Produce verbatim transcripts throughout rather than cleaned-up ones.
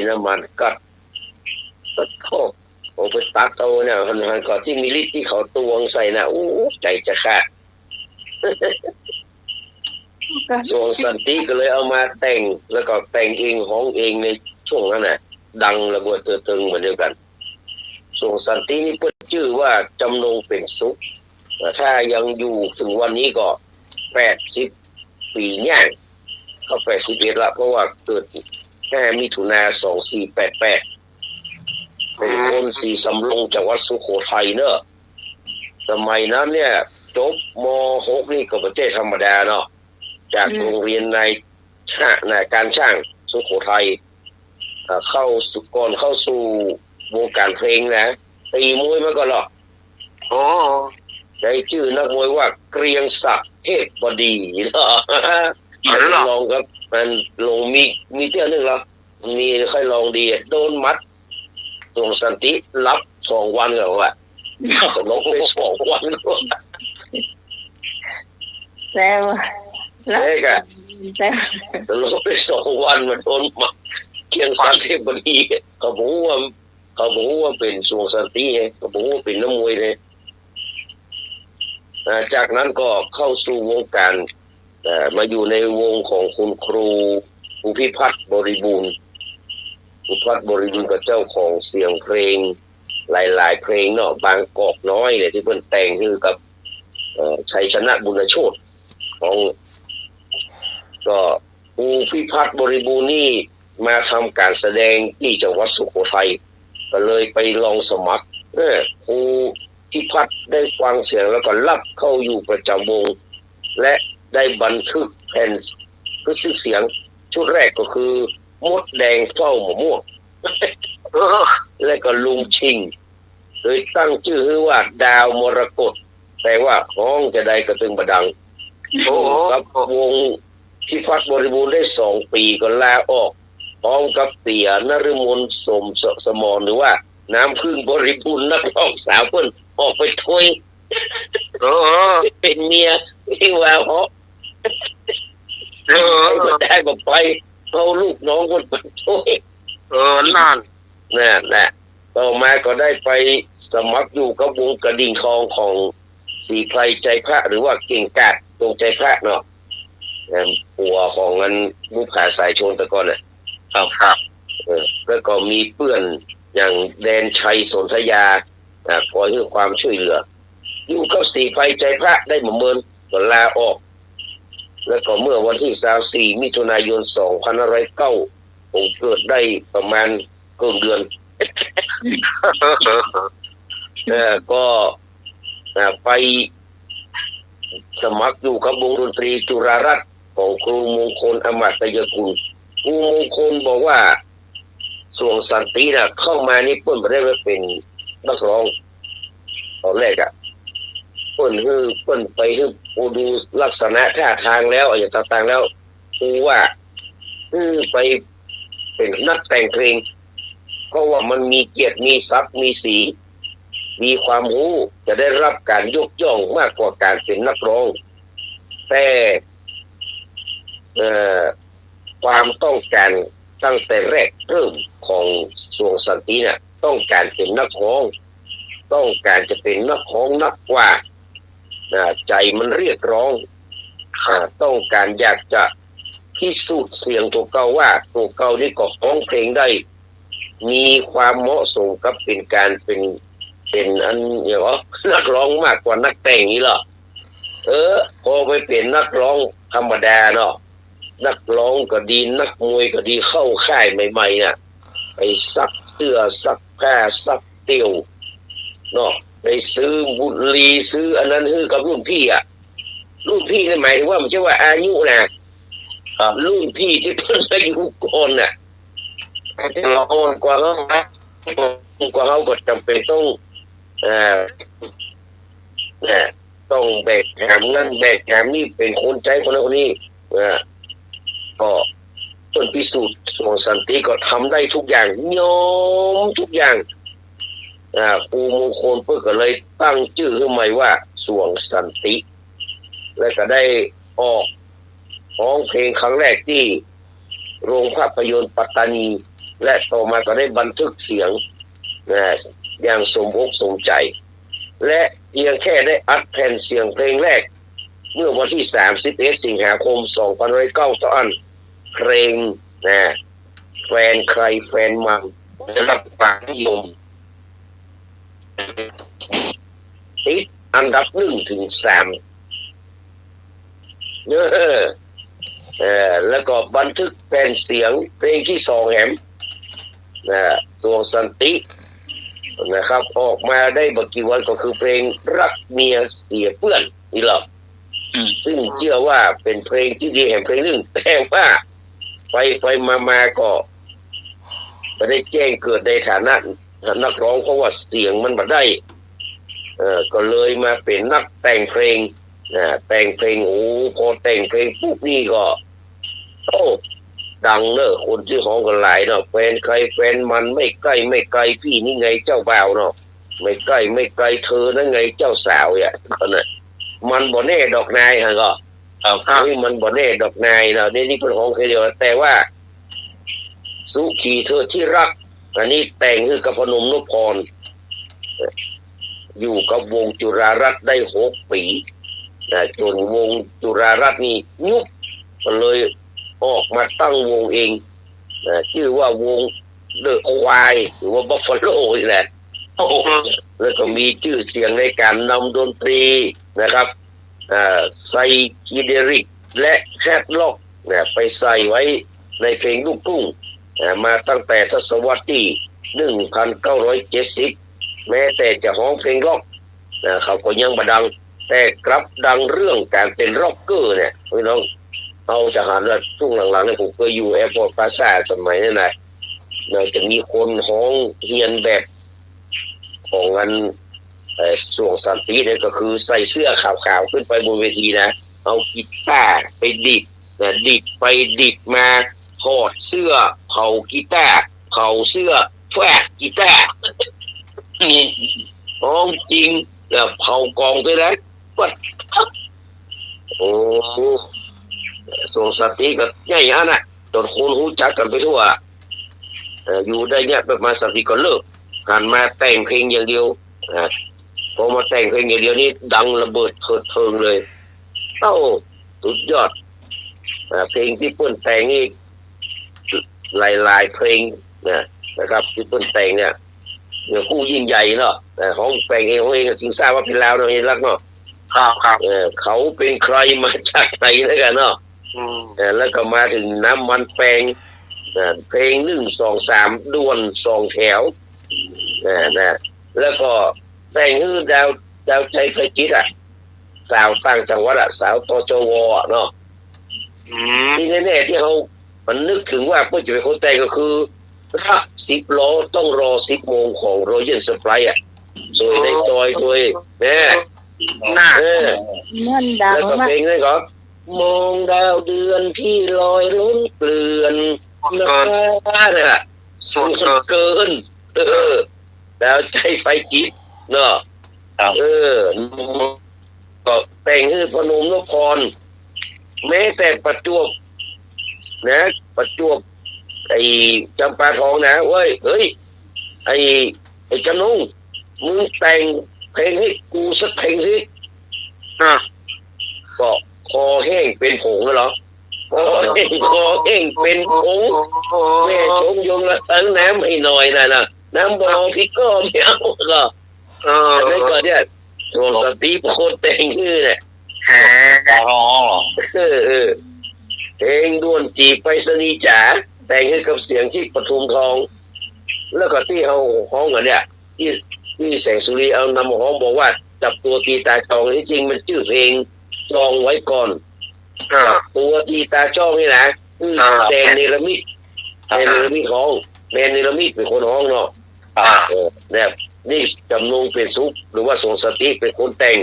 น้ำมันก๊าซ โอ้โห เอาไปตัดเอาเนี่ย หันๆ ก่อนตี้มีฤทธิ์ตี้เขาตวงใส่นะ โอ้ ใจ๋จะขาด สวงสันติก็เลยเอามาแต่ง แล้วก็แต่งเองฮ้องเองในช่วงนั้นน่ะ ดังระเบิดเถิดเถิงเหมือนเดียวกั๋น สวงสันตินี่เปิ้นจื้อว่าจำนงเป๋นสุข ถ้ายังอยู่เถิงวันนี้ก็แปดสิบปี๋ย่าง เข้าแปดสิบเอ็ดละ เพราะว่าเกิดห้ามิถุนาสองสี่แปดแปด เป๋นคนศรีสำโรง จังหวัดสุโขทัยเนาะ สมัยนั้นเนี่ย จบ ม.หก นี่ก็บ่ใจ้ธรรมดาเนาะ จาก อืม โรงเรียนนายช่าง นายการช่างสุโขทัย เอ่อ เข้าสู่ ก่อนเข้าสู่วงการเพลงนะ ตีมวยมาก่อนเหรอ อ๋อ ใจ๊จื้อนักมวยว่าเกรียงศักดิ์เทพบดีเนาะ อ๋อเหรอ ลองครับ มันลงมี มีเตื้อนึ่งเหรอ มีค่อยลองดี โดนหมัด สวงสันติหลับสองวันก่อนว่ะ หลับไปสองวันก่อน แล้ว แล้ว เอ๊ะกะ แล้ว หลับไปสองวันมาโดนหมัด เกรียงศักดิ์เทพบดี เขาบ่ฮู้ว่า เขาบ่ฮู้ว่าเป๋นสวงสันติไง เขาบ่ฮู้ว่าเป๋นนักมวยไง อ่า จากนั้นก็เข้าสู่วงการ เอ่อ มาอยู่ในวงของคุณครู ครูพิพัฒน์บริบูรณ์ ครูพิพัฒน์บริบูรณ์ก็เจ้าของเสียงเพลงหลายๆ เพลงเนาะ บางกอกน้อยเนี่ย ตี้เปิ้นแต่งหื้อกับ เอ่อ ชัยชนะบุญโชติ ของ ก็ครูพิพัฒน์บริบูรณ์นี่มาทำการแสดงตี้จังหวัดสุโขทัย ก็เลยไปลองสมัคร เออ ครูพิพัฒน์ได้ฟังเสียงแล้วก็รับเข้าอยู่ประจำวง และได้บันทึกแผ่นบันทึกเสียงชุดแรกก็คือ มดแดงเฝ้ามะม่วง เออ และก็ลุงชิง โดยตั้งจื้อหื้อว่าดาวมรกต แต่ว่าฮ้องจาใดก็ตึงบ่ดัง โอ้โห กับวงพิพัฒน์บริบูรณ์ได้สองปี๋ก็ลาออก พร้อมกับเตี๋ยนฤมล สมสมร หรือว่าน้ำผึ้งบริบูรณ์ นักร้องสาวเปิ้นออกไปถ้วย เออ เป๋นเมียตี้ว่าเหาะ เออ บ่ได้บ่ไป เอาลูกน้องเปิ้นไปถ้วย เออ นั่น นั่นแหละ ต่อมาก็ได้ไปสมัครอยู่กับวงกระดิ่งทองของศรีไพรใจพระ หรือว่าเก่งกาจ จงใจพระเนาะ เอิ่ม ผัวของอันบุปผาสายชนแต่ก่อนน่ะ ครับ ครับ เออ แล้วก็มีเปื้อนอย่างแดนชัยสนธยา อ่า คอยหื้อความช่วยเหลือ อยู่กับศรีไพรใจพระได้บ่เมิน ก็ลาออก แล้วก็เมื่อวันตี้ซาวสี่ มิถุนายน สองพันห้าร้อยเก้า ผมเกิดได้ประมาณเกือบเดือน เอ่อ ก็ อ่า ไปสมัครอยู่กับวงดนตรีจุฬารัตน์ของครูมงคล อมาตยกุล ครูมงคลบอกว่า สวงสันติน่ะ เข้ามานี่เปิ้นบ่ได้มาเป๋นนักร้อง ตอนแรกอะ เปิ้นหื้อ เปิ้นไปหื้อ โอ้ ดูลักษณะท่าตางแล้ว อะหยังต่างๆ แล้ว ครูว่า หื้อไปเป๋นนักแต่งเพลง เพราะว่ามันมีเกียรติ มีศักดิ์ มีศรี มีความฮู้ จะได้รับการยกย่องมากกว่าการเป๋นนักร้อง แต่ เอ่อ ความต้องการตั้งแต่แรกเริ่มของสวงสันติเนี่ย ต้องการเป๋นนักฮ้อง ต้องการจะเป๋นนักฮ้องนักกว่า อ่า ใจ๋มันเรียกร้อง อ่า ต้องการอยากจะพิสูจน์เสียงตั๋วเก่าว่าตั๋วเก่านี่ก็ฮ้องเพลงได้ มีความเหมาะสมกับเป๋นการเป๋น เป๋นอัน หยังก่อ นักฮ้องมากกว่านักแต่งนี่เหรอ เออ พอไปเป๋นนักฮ้องธรรมดาเนาะ นักฮ้องก็ดี นักมวยก็ดี เข้าค่ายใหม่ๆ เนี่ย ไปซักเสื้อ ซักผ้า ซักเตี้ยว เนาะ ไปซื้อบุหรี่ ซื้ออันนั้นหื้อกับรุ่นพี่อะ รุ่นพี่นี่หมายถึงว่าบ่ใจ้ว่าอายุนะ ครับ รุ่นพี่ตี้เปิ้นอายุก่อนน่ะ แต่ละคนกว่าเฮานะ กว่าเฮาก็จ๋ำเป๋นต้อง เอ่อ เนี่ย ต้องแบกหามนั่นแบกหามนี่ เป๋นคนใจ๊คนนั้นคนนี้ เออ ก็เปิ้นพิสูจน์ สวงสันติก็ทำได้ทุกอย่าง ยอมทุกอย่าง อ่า ครูมงคลเปิ้นก็เลยตั้งจื้อหื้อใหม่ว่า สวงสันติ แล้วก็ได้ออกฮ้องเพลงครั้งแรกตี้โรงภาพยนตร์ปัตตานี และต่อมาก็ได้บันทึกเสียง นะ อย่างสมอกสมใจ๋ และเพียงแค่ได้อัดแผ่นเสียงเพลงแรก เมื่อวันที่ สามสิบเอ็ด สิงหาคม สองพันห้าร้อยเก้า เต้าอั้น เพลง นะ แฟนใครแฟนมัน ได้รับความนิยม ติดอันดับหนึ่งถึงสาม เออ เออ แล้วก็บันทึกแผ่นเสียงเพลงที่สองแหม นะ สวงสันติ นะครับ ออกมาได้บ่กี่วันก็คือเพลงรักเมียเสียเปื้อนนี่แหละ อืม ซึ่งเจื้อว่าเป๋นเพลงตี้ดีแหมเพลงนึ่ง แต่ว่าไปไปมามาก็บ่ได้แจ้งเกิดในฐานะนักฮ้อง เพราะว่าเสียงมันบ่ได้ เออ ก็เลยมาเป๋นนักแต่งเพลง นะ แต่งเพลง โอ้ พอแต่งเพลงปุ๊บนี่ก็ โอ้ ดังเนอะ คนตี้ฮ้องกั๋นหลายเนาะ แฟนใครแฟนมัน ไม่ใกล้ไม่ไกล พี่นี่ไงเจ้าบ่าวเนาะ ไม่ใกล้ไม่ไกล เธอนั่นไงเจ้าสาว เนี่ย ก็นะ มันบ่แน่ดอกนาย ฮะ ก็ ครับ เฮ้ย มันบ่แน่ดอกนายเนาะ นี่ นี่เปิ้นฮ้องแค่เดียว แต่ว่า สุขีเถิดที่รัก อันนี้แต่งหื้อกับพนมนพพร อยู่กับวงจุฬารัตน์ได้หกปี๋ นะ จ๋นวงจุฬารัตน์นี่ยุบ ก็เลยออกมาตั้งวงเอง นะ จื้อว่าวงเดอะควาย หรือว่าบัฟฟาโลนี่แหละ โอ้โห แล้วก็มีจื้อเสียงในก๋านนำดนตรีนะครับ อ่า ไซคีเดลิก และแฮร์ดร็อก นะ ไปใส่ไว้ในเพลงลูกทุ่ง อ่า มาตั้งแต่ทศวรรษตี้ หนึ่งพันเก้าร้อยเจ็ดสิบ แม้แต่จะฮ้องเพลงร็อก นะ เขาก็ยังบ่ดัง แต่กลับดังเรื่องก๋านเป๋นร็อกเกอร์เนี่ย พี่น้อง เฮาจะหันว่าช่วงหลังๆ เนี่ย ผมเกยอยู่แอร์พอร์ตพลาซ่าสมัยนั้นนะ นะ จะมีคนฮ้องเฮียนแบบของอัน เอ่อ สวงสันติเนี่ย ก็คือใส่เสื้อขาวๆ ขึ้นไปบนเวทีนะ เอากีตาร์ไปดีดนะ ดีดไปดีดมา ถอดเสื้อ เผากีตาร์ เผาเสื้อ ฟาดกีตาร์ ฮ้องจริง แล้วเผากลองด้วยนะ ปัด โอ้ สวงสันติก็ใหญ่อันน่ะ จ๋นคนฮู้จักกั๋นไปทั่ว เอ่อ อยู่ได้เยียะประมาณสามปีก็เลิก หันมาแต่งเพลงอย่างเดียว อ่า พอมาแต่งเพลงอย่างเดียวนี่ดังระเบิดเถิดเถิงเลย เอ้า สุดยอด อ่า เพลงตี้เปิ้นแต่งนี่ หลายๆ เพลงนะ นะครับ ตี้เปิ้นแต่งเนี่ย เนี่ย ฮู้ยิ่งใหญ่เนาะ เอ่อ ฮ้องแต่งเอง ฮ้องเอง จึงทราบว่าเป๋นลาวเนาะ เฮงลักษณ์เนาะ ครับ ครับ เออ เขาเป็นใครมาจากไหนแล้วกั๋นเนาะ อืม เออ แล้วก็มาเถิงน้ำมันแปง นะ เพลงหนึ่ง สอง สาม ด่วนสองแถว นะ นะ แล้วก็แต่งหื้อดาว ดาวใจ๋ไพจิตรอะ สาวต่างจังหวัดอะ สาว ตจว อะเนาะ อืม ตี้แน่ๆ ตี้เฮา มันนึกเถิงว่าเปิ้นจะเป๋นคนแต่งก็คือ รักสิบล้อต้องรอสิบโมงของ Royal Sprite อะ โดยนายจอย โดย แน่ น่ะ เออ มันดังมาก แล้วก็เพลงนั้นก็ มองดาวเดือนที่ลอยล้นเกลื่อน นคร เนี่ย สุดเกิน สุดเกิน เออ ดาวใจ๋ไพจิตรเนาะ ครับ เออ ก็แต่งหื้อพนมนพพร แม้แต่ประจวบ นะ ประจวบ ไอ้จำปาทองนะ เว้ย เฮ้ย ไอ้ ไอ้จำนง มึงแต่งเพลงหื้อกูสักเพลงสิ อ่ะ ก็คอแห้งเป๋นผงแล้วเหรอ คอแห้ง คอแห้งเป๋นผง แม่ชมยงละเติมน้ำให้หน่อยนะ นะ น้ำบ่อพี่ก็ไม่เอา ก็ เออ อันนั้นก็เนี่ย สวงสันติเป๋นคนแต่งหื้อเนี่ย อ๋อ เออ เออ เพลงด่วนจีบไปรษณีย์จ๋า แต่งหื้อกับเสียงทิพย์ปทุมทอง แล้วก็ตี้เฮาฮ้องกั๋นเนี่ย ตี้ ตี้แสงสุรีเอานำมาฮ้องบอกว่า จับตัวตีตาจอง ตี้จริงมันจื้อเพลงจองไว้ก่อน ครับ จับตัวตีตาจองนี่นะ คือ อ่า แดนเนรมิต อ่า แดนเนรมิตฮ้อง แดนเนรมิตเป๋นคนฮ้องเนาะ อ่า เออ เนี่ย นี่จำนงเปรมสุข หรือว่าสวงสันติเป๋นคนแต่ง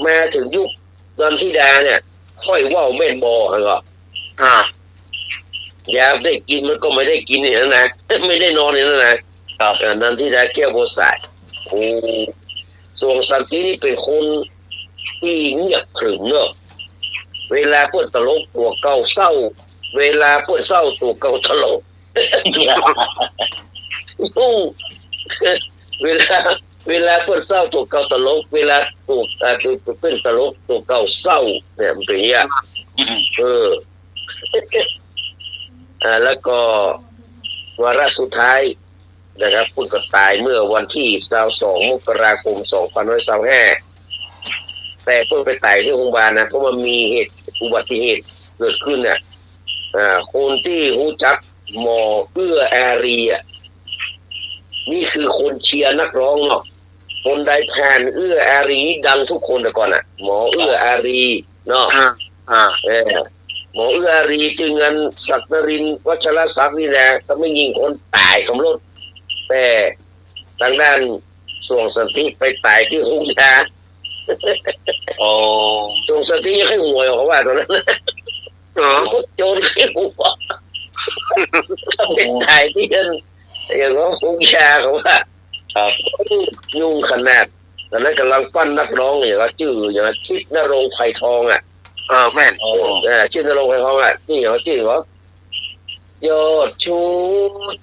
มาเถิงยุคนันทิดาเนี่ย ค่อยเว้าแม่นบ่ หันก่อ อ่า อยากได้กินมันก็ไม่ได้กินอย่างนั้นนะ ไม่ได้นอนอย่างนั้นนะ ครับ เออ นันทิดาแก้วบัวสาย โอ้ สวงสันตินี่เป๋นคนตี้เงียบขรึมเนาะ เวลาเปิ้นตลกตั๋วเก่าเศร้า เวลาเปิ้นเศร้าตั๋วเก่าตลก เวลา เวลาเปิ้นเศร้าตั๋วเก่าตลก เวลาตั๋ว อ่า ตั๋วเปิ้นตลกตั๋วเก่าเศร้าเนี่ย มันเป๋นอย่างเงี้ย อืม เออ อ่า แล้วก็วาระสุดท้ายนะครับ เปิ้นก็ต๋ายเมื่อวันตี้ซาวสอง มกราคม สองพันห้าร้อยซาวห้า แต่เปิ้นไปต๋ายตี้โฮงพยาบาลนะ เพราะมันมีเหตุอุบัติเหตุเกิดขึ้นน่ะ อ่า คนตี้ฮู้จักหมอเอื้ออารีย์อะ นี่คือคนเชียร์นักฮ้องเนาะ คนใดผ่านเอื้ออารีย์นี่ดังทุกคนแต่ก่อนน่ะ หมอเอื้ออารีย์เนาะ อ่า อ่า เออ หมอเอื้ออารีย์ จึงอันศักดิ์นรินทร์ วัชรศักดิ์นี่แหละ ก็แม่ญิงคนต๋ายกำลด แต่ตางด้านสว่างสันติไปต๋ายตี้โฮงยา อ๋อ สว่างสันติยังใค่หวยออกว่าต๋อนนั้น เออ โจรใค่หวย ไปต๋ายตี้นั่น อย่างว่าโฮงยาเขาว่า ครับ ยุ่งขนาด ต๋อนนั้นก่ำลังปั้นนักฮ้อง อย่างว่าจื้อ อย่างว่าชิดณรงค์ ไพรทองอะ เออ แม่น เออ ชิดณรงค์ ไพรทองอะ นี่อย่างว่าจื้อเหรอ ยอดชู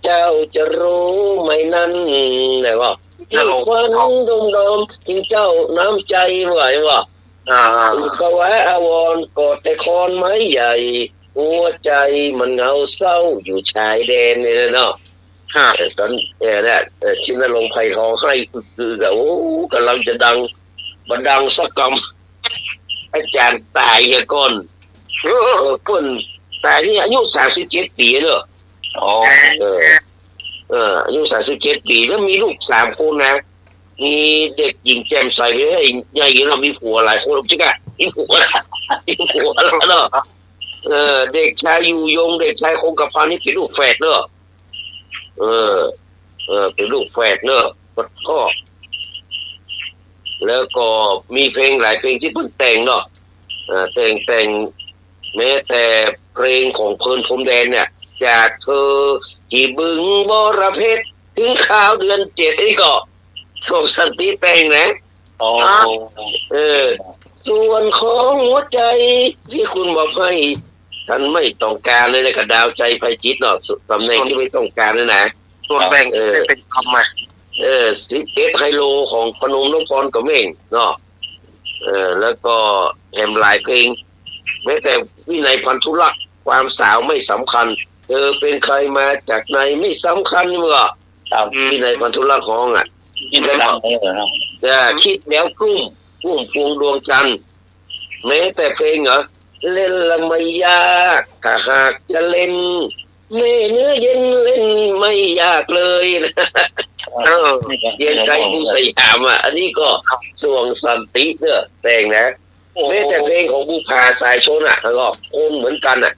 เจ้าจะรู้ไหมนั้น ไหนวะ ณรงค์ ควันดมดอม ถึงเจ้าน้ำใจไหววะ อ่า อุกขวาอาวรณ์ กอดแต่ขอนไม้ใหญ่ หัวใจมันเหงาเศร้าอยู่ชายแดน เนี่ยเนาะ ฮะ เออ ต๋อน เออ เนี่ย เออ ชิดณรงค์ ไพรทอง ไห้อึกๆ อะ โอ้ ก่ำลังจะดัง บ่ดังสักกำ อาจ๋ารย์ต๋ายเหียก่อน เออ เปิ้นต๋ายนี่อายุสามสิบเจ็ดปี๋เนาะ อ๋อ เออ เออ อายุสามสิบเจ็ดปี๋ แล้วมีลูกสามคนนะ มีเด็กหญิงแจ่มใส ใหญ่เนาะ มีผัวหลายคน จิกอะ มีผัว มีผัวแล้วเนาะ เออ เด็กชายอยู่ยง เด็กชายคงกระพันนี่เป๋นลูกแฝดเนาะ เออ เออ เป๋นลูกแฝดเนาะ ก็ แล้วก็มีเพลงหลายเพลงตี้เปิ้นแต่งเนาะ เออ แต่ง แต่ง แม้แต่เพลงของเพลินพรหมแดนเนี่ย จากเธอที่บึงบรเพชร ถึงคราวเดือนเจ็ด นี่ก็ สว่างสันติแต่งนะ อ๋อ อ่ะ เออ ส่วนของหัวใจที่คุณมอบให้ ฉันไม่ต้องการ เลยนะ กับดาวใจไพจิตรเนาะ ต๋ำแหน่งตี้ไม่ต้องการเนี่ยนะ ส่วนแบ่ง เออ ได้เป๋นกำมา เออ สิบเอ็ดไฮโลของพนมนพพรก็แม่นเนาะ เออ แล้วก็แถมหลายเพลง แม้แต่วินัยพันธุรักษ์ ความสาวไม่สำคัญ เธอเป็นใครมาจากไหนไม่สำคัญ นี่มันก็ ครับ วินัยพันธุรักษ์ฮ้องอะ ที่ไม่ดังเลยนะ แต่คิดแล้วกลุ้ม พุ่มพวงดวงจันทร์ แม้แต่เพลงเหรอ เล่นละไม่ยาก ถ้าหากจะเล่น แม่เนื้อเย็นเล่นไม่ยากเลย เออ เกรียงไกร กรุงสยามอะ อันนี้ก็ ครับ สว่างสันติเนาะ แต่งนะ โอ้ แม้แต่เพลงของบุปผาสายชนอะ ก็คนเหมือนกันอะ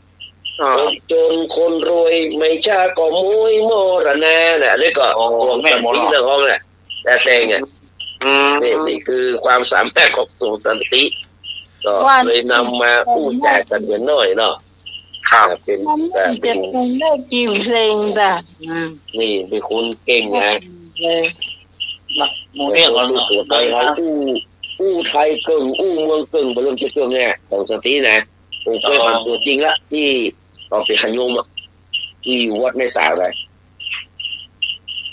อ่า คนจนคนรวยไม่ช้าก็มวยมรณาน่ะ อันนี้ก็ โอ้ สว่างสันติ แม่นบ่ เนาะ เรื่องฮ้องน่ะ แต่แต่งอะ อืม นี่ นี่คือความสามารถของสว่างสันติ ก็ วัน เลยนำมาอู้จ๋ากั๋นเหียน้อยเนาะ ครับ เป๋น วันนี้ เอ่อ จะแต่งได้กี่เพลงจ้ะ อืม นี่เป๋นคนเก่งนะ เออ หมู่เนี่ย คนรู้ตัวไทย อู้ อู้ไทยเกิ่ง อู้เมืองเกิ่ง บ่เริ่มจะเกิ่งเนี่ย สว่างสันตินะ ผมเคยผ่าน อ๋อ ตั๋วจริงละ ตี้เอาไปขยมอะ ตี้วัดแม่สาวไป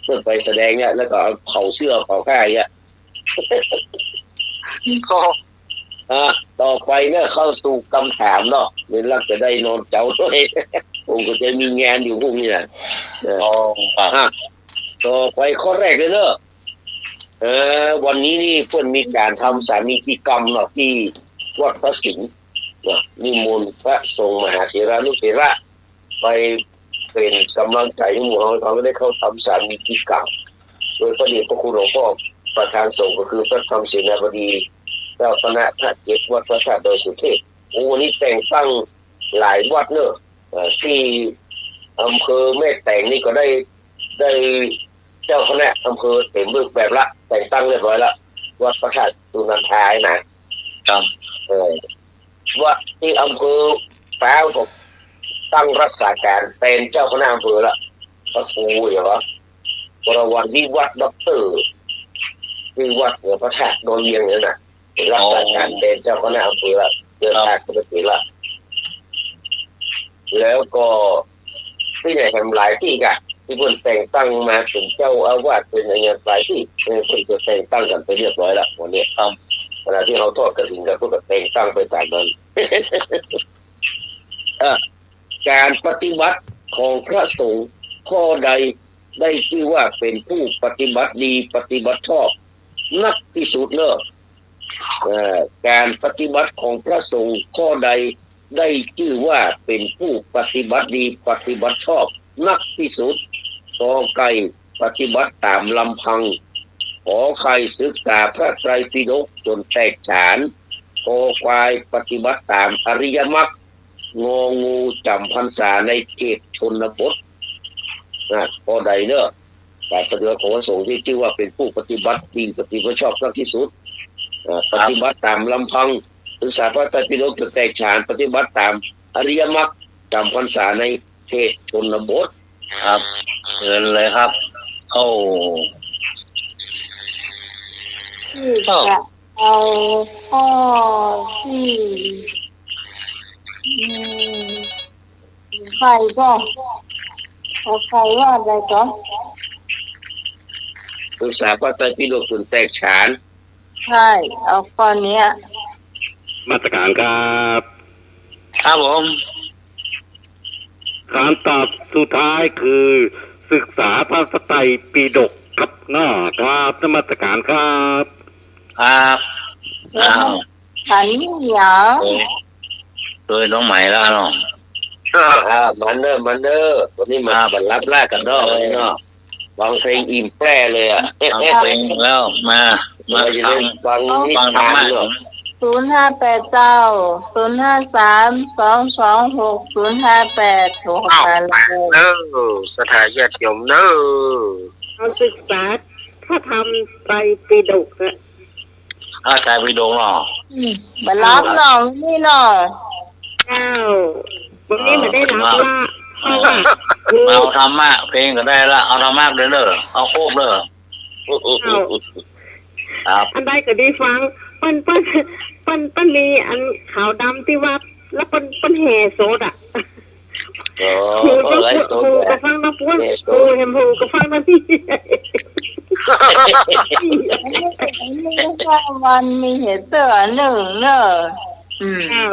เปิ้นไปแสดงเนี่ย แล้วก็เอาเผาเสื้อเผาผ้าอย่างเงี้ย ก็ อ่ะ ต่อไปเนี่ยเข้าสู่กำถามเนาะ เดี๋ยวเราจะได้นอนเจ๊าด้วย ผมก็จะมีงานอยู่พรุ่งนี้นะ เออ อ๋อ ครับ อ่ะ ต่อไปข้อแรกเลยเนาะ เออ วันนี้นี่เปิ้นมีก๋านทำสามีจิกรรมเนาะ ตี้วัดพระสิงห์เนาะ นิมนต์พระสงฆ์มหาเถรานุเถระ ไปเป๋นก๋ำลังใจ๋หื้อหมู่เฮา เฮาก็ได้เข้าทำสามีจิกรรม โดยพระเดชพระคุณหลวงป้อประธานสงฆ์ ก็คือพระธรรมเสนาบดี เจ้าคณะภาคเจ็ดวัดพระธาตุดอยสุเทพ โอ้ วันนี้แต่งตั้งหลายวัดเนาะ เอ่อ ตี้อำเภอแม่แตงนี่ก็ได้ ได้เจ้าคณะอำเภอเต๋มรูปแบบละ แต่งตั้งเรียบร้อยละ วัดพระธาตุสุนันทานะ ครับ เออ วัดตี้อำเภอแตงก็ตั้งรักษาก๋านเป๋นเจ้าคณะอำเภอละ พระครูอย่างวะ วรวรรณวิวัฒน์ ด็อกเตอร์ ตี้วัดเหนือพระธาตุดอยเวียงนั่นน่ะ รักษาก๋านเป๋นเจ้าคณะอำเภอละ เดินทางปกติละ แล้วก็ ตี้ใหญ่แหมหลายตี้ก่ะ ตี้เปิ้นแต่งตั้งมาเป๋นเจ้าอาวาส เป๋นอะหยังหลายตี้ เออ เปิ้นก็แต่งตั้งกั๋นไปเรียบร้อยละ หมู่นี้ ครับ ขณะตี้เฮาทอดกฐินกั๋น เปิ้นก็แต่งตั้งไปต๋ามนั้น เออ ก๋านปฏิบัติของพระสงฆ์ข้อใดได้จื้อว่าเป๋นผู้ปฏิบัติดี ปฏิบัติชอบนักตี้สุดเนาะ เอ่อ ก๋านปฏิบัติของพระสงฆ์ข้อใดได้จื้อว่าเป๋นผู้ปฏิบัติดี ปฏิบัติชอบนักตี้สุด ก.ไก่ ปฏิบัติต๋ามลำพัง ข.ไข่ ศึกษาพระไตรปิฎกจ๋นแตกฉาน ค.ควาย ปฏิบัติต๋ามอริยมรรค ง.งู จ๋ำพรรษาในเขตชนบท นะ ข้อใดเนาะ ก๋านปฏิบัติของพระสงฆ์ตี้จื้อว่าเป๋นผู้ปฏิบัติดี ปฏิบัติชอบนักตี้สุด เอ่อ ครับ ปฏิบัติต๋ามลำพัง ศึกษาพระไตรปิฎกจ๋นแตกฉาน ปฏิบัติต๋ามอริยมรรค จ๋ำพรรษาในเขตชนบท ครับ เชิญเลยครับ โอ้ ตี้จะเอาข้อตี้ อืม ใครก็ เอาใครว่าใดก่อน ศึกษาพระไตรปิฎกจ๋นแตกฉาน ใช่ เอาข้อเนี้ย นมัสก๋านครับ ครับผม คำตอบสุดท้ายคือ ศึกษาพระไตรปิฎกครับ นะครับ นมัสก๋านครับ ครับ อ้าว ฉันเหรอ โอ้ย โดยน้องใหม่แล้วเนาะ อ่า มาเน่อ มาเน่อ วันนี้มา ครับ มารับราชก๋านเนาะ วันนี้เนาะ ฟังเพลงอิ่มแปร่เลยอะ ฟังเพลงแล้ว มา มา เออ ฟัง ฟังนิทานเนาะ ศูนย์ห้าแปดเจ้า ศูนย์ห้าสาม สองสองหก ศูนย์ห้าแปด โทรเข้ามาเลย เออ ศรัทธาญาติโยมเน่อ เอาศึกษาพระธรรมไตรปิฎกอะ พระไตรปิฎกเนาะ อืม บ่รับเนาะ นี่เนาะ เจ้า วันนี้บ่ได้รับละ เอาธรรมะ เพลงก็ได้ละ เอาธรรมะเด้อ เอาครบเด้อ เจ้า ครับ อันใดก็ดีฟัง เปิ้น เปิ้น เปิ้น เปิ้นมีอันขาวดำตี้วัด แล้วเปิ้น เปิ้นแห่สดอะ อ๋อ หูก็ ไลฟ์สด หูก็ฟังตางปู้น แห่สด หูแหม หูก็ฟังตางนี้ อันนี้ อันนี้ก็วันมีเหตุเตื้ออันนึ่งเน่อ อืม เจ้า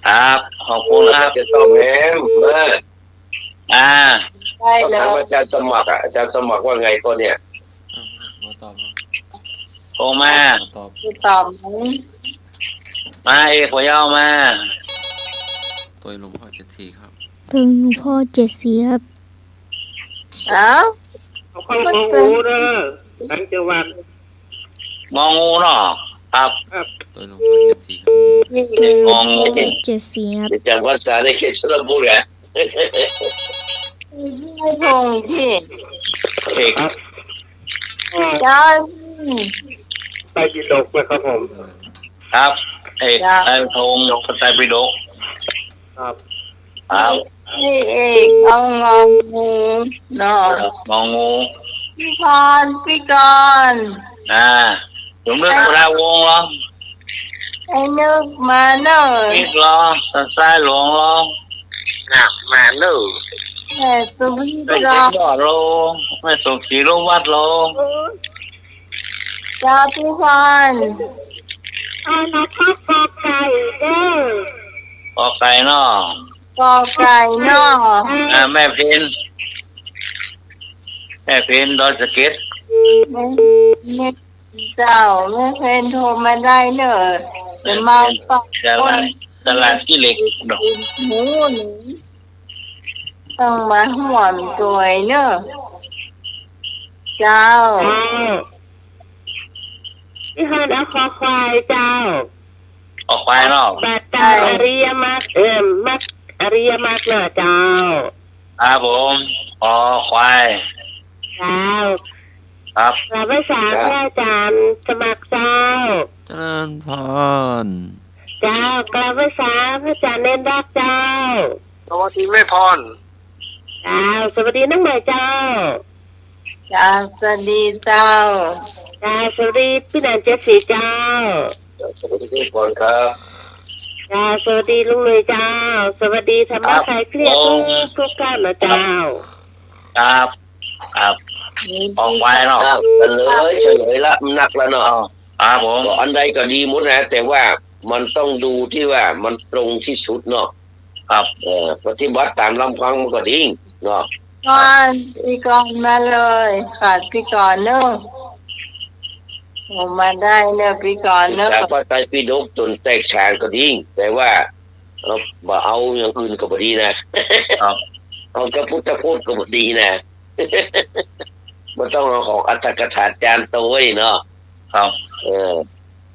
ครับ ขอบคุณครับ จะต้องแหม มา อ่า ได้เลย ถามอาจารย์สมัครอะ อาจารย์สมัครว่าไงข้อเนี้ย อ่ะ มาตอบมา โทรมา มาตอบ จะตอบไหม มาเอก หัวเย้ามา ตวยหลวงพ่อเจ็ดสีครับ ตวยหลวงพ่อเจ็ดสีครับ เอ้า เอาข้อ งองูเด้อ ต่างจังหวัด งองูเนาะ ครับ ครับ ตวยหลวงพ่อเจ็ดสีครับ งองู เจ็ดสีครับ จ๋ำพรรษาในเขตชลบุรีอะ ไม่พงษ์พี่ เอก ครับ เจ้า ไตรปิฎกนะครับผม ครับ เอก เจ้า ไตรพงษ์ ไตรปิฎก ครับ ครับ พี่เอก เอางองูเนาะ งองู พี่พร พี่กรณ์ อ่า สมนึก ไอ้ พระวงศ์เหรอ ไอ้นึกมาเน่อ นึกเหรอ ตาซ้ายหลวงเหรอ น่ะ มาเน่อ แม่สุวิทย์ แม่ เหรอ เจ็ดยอดเหรอ แม่สมศรีโลวัฒน์เหรอ เจ้าพี่พร เอานะครับ ก.ไก่เด้อ ก.ไก่เนาะ ก.ไก่เนาะ อ่า แม่เพ็ญ แม่เพ็ญ ดอยสะเก็ด แม่ แม่ เจ้า แม่เพ็ญโทรมาได้เน่อ จะมาฝาก ตลาด คน ตลาดขี้เหล็กเนาะ หมูหนึ่ง ต้องมาฮ่วมตวยเน่อ เจ้า เจ้า พี่พรเอาคอควายเจ้า คอควายเนาะ บาทเจ้า ใช่ อริยมรรค เอิ่ม มรรค อริยมรรคเนาะเจ้า ครับผม คอควาย เจ้า ครับ กราบไหว้สา ครับ พระอาจารย์สมัครเจ้า เจริญพร เจ้า กราบไหว้สาพระอาจารย์เน้นรักเจ้า สวัสดีแม่พร เจ้า สวัสดีน้องใหม่เจ้า เจ้า สวัสดีเจ้า เจ้า สวัสดีพี่หนานเจ็ดสีเจ้า สวัสดีพี่พรครับ เจ้า สวัสดีลุงหลุยเจ้า สวัสดีธรรมะ ครับ คลายเครียด ผม ทุกๆ ท่านนะเจ้า ครับ ครับ ออกไปเนาะ ครับ เฉลย เฉลยละ มันนักแล้วเนาะ อ้าว ครับผม ก็อันใดก็ดีหมดนะ แต่ว่ามันต้องดูตี้ว่ามันตรงตี้สุดเนาะ ครับ เออ ปฏิบัติต๋ามลำพังมันก็ดีเนาะ ก่อน ปี้กรณ์มาเลย ขาดปี้กรณ์เนาะ ออกมาได้เนาะ ปี้กรณ์เนาะ ศึกษาพระไตรปิฎกจ๋นแตกฉานก็ดี แต่ว่า เอา บ่เอาอย่างอื่นก็บ่ดีนะ ครับ เอาแต่พุทธพจน์ก็บ่ดีนะ บ่ต้องเอาของอรรถกถาจารย์โตยเนาะ ครับ เออ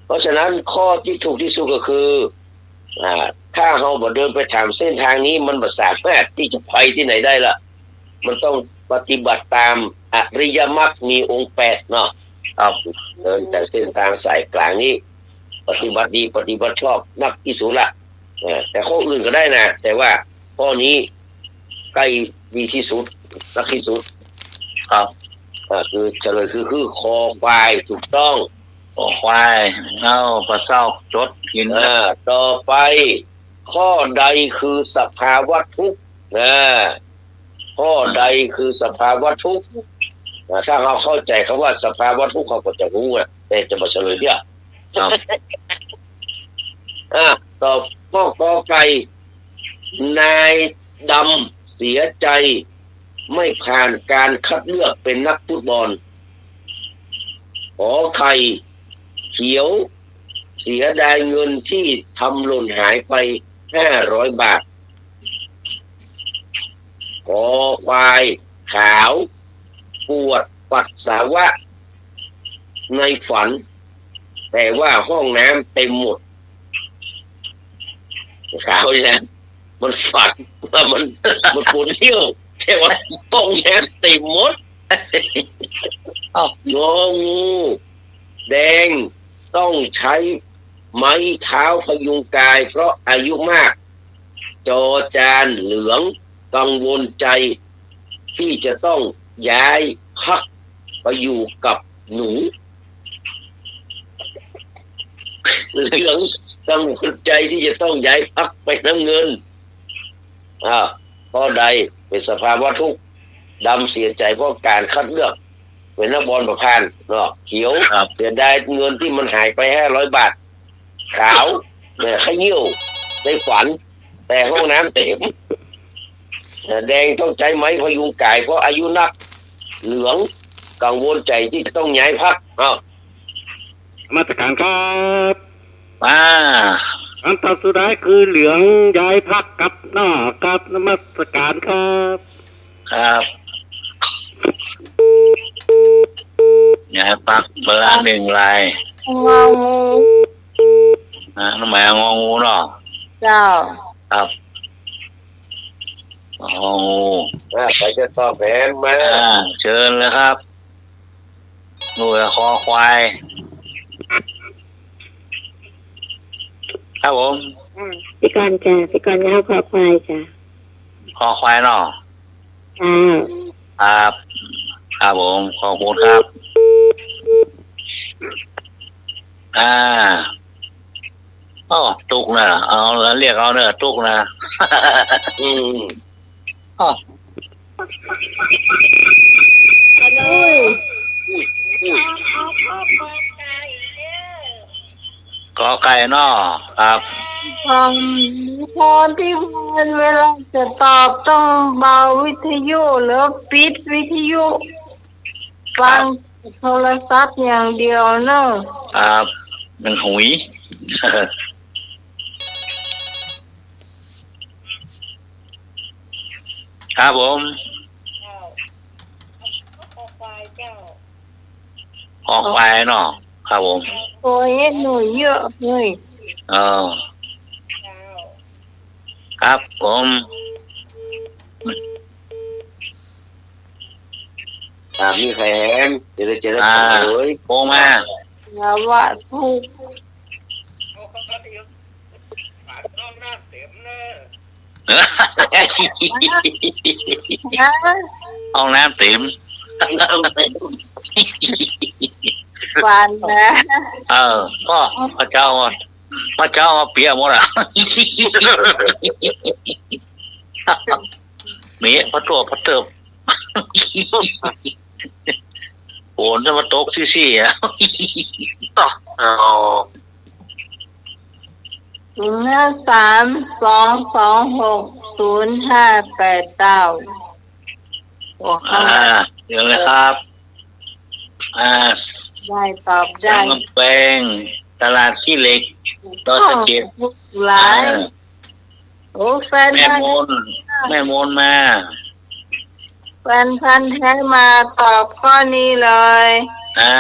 เพราะฉะนั้นข้อตี้ถูกตี้สุดก็คือ อ่า ถ้าเฮาบ่เดินไปต๋ามเส้นตางนี้ มันบ่สามารถตี้จะไปตี้ไหนได้ละ มันต้องปฏิบัติต๋ามอริยมรรคมีองค์แปดเนาะ ครับ เดินต๋ามเส้นตางสายกลางนี้ ปฏิบัติดี ปฏิบัติชอบนักตี้สุดละ เออ แต่ข้ออื่นก็ได้นะ แต่ว่าข้อนี้ใก้ดีตี้สุด นักตี้สุด ครับ อ่า คือเฉลยคือ คือคอควาย ถูกต้อง คอควาย เอา ปลาเศร้าจดกิ๋น อ่า ต่อไป ข้อใดคือสภาวะทุกข์ นะ ข้อใดคือสภาวะทุกข์ อ่า ถ้าเฮาเข้าใจ๋คำว่าสภาวะทุกข์ เฮาก็จะฮู้อะ แต่จะบ่เฉลยเตื้อ ครับ อ่ะ ตอบข้อกอไก่ นายดำเสียใจ๋ ไม่ผ่านก๋านคัดเลือกเป๋นนักฟุตบอล ขอไข่ เขียว เสียดายเงินตี้ทำหล่นหายไปห้าร้อยบาท ขอควาย ขาว ปวดปัสสาวะในฝัน แต่ว่าห้องน้ำเต็มหมด ขาวนี่นะ มันฝันว่ามัน มันปวดเยี่ยว แต่ว่าห้องน้ำเต็มหมด อ้าว งองู แดง ต้องใจ๊ไม้เท้าพยุงกายเพราะอายุมาก จอจาน เหลือง กังวลใจ๋ตี้จะต้องย้ายพรรคไปอยู่กับหนู เหลือง กังวลใจ๋ตี้จะต้องย้ายพรรคไปน้ำเงิน อ่า ข้อใดเป๋นสภาวะทุกข์ ดำเสียใจ๋เพราะก๋านคัดเลือกเป๋นนักบอลบ่ผ่านเนาะ เขียว ครับ เสียดายเงินตี้มันหายไปห้าร้อยบาท ขาว เนี่ย เขยี่ยวในฝัน แต่ห้องน้ำเต็ม เอ่อ แดงต้องใจ๊ไม้พยุงกายเพราะอายุนัก เหลือง กังวลใจ๋ตี้จะต้องย้ายพรรค อ้าว นมัสก๋านครับ อ่า คำตอบสุดท้ายคือเหลืองย้ายพรรคครับเนาะ ครับ นมัสก๋านครับ ครับ ย้ายพรรคเวลานึ่งลาย งองู อ่า นั่นหมายงองูเนาะ เจ้า ครับ งองู อ่า ใผจะตอบแหมมา อ่า เจิญเลยครับ หนูคอควาย ครับผม อ่า ปี้กรณ์จ้ะ ปี้กรณ์เอาคอควายจ้ะ คอควายเนาะ จ้า ครับ ครับผม ขอบคุณครับ อ่า อ้อ ตุ๊กนะ เอา เรียกเอาเน่อ ตุ๊กนะ อืม อ้อ ฮัลโหล กอไก่เนาะ ครับ ตอนที่เวลาจะตอบต้องเบาวิทยุหรือปิดวิทยุ ฟังโทรศัพท์อย่างเดียวเนอะ ครับ มันหุย ครับผม คอควายเนาะ ครับผม โอ้ย หนูเยอะเลย เออ ครับผม อ่า มีใผแหม เดี๋ยวจะได้ อ่า เฉลย โทรมา ภาวะทุกข์ ห้องน้ำเต็ม ฝันนะ เออ ก็พระเจ้าว่า ไป มาเจ๊ามาเปียกหมดอะ มีผ้าตั๋วผ้าเติบ ฝนจะมาตกซี่ๆ อะ อ๋อ ศูนย์ห้าสาม สองสองหก ศูนย์ห้าแปดเก้า โอ้ อ่า เดี๋ยวนะครับ อ่า ได้ ตอบได้ สันกำแปง ตลาดขี้เหล็ก ดอยสะเก็ด หลาย อ่า โอ้ แฟน แม่ พันธุ์ มน แม่มนมา แฟนพันธุ์แท้มาตอบข้อนี้เลย อ่า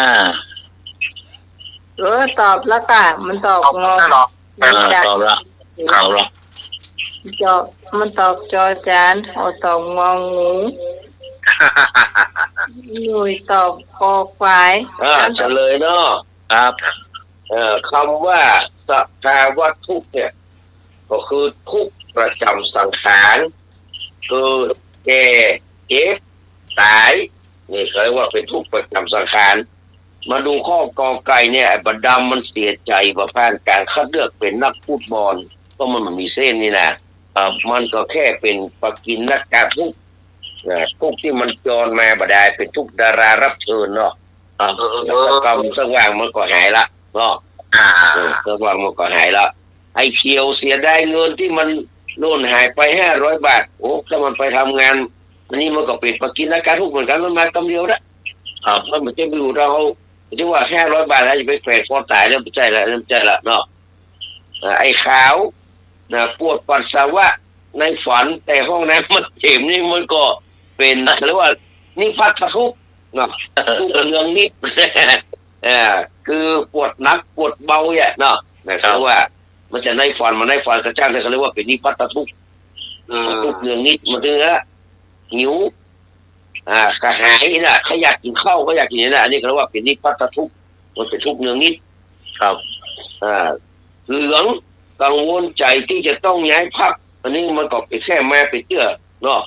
เออ ตอบแล้วก่ะ มันตอบ ตอบ งอ แล้วเหรอ มัน อ่า จะ ตอบละ ตอบละ จอ มันตอบจอจาน เอาตอบงองู หนุ่ยตอบคอควาย อ่า เฉลยเนาะ ครับ เอ่อ คำว่าสภาวะทุกข์เนี่ย ก็คือทุกข์ประจำสังขาร เกิด แก่ เจ็บ ตาย นี่เขาเรียกว่าเป็นทุกข์ประจำสังขาร มาดูข้อกอไก่เนี่ย ไอ้บาดำมันเสียใจ๋ว่าผ่านก๋านคัดเลือกเป๋นนักฟุตบอล เพราะมันบ่มีเส้นนี่นะ ครับ มันก็แค่เป๋นปกิณกทุกข์ นะ ทุกข์ตี้มันจรมาบ่ได้ เป๋นทุกข์ดารารับเชิญเนาะ ครับ แล้วก็กำสักว่างมันก็หายละเนาะ อ่า เออ สักว่างมันก็หายละ ไอ้เขียวเสียดายเงินตี้มันโน่นหายไปห้าร้อยบาท โอ้ ถ้ามันไปทำงาน อันนี้มันก็เป๋นปกิณกทุกข์เหมือนกั๋น มันมากำเดียวนะ ครับ มันบ่ใจ้มีอยู่เท่า บ่ใจ้ว่าห้าร้อยบาทแล้วจะไปแขวนคอต๋ายแล้ว บ่ใจ้ละ บ่ใจ้ละเนาะ อ่า ไอ้ขาว นะ ปวดปัสสาวะในฝัน แต่ห้องน้ำมันเต็ม นี่มันก็เป๋น เขาเรียกว่านิพพัททุกข์เนาะ ทุกข์เนืองนิพ อ่า คือปวดหนักปวดเบาเนี่ยเนาะ นะ ครับ เขาเรียกว่า มันจะในฝัน มันในฝันกระจ้าง เขาเรียกว่าเป๋นนิพพัททุกข์ อืม ทุกข์เนืองนิพ มันถึงละ หิว อ่า กระหายน่ะ ใค่อยากกิ๋นข้าว ใค่อยากกิ๋นนี่นะ อันนี้เขาเรียกว่าเป๋นนิพพัททุกข์ มันเป๋นทุกข์เนืองนิพ ครับ อ่า เหลือง กังวลใจ๋ตี้จะต้องย้ายพรรค อันนี้มันก็เป๋นแค่มาเป๋นเตื้อเนาะ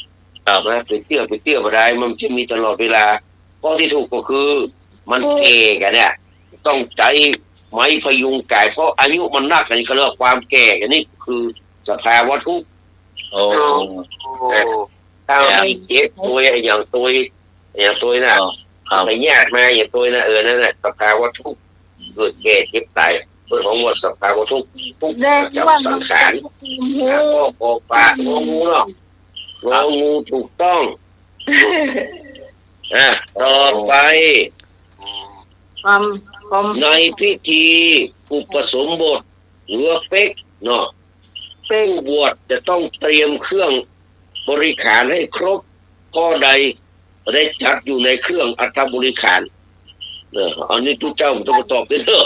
ครับ มาเป๋นเตื้อ เป๋นเตื้อบ่ได้ มันจะมีตลอดเวลา ข้อตี้ถูกก็คือ มันแก่กั๋นเนี่ย ต้องใจ๊ไม้พยุงก๋าย เพราะอายุมันนัก อันนี้เขาเรียกว่าความแก่ อันนี้คือสภาวะทุกข์ โอ้ โอ้ ถ้าไม่เจ็บตวยอะ อย่างตวย อย่างตวยน่ะ อ๋อ ครับ ไปญาติมา อย่างตวยน่ะ เออ นั่นแหละ สภาวะทุกข์ เกิดแก่เจ็บต๋าย เปิ้นฮ้องว่าสภาวะทุกข์ ทุกข์ประจำสังขาร แสดงว่า อ่ะ ข้อ ข้อปลา งองูเนาะ งองูถูกต้อง อ่ะ ต่อไป ความ ความ ในพิธีอุปสมบท หรือว่าเป๊กเนาะ เป๊ก ผู้บวชจะต้องเตรียมเครื่องบริขารให้ครบ ข้อใดบ่ได้จัดอยู่ในเครื่องอัฐบริขาร เออ อันนี้ตุ๊เจ้าบ่ต้องมาตอบเด้อ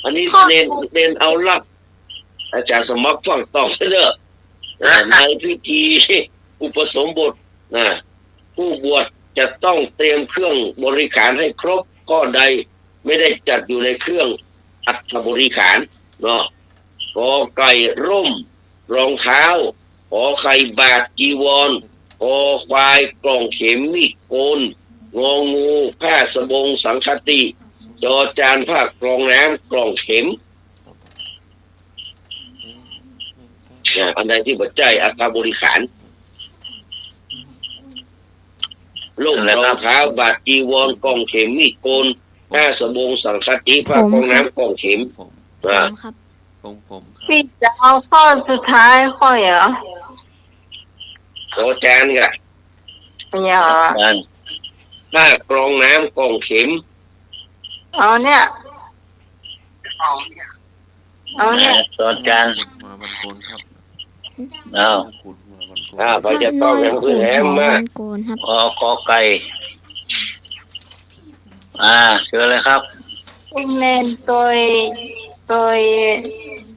อันนี้เน้น เน้นเอาหลัก อาจ๋ารย์สมัครฝากตอบเด้อ เออ ในพิธีอุปสมบทนะ ผู้บวชจะต้องเตรียมเครื่องบริขารให้ครบ ข้อใดไม่ได้จัดอยู่ในเครื่องอัฐบริขารเนาะ กอไก่ ร่ม รองเท้า ขอไข่ บาตรจีวร คอควาย กล่องเข็ม มีดโกน งองู ผ้าสบง สังฆาติ จอจาน ผ้ากรองน้ำ กล่องเข็ม อ่า อันใดตี้บ่ใจ้อัฐบริขาร ร่ม รองเท้า บาตรจีวร กล่องเข็ม มีดโกน ผ้าสบง สังฆาติ ผ้ากรองน้ำ กล่องเข็ม ผม อ่า ผมครับ ผม ผมครับ ตี้จะเอาข้อสุดท้ายข้อหยัง ขอจานก่ะ หยัง จาน ผ้ากรองน้ำ กล่องเข็ม เอาเนี่ย เอาเนี่ย อ่า ต่อจาน หัววันโกนครับ เอา อ่า ไปจะต้องยัง หัววันโกนครับ อ๋อ กอไก่ อ่า เชิญเลยครับ แม่นตวย ตวย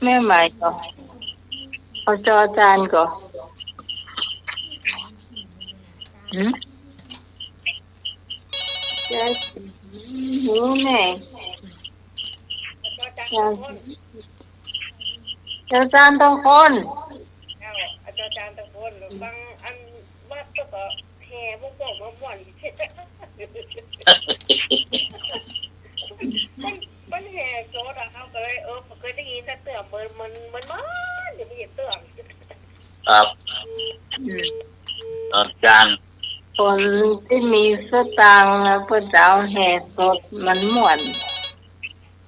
แม่หมายก่อ เอาจอจานก่อ หืม จะหูแม่ อาจารย์ตองคน เจ้า อาจารย์ตองคน บางอันวัดก็แห่พวกพวกมาม่วน มัน มันแห่ โสดอะ เฮาก็เลย เออ บ่เกยได้ยินสักเตื้อ เหมือน เหมือน เหมือน เหมือน ยังบ่เห็นเตื้อ ครับ อืม อาจ๋ารย์ คนตี้มีสตางค์นะ เปิ้นจะเอาแห่สดมันม่วน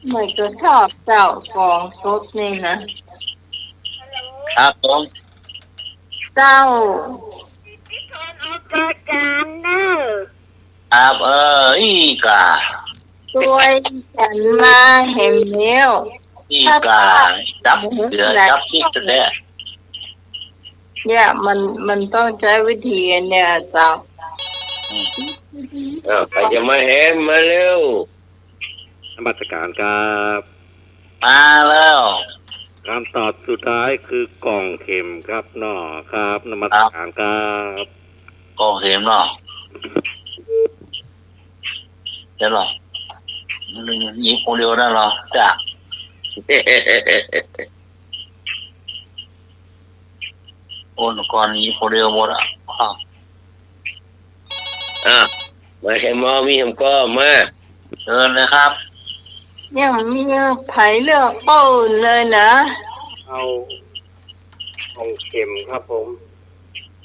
เปิ้นจะชอบเจ้า กลองสดนี่นะ ครับผม เจ้า ครับ เออ อี้ก่า ตวยกั๋นมาแหมแล้ว อี้ก่า จับเสือจับจิ๊กแต๊ เนี่ย มัน มันต้องใจ๊วิธีอันเนี่ยเจ้า อืม เออ ใผจะมาแหม มาเร็ว นมัสการครับ มาแล้ว คำตอบสุดท้ายคือกล่องเข็มครับเนาะ ครับ นมัสการครับ กล่องเข็มเนาะ เดี๋ยวรอ หยิบคนเดียวได้เหรอ จ้ะ โอนก่อน หยิบคนเดียวหมดอะ อ้าว อ่ะ มาแหม มีแหมก็มา เชิญเลยครับ ยังมีใผเลือกเปิ้นเลยนะ เอากล่องเข็มครับผม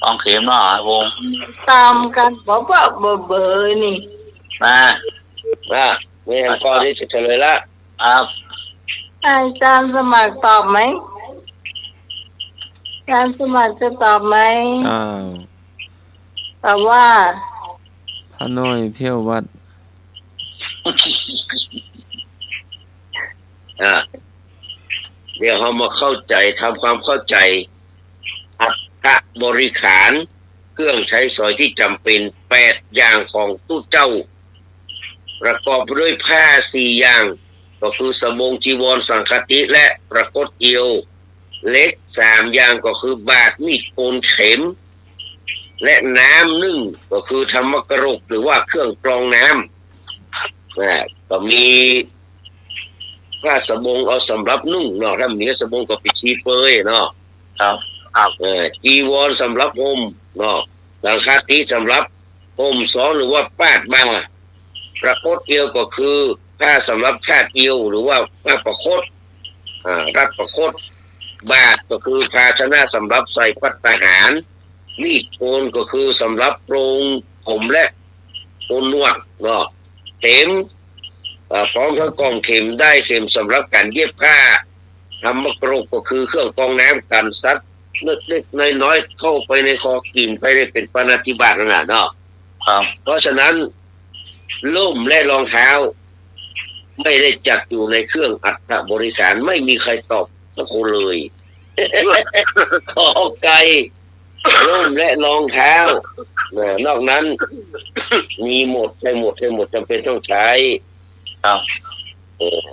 กล่องเข็มเนาะครับผม ต๋ามกั๋น บ่บ่บ่เบอร์นี่ มา อ่ะ มีแหมก็ตี้จะเฉลยละ ครับ อาจ๋ารย์สมัครตอบไหม อาจ๋ารย์สมัครจะตอบไหม อ้าว ตอบว่า พระน้อยเพี้ยววัด อ่ะ เดี๋ยวเฮามาเข้าใจ๋ ทำความเข้าใจ๋ อัฐบริขาร เครื่องใจ๊สอยตี้จ๋ำเป๋น แปดอย่างของตุ๊เจ้า ประกอบด้วยผ้าสี่อย่าง ก็คือสบง จีวร สังฆาทิ และประคตเอียว เหล็กสามอย่าง ก็คือบาตร มีด โกน เข็ม และน้ำนึ่ง ก็คือธรรมกรก หรือว่าเครื่องกรองน้ำ นะ ก็มีผ้าสบงเอาสำหรับนุ่งเนาะ ถ้าบ่มีสบงก็ปิดชีเปลือยเนาะ ครับ ครับ เออ จีวรสำหรับห่มเนาะ สังฆาทิสำหรับห่มซ้อนหรือว่าปาดบ่า ประคตเอียวก็คือผ้าสำหรับคาดเอียว หรือว่าผ้าประคต อ่า รัดประคต บาตรก็คือภาชนะสำหรับใส่ภัตตาหาร มีดโกนก็คือสำหรับโปรงผมและโกนหนวดเนาะ เข็ม อ่า พร้อมทั้งกล่องเข็ม ด้ายเข็มสำหรับก๋านเย็บผ้า ธรรมกรกก็คือเครื่องกรองน้ำ กั๋นสัตว์เล็กๆน้อยๆเข้าไปในคอ กิ๋นไปได้เป๋นปาณาติบาตนั่นน่ะเนาะ ครับ เพราะฉะนั้น ร่มและรองเท้า ไม่ได้จัดอยู่ในเครื่องอัฐบริขาร ไม่มีใครตอบสักคนเลย ขอไข่ ร่มและรองเท้า นะ นอกนั้น มีหมด ใจ๊หมด ใจ๊หมด จ๋ำเป๋นต้องใจ๊ ครับ เออ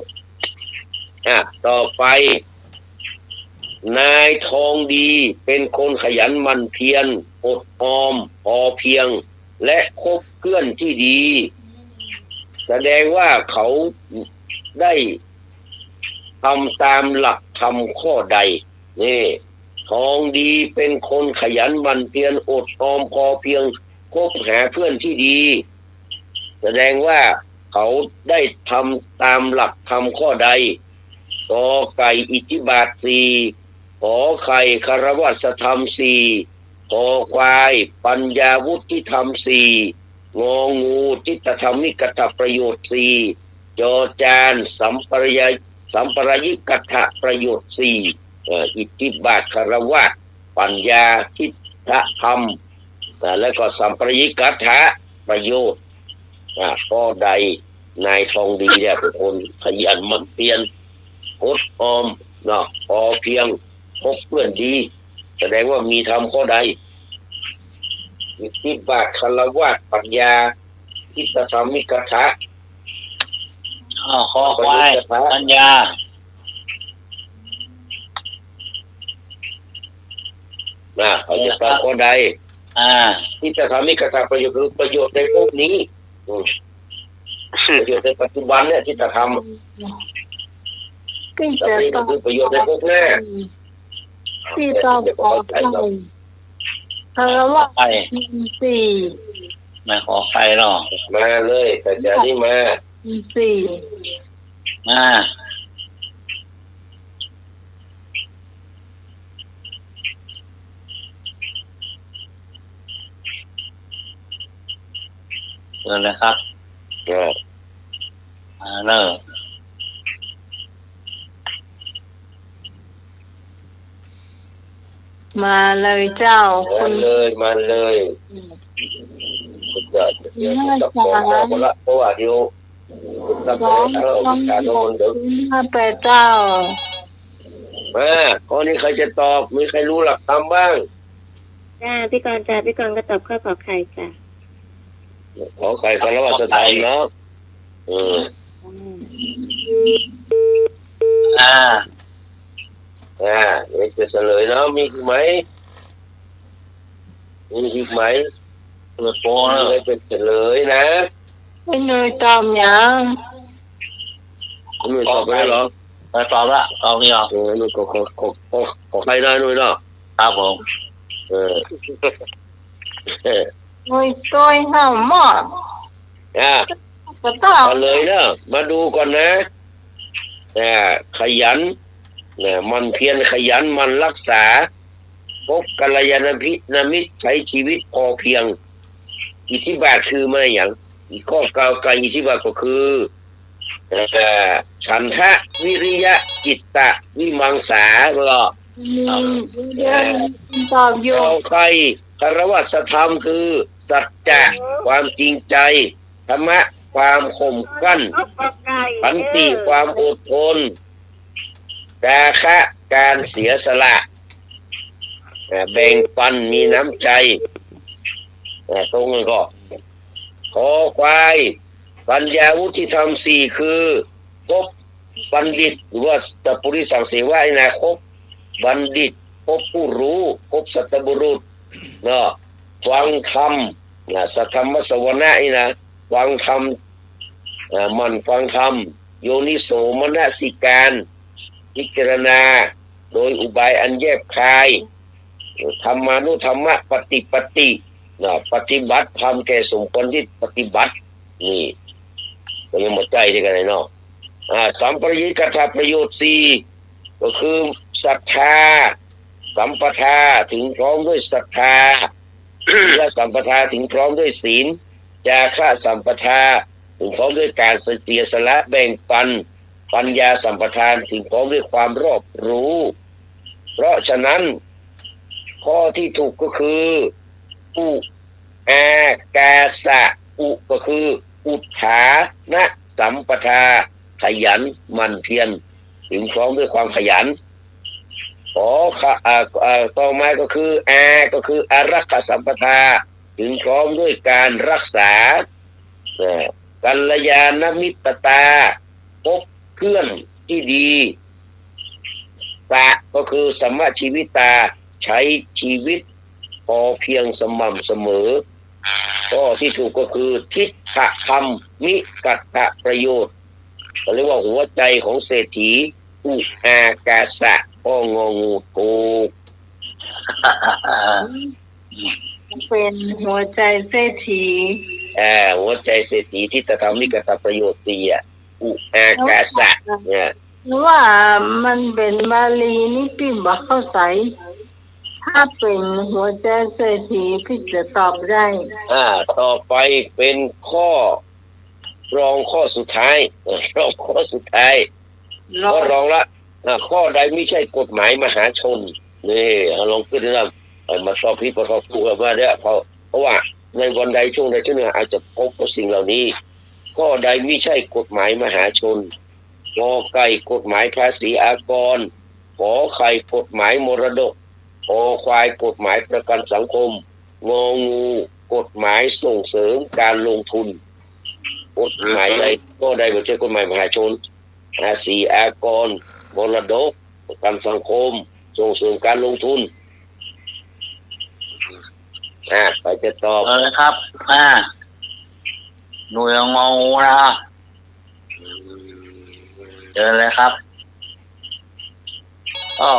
อ่ะ ต่อไป นายทองดีเป๋นคนขยันหมั่นเพียร อดออม พอเพียง และคบเพื่อนตี้ดี แสดงว่าเขาได้ทำต๋ามหลักธรรมข้อใด นี่ ทองดีเป๋นคนขยันหมั่นเพียร อดออม พอเพียง คบหาเพื่อนตี้ดี แสดงว่าเขาได้ทำต๋ามหลักธรรมข้อใด กอไก่ อิทธิบาทสี่ ขอไข่ คารวะธรรมสี่ คอควาย ปัญญาวุฒิธรรมสี่ งองู จิตตธรรมิกถประโยชน์สี่ จอจาน สัมปราย สัมปรายิกถประโยชน์สี่ เอ่อ อิทธิบาท คารวะ ปัญญา จิตตธรรม อ่า แล้วก็สัมปรายิกถประโยชน์ อ่า ข้อใด นายทองดีเนี่ยเป๋นคนขยันหมั่นเพียร อดออม เนาะ พอเพียง คบเพื่อนดี แสดงว่ามีธรรมข้อใด อิทธิบาท คารวะ ปัญญา จิตตธรรมิกถ อ้าว คอควาย ปัญญา นะ เขาจะตอบข้อใด อ่า จิตตธรรมิกถประโยชน์คือประโยชน์ในภพนี้ อืม ประโยชน์ในปัจจุบันเนี่ย จิตตธรรม จิตตธรรม ก็คือประโยชน์ในภพหน้า จิตตธรรม คารวะ สี่ มาขอไข่เนาะ มาเลย อาจ๋ารย์นี่มา สี่ มา เชิญเลยครับ เออ มาเลย มาเลยเจ้า มาเลย มาเลย อืม คุณจะ เดี๋ยวจะบอกมาคนละ เพราะว่าเดี๋ยว สอง สอง หก ห้า แปด เจ้า มา ข้อนี้ใครจะตอบ มีใครรู้หลักธรรมบ้าง จ้า พี่กรณ์จ้า พี่กรณ์ก็ตอบข้อขอไข่จ้า ขอไข่ คารวะธรรมเนาะ เออ อืม อ่า อ่า เดี๋ยวจะเฉลยเนาะ มีอีกไหม มีอีกไหม เปิดโปงแล้ว เดี๋ยวจะเฉลยนะ ไอ้หนุ่ยตอบยัง ไอ้หนุ่ยตอบไปแล้วเหรอ ไปตอบละ ตอบนี่เหรอ เออ ไอ้หนุ่ยขอ ขอ ขอ ขอ ขอไข่หน่อย หนุ่ยเนาะ ครับผม เออ หนุ่ยตวยห้ามหมด อ่ะ ก็ต้อง เอาเลยเนอะ มาดูก่อนนะ อ่า ขยัน นะ หมั่นเพียรขยันหมั่นรักษา คบกัลยาณมิตร ใช้ชีวิตพอเพียง อิทธิบาทคือมาอย่าง อีกข้อเก้ากับอิทธิบาทก็คือ เอ่อ ฉันทะ วิริยะ จิตตะ วิมังสา แล้วก็ อืม เดี๋ยวตอบอยู่ ต่อไป คารวะธรรมคือ สัจจะ ความจริงใจ ธรรมะ ความข่มกั้น ขันติ ความอดทน จาคะ การเสียสละ อ่า แบ่งปัน มีน้ำใจ อ่า ตรงนั้นก็ คอควาย ปัญญาวุฒิธรรมสี่คือ คบบัณฑิต หรือว่าสัตตปุริสังเสวะนี่นะ คบบัณฑิต คบผู้รู้ คบสัตบุรุษ เนาะ ฟังธรรม นะ สัทธรรมสวนะนี่นะ ฟังธรรม อ่า หมั่นฟังธรรม โยนิโสมนสิการ พิจารณา โดยอุบายอันแยบคาย ธรรมานุธรรมปฏิปติ นะ ปฏิบัติธรรมแก่สมควรที่ปฏิบัติ นี่ ก็ยังบ่ใจ้เดียวกั๋นเลยเนาะ อ่า สัมปยุตตประโยชน์สี่ ก็คือ สัทธา สัมปทา ถึงพร้อมด้วยศรัทธา ศีลสัมปทา ถึงพร้อมด้วยศีล จาคะสัมปทา ถึงพร้อมด้วยการเสียสละแบ่งปัน ปัญญาสัมปทา ถึงพร้อมด้วยความรอบรู้ เพราะฉะนั้น ข้อที่ถูกก็คือ อุ อากาสะ อุ ก็คือ อุทธานะสัมปทา ขยันหมั่นเพียร ถึงพร้อมด้วยความขยัน ขอขะ อ่า อ่า ต่อมาก็คือ อา ก็คือ อารักขสัมปทา ถึงพร้อมด้วยการรักษา เอ่อ กัลยาณมิตรตา พบเพื่อนที่ดี สะ ก็คือ สมชีวิตา ใช้ชีวิตพอเพียงสม่ำเสมอ ข้อที่ถูกก็คือ ทิฏฐธรรมมิกัตถประโยชน์ เขาเรียกว่าหัวใจของเศรษฐี อุ อากาสะ ข้ององู ถูก เป็นหัวใจเศรษฐี อ่า หัวใจเศรษฐี ทิฏฐธรรมมิกัตถประโยชน์สี่อะ อุ อากาสะ เนี่ย ว่ามันเป็นบาลีนี่ปิ้มบ่เข้าใจ๋ ถ้าเป็นหัวใจเศรษฐีปิ้มจะตอบได้ อ่า ต่อไปเป็นข้อ รองข้อสุดท้าย เออ รองข้อสุดท้าย รอง ข้อรองละ อ่า ข้อใดมิใช่กฎหมายมหาชน นี่ เอาลองขึ้นนะ เอามาสอบผิด มาสอบถูกมาเนี่ย เพราะ เพราะว่าในวันใดช่วงใดช่วงหนึ่งอาจจะพบกับสิ่งเหล่านี้ ข้อใดมิใช่กฎหมายมหาชน กอไก่ กฎหมายภาษีอากร ขอไข่ กฎหมายมรดก คอควาย กฎหมายประกันสังคม งองู กฎหมายส่งเสริมการลงทุน กฎหมายใด ข้อใดบ่ใจ้กฎหมายมหาชน ภาษีอากร มรดก ประกันสังคม ส่งเสริมการลงทุน อ่า ใผจะตอบ เอาเลยครับ อ่า หนุ่ยงองูนะ เชิญเลยครับ อ้อ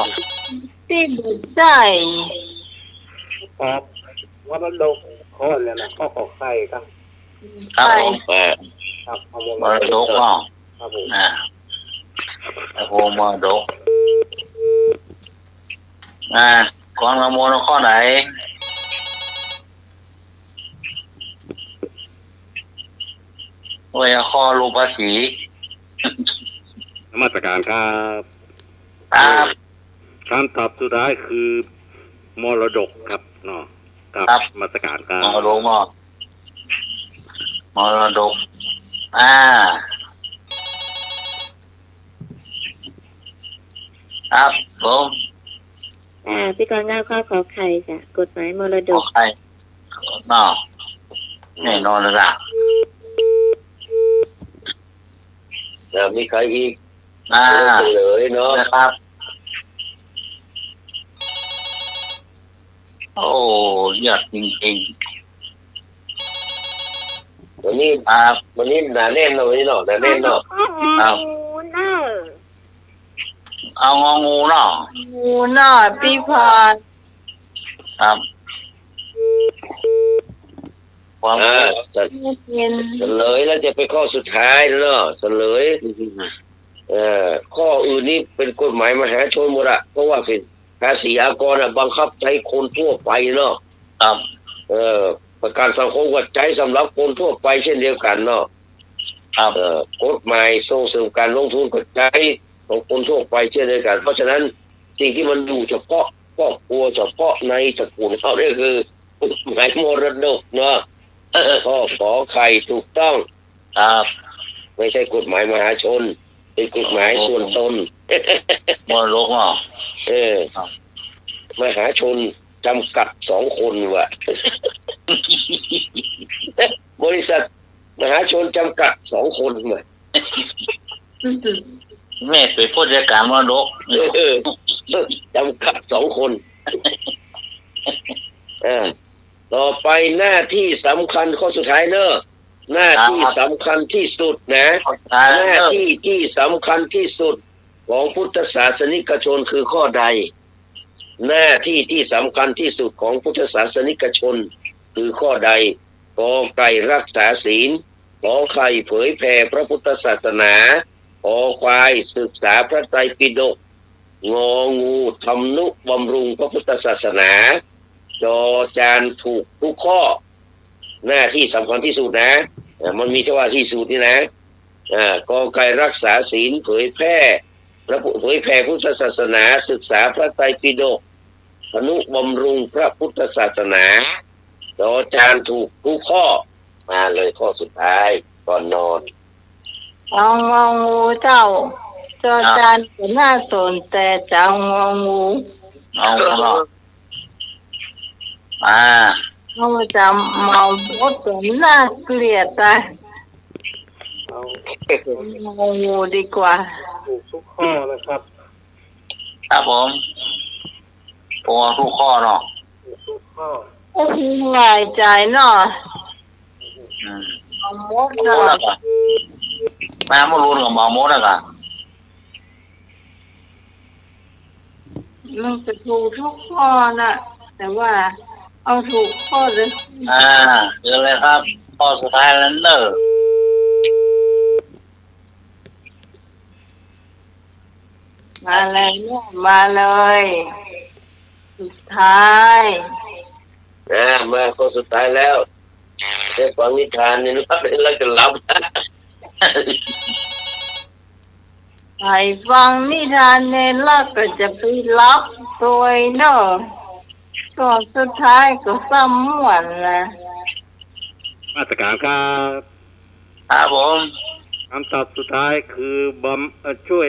ตี้บ่ใจ้ ครับ มรดก ข้อเนี่ยนะ ข้อขอไข่ครับ ครับผม ไข่ เออ ครับ ข้อมูล มรดก อ้อ ครับผม อ่า ครับผม มรดก อ่า ของน้องมนต์ข้อไหน โอ้ย ข้อรูปภาษี นมัสการครับ ครับ คำตอบสุดท้ายคือ มรดกครับเนาะ ครับ ครับ นมัสการครับ มรดกเนาะ มรดก อ่า ครับผม อ่า พิธีกรเงาะ ข้อขอไข่จ้ะ กฎหมายมรดก ขอไข่ เนาะ แน่นอนแล้วล่ะ แล้วมีใครอีก อ่า เฉลยเนาะ นะครับ โอ้ ยอดจริงๆ วันนี้ ครับ วันนี้หนาแน่นเนาะ วันนี้เนาะ หนาแน่นเนาะ เอา ครับ เอางองูเนาะ เอางองูเนาะ งูเนาะ พี่พร ครับ ความ อ่า เฉลยแล้วจะเป็นข้อสุดท้ายเนาะ เฉลย เอ่อ ข้ออื่นนี่เป็นกฎหมายมหาชนหมดอะ เพราะว่าเป็นภาษีอากรอะ บังคับใจ๊คนทั่วไปเนาะ ครับ เอ่อ ประกันสังคมก็ใจ๊สำหรับคนทั่วไปเช่นเดียวกั๋นเนาะ ครับ เอ่อ กฎหมายส่งเสริมการลงทุนก็ใจ๊ของคนทั่วไปเช่นเดียวกั๋น เพราะฉะนั้นสิ่งที่มันอยู่เฉพาะครอบครัว เฉพาะในตระกูลเขาเนี่ยคือกฎหมายมรดกเนาะ ข้อขอไข่ถูกต้อง ครับ ไม่ใช่กฎหมายมหาชน เป็นกฎหมายส่วนตน มรดกเนาะ เออ ครับ มหาชนจำกัดสองคนว่ะ บริษัทมหาชนจำกัดสองคนว่ะ แม่เป๋นผู้จัดการมรดก เออ จำกัดสองคน เออ ต่อไปหน้าที่สำคัญข้อสุดท้ายเนอะ หน้าที่ ครับ สำคัญที่สุดนะ ข้อสุดท้าย หน้าที่ที่สำคัญที่สุดของพุทธศาสนิกชนคือข้อใด หน้าที่ที่สำคัญที่สุดของพุทธศาสนิกชนคือข้อใด กอไก่ รักษาศีล ขอไข่ เผยแผ่พระพุทธศาสนา คอควาย ศึกษาพระไตรปิฎก งองู ทำนุบำรุงพระพุทธศาสนา จอจาน ถูกทุกข้อ หน้าที่สำคัญที่สุดนะ เอ่อ มันมีเฉพาะที่สุดนี่นะ อ่า กอไก่ รักษาศีล เผยแผ่พระพุ เผยแผ่พุทธศาสนา ศึกษาพระไตรปิฎก ทำนุบำรุงพระพุทธศาสนา จอจาน ถูกทุกข้อ มาเลยข้อสุดท้ายก่อนนอน เอางองูเจ้า จอจาน อ่ะ ก็น่าสน แต่จะเอางองู เอางอ อ่า เอาจะเหมามด ก็น่าเกลียดตาย เอางองูดีกว่า ถูกทุกข้อนะครับ ครับผม ผมเอาทุกข้อเนาะ ถูกทุกข้อ โอ้โห ง่ายจ๋ายเนาะ อืม เหมามด เหมาหมด เนาะ แล้วก็ แม่มดรูนก็เหมาหมดแล้วก็ มันจะถูกทุกข้อน่ะ แต่ว่าเอาถูกข้อเลย อ่า เชิญเลยครับ ข้อสุดท้ายแล้วเนอะ มาเลยเนี่ย มาเลย สุดท้าย อ่า มาข้อสุดท้ายแล้ว ได้ฟังนิทานนี่หลับ แล้วก็หลับ ใผฟังนิทานนี่แล้วก็จะไปหลับตวยเนาะ ข้อสุดท้ายก็ซ้ำม่วนนะ นมัสการครับ ครับผม คำตอบสุดท้ายคือบำ เอ่อ ช่วย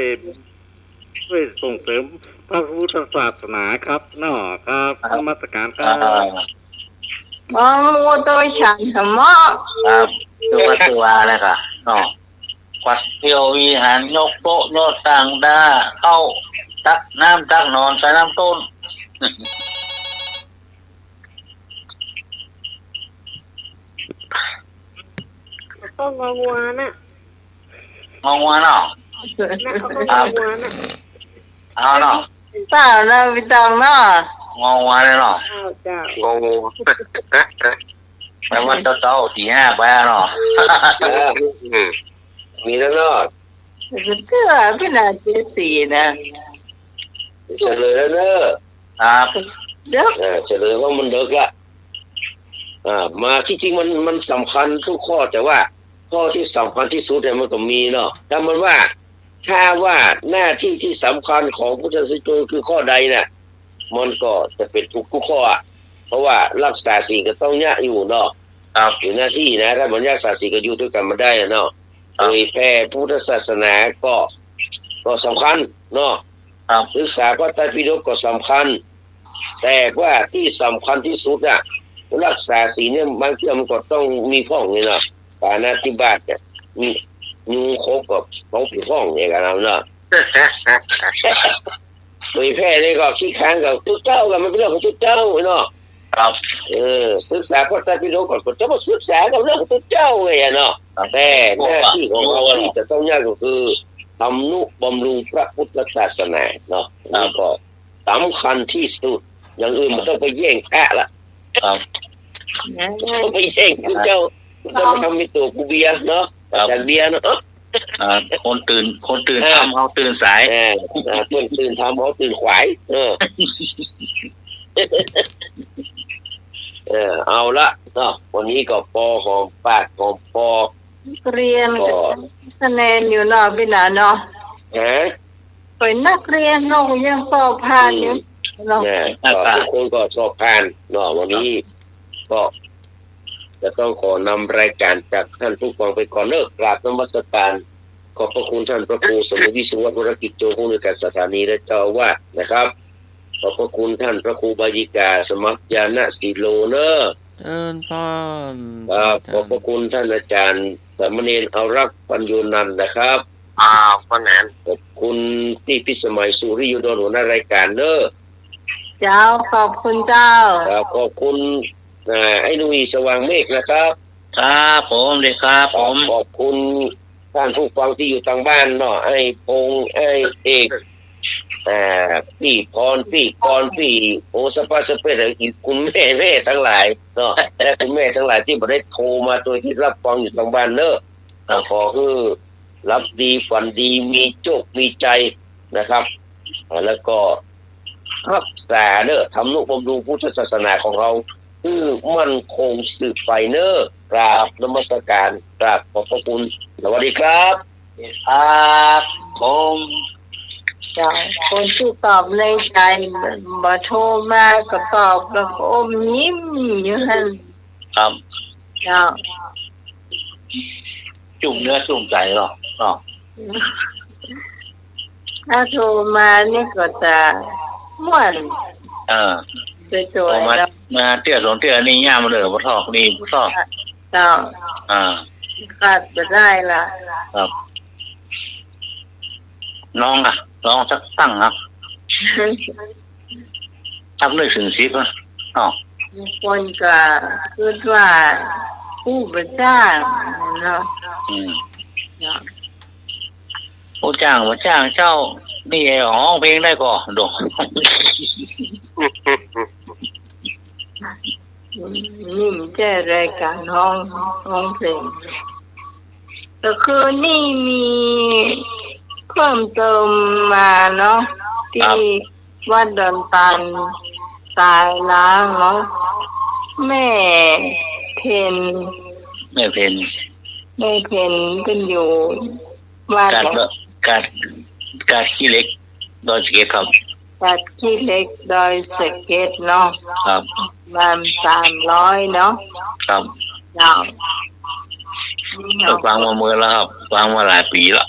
ช่วยส่งเสริมพระพุทธศาสนาครับเนาะ ครับ ครับ นมัสการครับ อ่า มองมูตัวฉันสมอ ครับ ตัวตัวอะไรกะเนาะ กวาดเที่ยววิหาร ยกโต๊ะ ยกตังค์ ได้เข้า ตักน้ำ ตักหนอน ใส่น้ำต้น ก็งองัวน่ะ งองัวเนาะ นะ เขาก็งองัวน่ะ เอาเนาะ เปล่านะ พี่ตองเนาะ งองัวเลยเนาะ อ้าว เจ้า งองัว แปลว่าเจ้าๆ สี่ห้าไปอะเนาะ เออ อืม มีแล้วเนาะ แต่ก็เชื่อพี่นาเจสีนะ เฉลยแล้วเนอะ ครับ เดี๋ยว เออ เฉลยว่ามันดึกละ อ่า มา ที่จริงมัน มันสำคัญทุกข้อ แต่ว่า ข้อตี้สำคัญตี้สุดเนี่ยมันก็มีเนาะ ถ้ามันว่า ถ้าว่าหน้าตี้ตี้สำคัญของพุทธศาสนิกชนคือข้อใดน่ะ มันก็จะเป๋นถูกกู้ข้ออะ เพราะว่ารักษาศีลก็ต้องเยียะอยู่เนาะ ครับ อยู่หน้าตี้นะ ถ้าบ่รักษาศีลก็อยู่ตวยกั๋นบ่ได้อะเนาะ ครับ เผยแผ่พุทธศาสนาก็ ก็สำคัญเนาะ ครับ ศึกษาพระไตรปิฎกก็สำคัญ แต่ว่าตี้สำคัญตี้สุดอะ รักษาศีลเนี่ย บางเตื้อมันก็ต้องมีพ่องนี่เนาะ ปาณาติบาตเนี่ย มี ยุงขบก็ต้องมีพ่องเนี่ยกั๋นเนาะ เผยแผ่นี่ก็ขี้ค้านกับตุ๊เจ้ากั๋น มันเป๋นเรื่องของตุ๊เจ้าเนาะ ครับ เออ ศึกษาพระไตรปิฎกก่อน ก็จะมาศึกษากับเรื่องของตุ๊เจ้าไงอะเนาะ ครับ แต่หน้าตี้ของเฮาตี้จะต้องเยียะก็คือ ทำนุบำรุงพระพุทธศาสนาเนาะ ครับ นี่ก็ สำคัญตี้สุด อย่างอื่นบ่ต้องไปแย่งพระละ ครับ บ่ต้องไปแย่งตุ๊เจ้า บ่ต้องไปทำเป๋นตั๋วกูเบียร์เนาะ ครับ อาจ๋ารย์เบียร์เนาะ อ่า คนตื่น คนตื่น เออ ทำ เฮาตื่นสาย เออ เออ คนตื่นทำ เฮาตื่นขวาย เออ เออ เอาละเนาะ วันนี้ก็ปอหอมปากหอมคอ นักเรียนก็ ก็คะแนนอยู่เนาะ ปี้หนาเนาะ ฮะ เป๋นนักเรียนเนาะ ยังสอบผ่านอยู่ อืม เนาะ นะ ก็ทุกคนก็สอบผ่านเนาะ วันนี้ก็จะต้องขอนำรายการจากท่านผู้ฟังไปก่อนเนาะ กราบนมัสการ ขอบพระคุณท่านพระครูสมุทรวิศวะวรกิจโจ ผู้อำนวยการสถานีและเจ้าอาวาสนะครับ ขอบพระคุณท่านพระครูบายิกา สมัครญาณสีโลเนาะ เจริญพร ครับ อาจ๋ารย์ ขอบพระคุณท่านอาจ๋ารย์สามเณรอารักษ์ ปัญโญนันท์นะครับ อ่า ขอบคุณตี้พิสมัย สุริโยดล หัวหน้ารายการเนาะ เจ้า ขอบคุณเจ้า ครับ ขอบคุณ อ่า ไอ้หนุ่ย สว่างเมฆนะครับ ครับผม ดีครับผม ขอบคุณท่านผู้ฟังตี้อยู่ตางบ้านเนาะ ไอ้พงษ์ ไอ้เอก อ่า ปี้พร ปี้กรณ์ ปี้ โอ้ สะป๊าสะเป๊ด อีกคุณแม่ๆ ตังหลายเนาะ และคุณแม่ตังหลายตี้บ่ได้โทรมา ตวยตี้ฮับฟังอยู่ตางบ้านเนาะ ครับ ขอหื้อหลับดีฝันดี มีโจคมีชัยนะครับ อ่า แล้วก็ ฮักษาเนาะ ทำนุบำรุงพุทธศาสนาของเฮา หื้อมั่นคงสืบไปเนาะ กราบนมัสการ กราบขอบพระคุณ สวัสดีครับ ครับผม เจ้า คนตี้ตอบในใจ๋ บ่โทรมาก็ตอบแบบอมยิ้มอยู่หั้น ครับ เจ้า จุ่มเนื้อจุ่มใจ๋เนาะ เนาะ ถ้าโทรมานี่ก็จะม่วน เออ สวยๆ โทรมา เนาะ มาเตื้อสองเตื้อนี่ย่ามเลย บ่ทอกนี่บ่ทอก เจ้า อ่า ขาดบ่ได้ละ ครับ ลองอะ ลองสักตั้งอะ ถ้านึกเถิงสิบอะ อ้าว บางคนก็กึ๊ดว่า ฮู้บ่จ้างเนาะ อืม เนาะ ฮู้จ้างบ่จ้างเจ้า นี่ฮ้องเพลงได้ก่อ โด นี่มันใจ้รายการฮ้อง ฮ้องเพลง ก็คือนี่มีเพิ่มเติมมาเนาะ ครับ ตี้วัดดอนตาลสายล้างเนาะ แม่เพ็ญ แม่เพ็ญ แม่เพ็ญเปิ้นอยู่บ้าน กาด กาด กาดขี้เหล็ก ดอยสะเก็ดครับ กาดขี้เหล็ก ดอยสะเก็ดเนาะ ครับ ประมาณสามร้อยเนาะ ครับ เจ้า ก็ฟังมาเมินแล้วครับ ฟังมาหลายปี๋แล้ว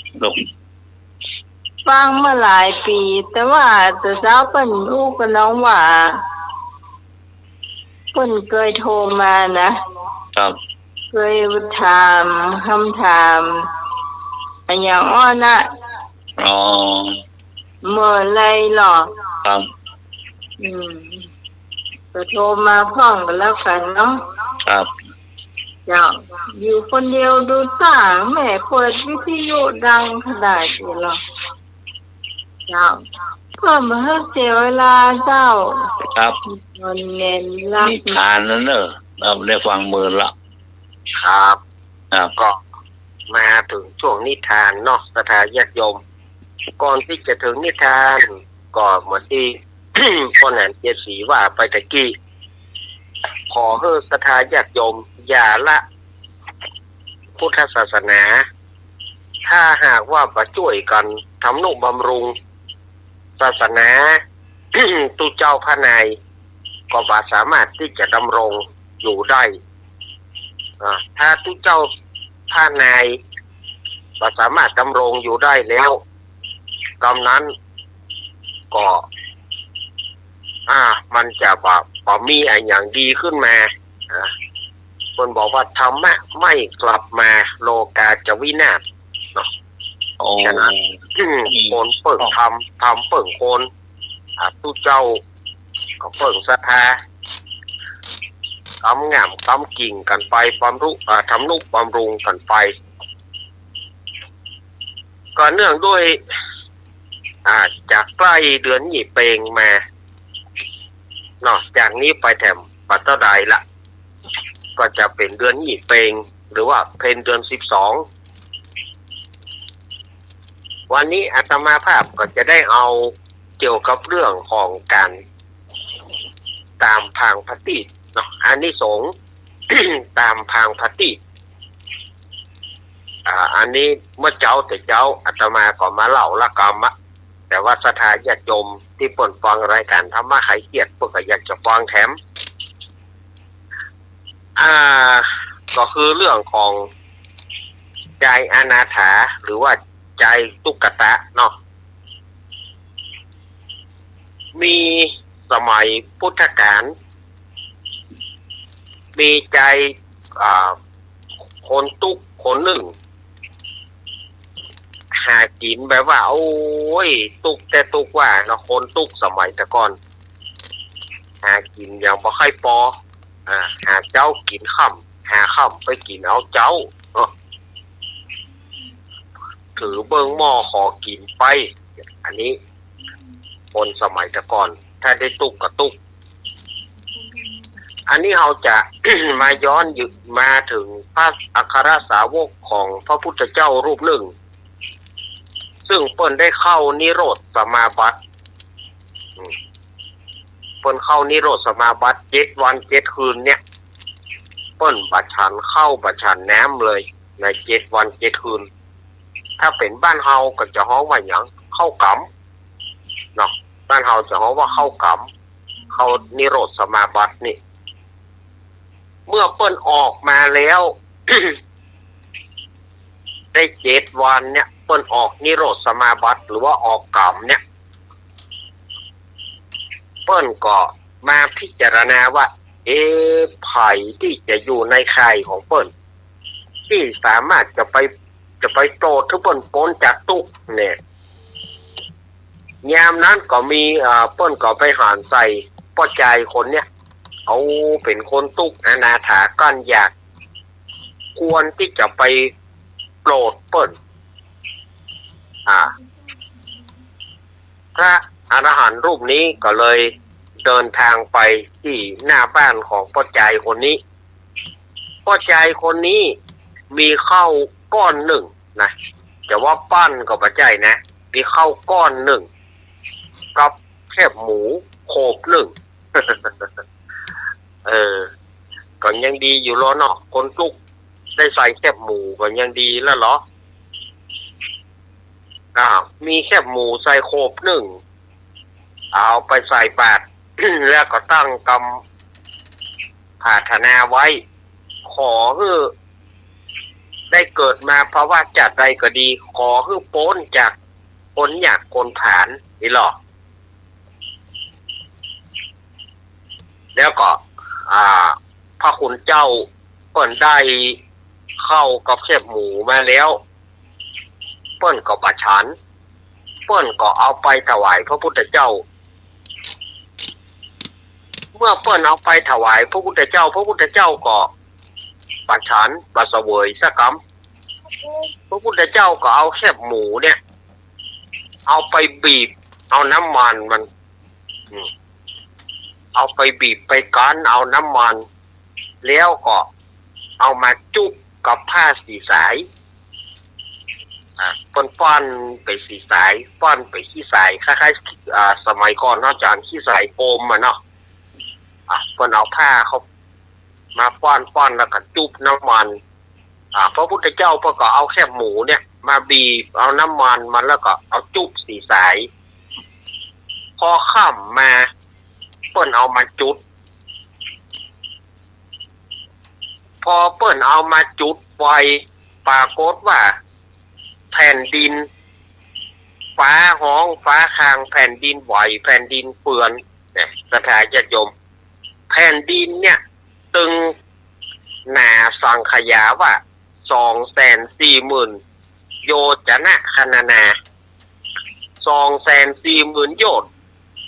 ฟังมาหลายปี๋ แต่ว่าแต่เจ้าเปิ้นอู้กับน้องว่า เปิ้นเกยโทรมานะ ครับ เกยถามกำถาม อะหยังอ้อนะ อ๋อ เมื่อไรหรอ ครับ อืม ก็โทรมาพ่องก็แล้วกั๋นเนาะ ครับ เจ้า อยู่คนเดียวดูต้า แม่เปิดวิทยุดังขนาดนี้หรอ เจ้า เพื่อบ่หื้อเสียเวลาเจ้า ครับ นอนเน้นหลับ นิทานนั้นเน่อ ครับ ได้ฟังเมินละ ครับ ครับ ก็มาเถิงช่วงนิทานเนาะ ศรัทธาญาติโยม ก่อนตี้จะเถิงนิทาน ก็เหมือนตี้ ป้อแหนมเจียรศรีว่าไปตะกี้ ขอหื้อศรัทธาญาติโยม อย่าละ พุทธศาสนา ถ้าหากว่าบ่จ้วยกั๋นทำนุบำรุงศาสนา ตุ๊เจ้าพระนายก็บ่สามารถตี้จะดำรงอยู่ได้ อ่า ถ้าตุ๊เจ้าพระนายบ่สามารถดำรงอยู่ได้แล้ว กำนั้นก็ อ่า มันจะบ่ บ่มีอะหยังดีขึ้นมา อ่า เปิ้นบอกว่า ธรรมะไม่กลับมา โลกาจะวินาศ เนาะ โอ้ ฉะนั้น อืม คนเปิ้งธรรม ธรรมเปิ้งคน อ่า ตุ๊เจ้าก็เปิ้งศรัทธา กำง่ำกำกิ่งกั๋นไป บำรุง อ่า ทำนุบำรุงกั๋นไป ก็เนื่องด้วย อ่า จะใก้เดือนยี่เป็งมา เนาะ จากนี้ไปแถมบ่เต้าใดละ ก็จะเป๋นเดือนยี่เป็ง หรือว่าเพ็ญเดือนสิบสอง วันนี้อาตมาภาพก็จะได้เอาเกี่ยวกับเรื่องของก๋านต๋ามผางพระตีปเนาะ อานิสงส์ ต๋ามผางพระตีป อ่า อันนี้เมื่อเจ๊าแต่เจ๊าอาตมาก็มาเล่าละกำอะ แต่ว่าศรัทธาญาติโยมตี้เปิ้นฟังรายก๋านธรรมะคลายเครียด เปิ้นก็อยากจะฟังแถม อ่า ก็คือเรื่องของจายอนาถา หรือว่าจายตุ๊กตะเนาะ มีสมัยพุทธกาล มีจาย อ่า คนตุ๊กข์คนนึ่ง หากิ๋นแบบว่า โอ้ย ตุ๊กข์แต๊ตุ๊กข์ว่าเนาะ คนตุ๊กข์สมัยแต่ก่อน หากิ๋นอย่างบ่ใค่ปอ อ่า หาเจ๊ากิ๋นค่ำ หาค่ำไปกิ๋นเอาเจ๊า เนาะ ถือเบิ่งหม้อขอกิ๋นไป อันนี้ คนสมัยแต่ก่อน ถ้าได้ตุ๊กข์ก็ตุ๊กข์ อันนี้เฮาจะ มาย้อนอยู่ มาเถิงพระอัครสาวกของพระพุทธเจ้ารูปนึ่ง ซึ่งเปิ้นได้เข้านิโรธสมาบัติ อืม เปิ้นเข้านิโรธสมาบัติเจ็ดวันเจ็ดคืนเนี่ย เปิ้นบ่ฉันข้าวบ่ฉันน้ำเลย ในเจ็ดวันเจ็ดคืน ถ้าเป๋นบ้านเฮาก็จะฮ้องว่าหยัง ข้าวก๋ำ เนาะ บ้านเฮาจะฮ้องว่าข้าวก๋ำ เข้านิโรธสมาบัตินี่ เมื่อเปิ้นออกมาแล้ว ได้เจ็ดวันเนี่ย เปิ้นออกนิโรธสมาบัติ หรือว่าออกก๋ำเนี่ย เปิ้นก็มาพิจารณาว่า เอ๊ะ ใผตี้จะอยู่ในข่ายของเปิ้น ตี้สามารถจะไป จะไปโปรดหื้อเปิ้นป๊นจากตุ๊กข์เนี่ย ยามนั้นก็มี เอ่อ เปิ้นก็ไปหันใส่ป้อจายคนเนี่ย เอาเป๋นคนตุ๊กข์อนาถาก้านยาก ควรตี้จะไปโปรดเปิ้น อ่า พระอรหันต์รูปนี้ก็เลยเดินทางไปตี้หน้าบ้านของป้อจายคนนี้ ป้อจายคนนี้มีข้าวก้อนนึ่งนะ จะว่าปั้นก็บ่ใจ้นะ มีข้าวก้อนนึ่ง กับแคบหมูโขบนึ่ง เออ ก็ยังดีอยู่ลอเนาะ คนตุ๊กข์ได้ใส่แคบหมูก็ยังดีแล้วลอ อ่า มีแคบหมูใส่โขบนึ่ง เอาไปใส่บาตร แล้วก็ตั้งกำปรารถนาไว้ ขอหื้อได้เกิดมาภวะชาติใดก็ดี ขอหื้อป๊นจากคนยากคนผานนี่ลอ แล้วก็ อ่า พระคุณเจ้าเปิ้นได้ข้าวกับแคบหมูมาแล้ว เปิ้นก็บ่ฉัน เปิ้นก็เอาไปถวายพระพุทธเจ้า เมื่อเปิ้นเอาไปถวายพระพุทธเจ้า พระพุทธเจ้าก็บ่ฉัน บ่เสวยสักกำ พระพุทธเจ้าก็เอาแคบหมูเนี่ย เอาไปบีบเอาน้ำมันมัน อืม เอาไปบีบไปกั๋นเอาน้ำมัน แล้วก็เอามาจุ๊บกับผ้าสีสาย อ่า เปิ้นป้อนไปสีสาย ป้อนไปขี้สาย คล้ายๆ อ่า สมัยก่อนเนาะอาจารย์ ขี้สายโฟมอะเนาะ อ่า เปิ้นเอาผ้าเข้ามาป้อน ป้อนแล้วก็จุ๊บน้ำมัน อ่า พระพุทธเจ้าเปิ้นก็เอาแคบหมูเนี่ยมาบีบ เอาน้ำมันมาแล้วก็เอาจุ๊บสี่สาย พอค่ำมาเปิ้นเอามาจุด พอเปิ้นเอามาจุดไฟ ปรากฏว่าแผ่นดิน ฟ้าฮ้องฟ้าคาง แผ่นดินไหว แผ่นดินเฟือน เนี่ย ศรัทธาญาติโยม แผ่นดินเนี่ย ตึงหนาสังขยาว่า สองแสนสี่หมื่น โยจนะคณนา สองแสนสี่หมื่นโยชน์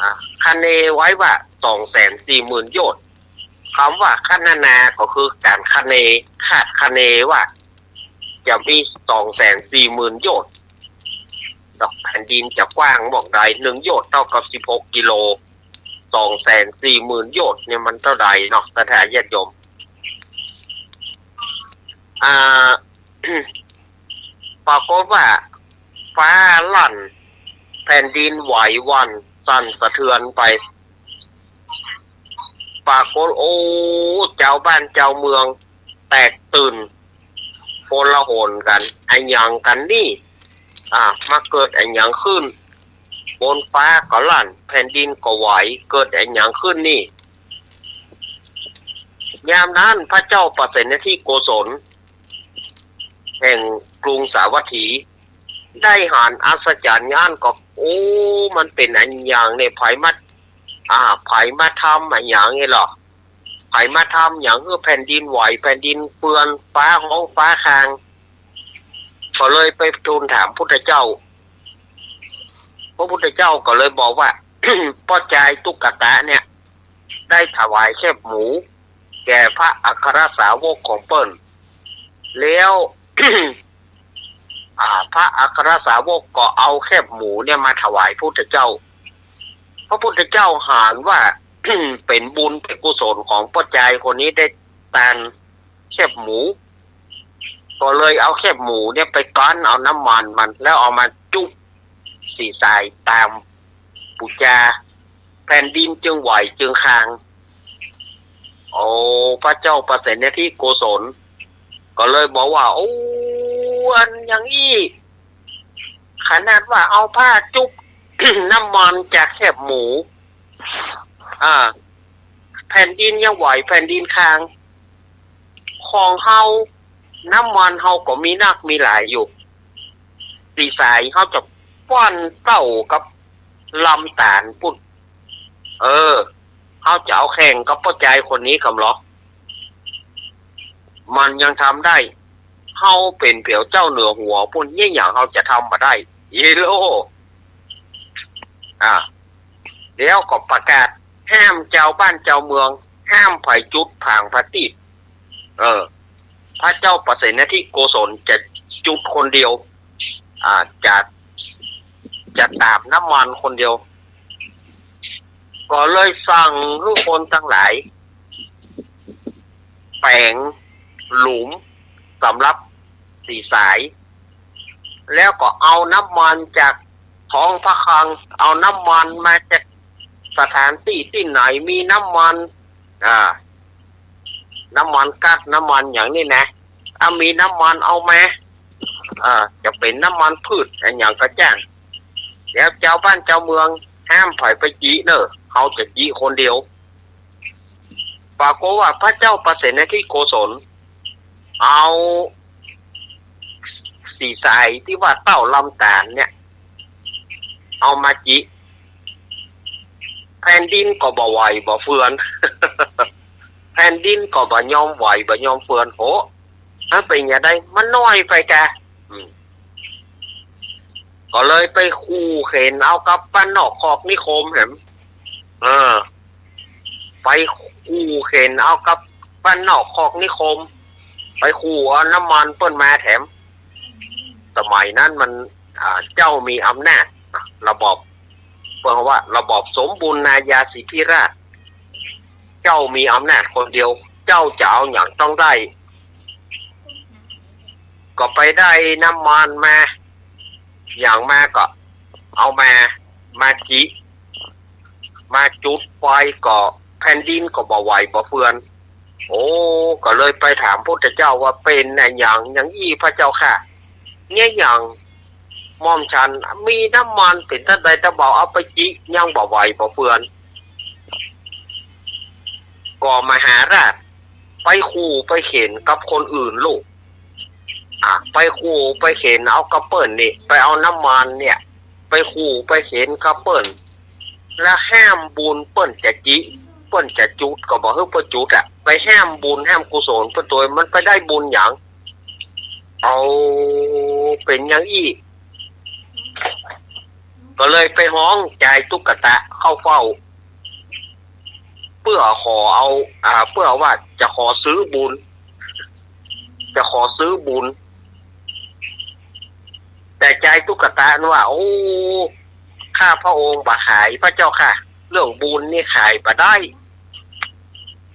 อ่า คะเนไว้ว่า สองแสนสี่หมื่นโยชน์ กำว่าคณนาก็คือก๋านคะเน คาดคะเนว่า จะมี สองแสนสี่หมื่นโยชน์ ดอก แผ่นดินจะกว้างหม่องใด หนึ่งโยชน์เต้ากับสิบหกกิโล สองแสนสี่หมื่นโยชน์เนี่ยมันเต้าใดเนาะ ศรัทธาญาติโยม อ่า ปรากฏว่า ฟ้าลั่น แผ่นดินไหวหวั่นสั่นสะเทือนไป ปรากฏ โอ้ จาวบ้านจาวเมืองแตกตื่นโกลาหลกั๋น อะหยังกั๋นนี่ อ่า มาเกิดอะหยังขึ้น บนฟ้าก็ลั่น แผ่นดินก็ไหว เกิดอะหยังขึ้นนี่ ยามนั้นพระเจ้าปเสนทิโกศล แห่งกรุงสาวัตถี ได้หันอัศจรรย์อย่างอั้นก็ โอ้ มันเป๋นอะหยังเนี่ย ใผมา อ่า ใผมาทำอะหยังเนี่ยเหรอ ใผมาทำอะหยังหื้อแผ่นดินไหว แผ่นดินเฟือน ฟ้าฮ้องฟ้าคาง ก็เลยไปทูลถามพุทธเจ้า พระพุทธเจ้าก็เลยบอกว่า ป้อจายตุ๊กตะเนี่ย ได้ถวายแคบหมู แก่พระอัครสาวกของเปิ้น แล้ว อ่า พระอัครสาวกก็เอาแคบหมูเนี่ยมาถวายพุทธเจ้า พระพุทธเจ้าหันว่า เป๋นบุญเป๋นกุศลของป้อจายคนนี้ได้ตานแคบหมู ก็เลยเอาแคบหมูเนี่ยไปก้อนเอาน้ำมันมัน แล้วเอามาจุ๊บสี่สายตามปู๋จา แผ่นดินจึงไหวจึงคาง โอ้ พระเจ้าปเสนทิโกศล ก็เลยบอกว่า โอ้ อันอย่างอี้ ขนาดว่าเอาผ้าจุ๊บ น้ำมันจากแคบหมู อ่า แผ่นดินยังไหว แผ่นดินคาง ของเฮา น้ำมันเฮาก็มีนักมีหลายอยู่ สี่สายเฮาจะป้อนเต้ากับลำต๋าลปุ้น เออ เฮาจะเอาแข่งกับป้อจายคนนี้กำเหรอ มันยังทำได้ เฮาเป๋นเปียวเจ้าเหนือหัวปุ้น เยียะหยังเฮาจะทำบ่ได้ เยโล อ่า แล้วก็ประกาศห้ามจาวบ้านจาวเมือง ห้ามใผจุดผางพระตีป เออ พระเจ้าปเสนทิโกศลจะจุดคนเดียว อ่า จะ จะตาบน้ำมันคนเดียว ก็เลยสั่งหื้อคนตังหลาย แป๋งหลุมสำหรับสี่สาย แล้วก็เอาน้ำมันจากท้องพระคลัง เอาน้ำมันมาจากสถานตี้ตี้ไหนมีน้ำมัน อ่า น้ำมันก๊าซ น้ำมันอย่างนี้นะ ถ้ามีน้ำมันเอามา อ่า จะเป๋นน้ำมันพืชอะหยังก็จ้าง แล้วจาวบ้านจาวเมืองห้ามใผไปจิเน่อ เฮาจะจิคนเดียว ปรากฏว่าพระเจ้าปเสนทิโกศล เอาสี่สายตี้ว่าเต้าลำต๋าลเนี่ย เอามาจิ แผ่นดินก็บ่ไหวบ่เฟือน แผ่นดินก็บ่ยอมไหวบ่ยอมเฟือน โห มันเป๋นจะใด มันน้อยไปกะ อืม ก็เลยไปขู่เข็ญเอากับบ้านนอกคอกนิคมแหม เออ ไปขู่เข็ญเอากับบ้านนอกคอกนิคม ไปขู่เอาน้ำมันเปิ้นมาแถม สมัยนั้นมัน อ่า เจ้ามีอำนาจ ระบอบ เปิ้นว่าระบอบสมบูรณาญาสิทธิราชย์ เจ้ามีอำนาจคนเดียว เจ้าจะเอาหยังต้องได้ ก็ไปได้น้ำมันมา หยังมาก็เอามา มาจิ มาจุดไฟก็แผ่นดินก็บ่ไหวบ่เฟือน โอ้ ก็เลยไปถามพุทธเจ้าว่า เป๋นอะหยังอย่างอี้พระเจ้าข้า เนี่ยอย่างหม่อมฉันมีน้ำมันเป๋นตาใดตาบ่าว เอาไปจิยังบ่ไหวบ่เปื้อน ก็มหาราชไปขู่ไปเข็นกับคนอื่นลูก อ่ะ ไปขู่ไปเข็นเอากับเปิ้นนี่ ไปเอาน้ำมันเนี่ย ไปขู่ไปเข็นกับเปิ้น แล้วห้ามบุญเปิ้นจะจิ เปิ้นจะจุดก็บ่หื้อเปิ้นจุดอะ ไปห้ามบุญห้ามกุศลเปิ้น โตยมันไปได้บุญหยัง เอา เป๋นอย่างอี้ ก็เลยไปฮ้องจายตุ๊กตะเข้าเฝ้า เปื้อขอเอา อ่า เปื้อว่าจะขอซื้อบุญ จะขอซื้อบุญ แต่จายตุ๊กตะนั้นว่า โอ้ ข้าพระองค์บ่ขายพระเจ้าข้า เรื่องบุญนี่ขายบ่ได้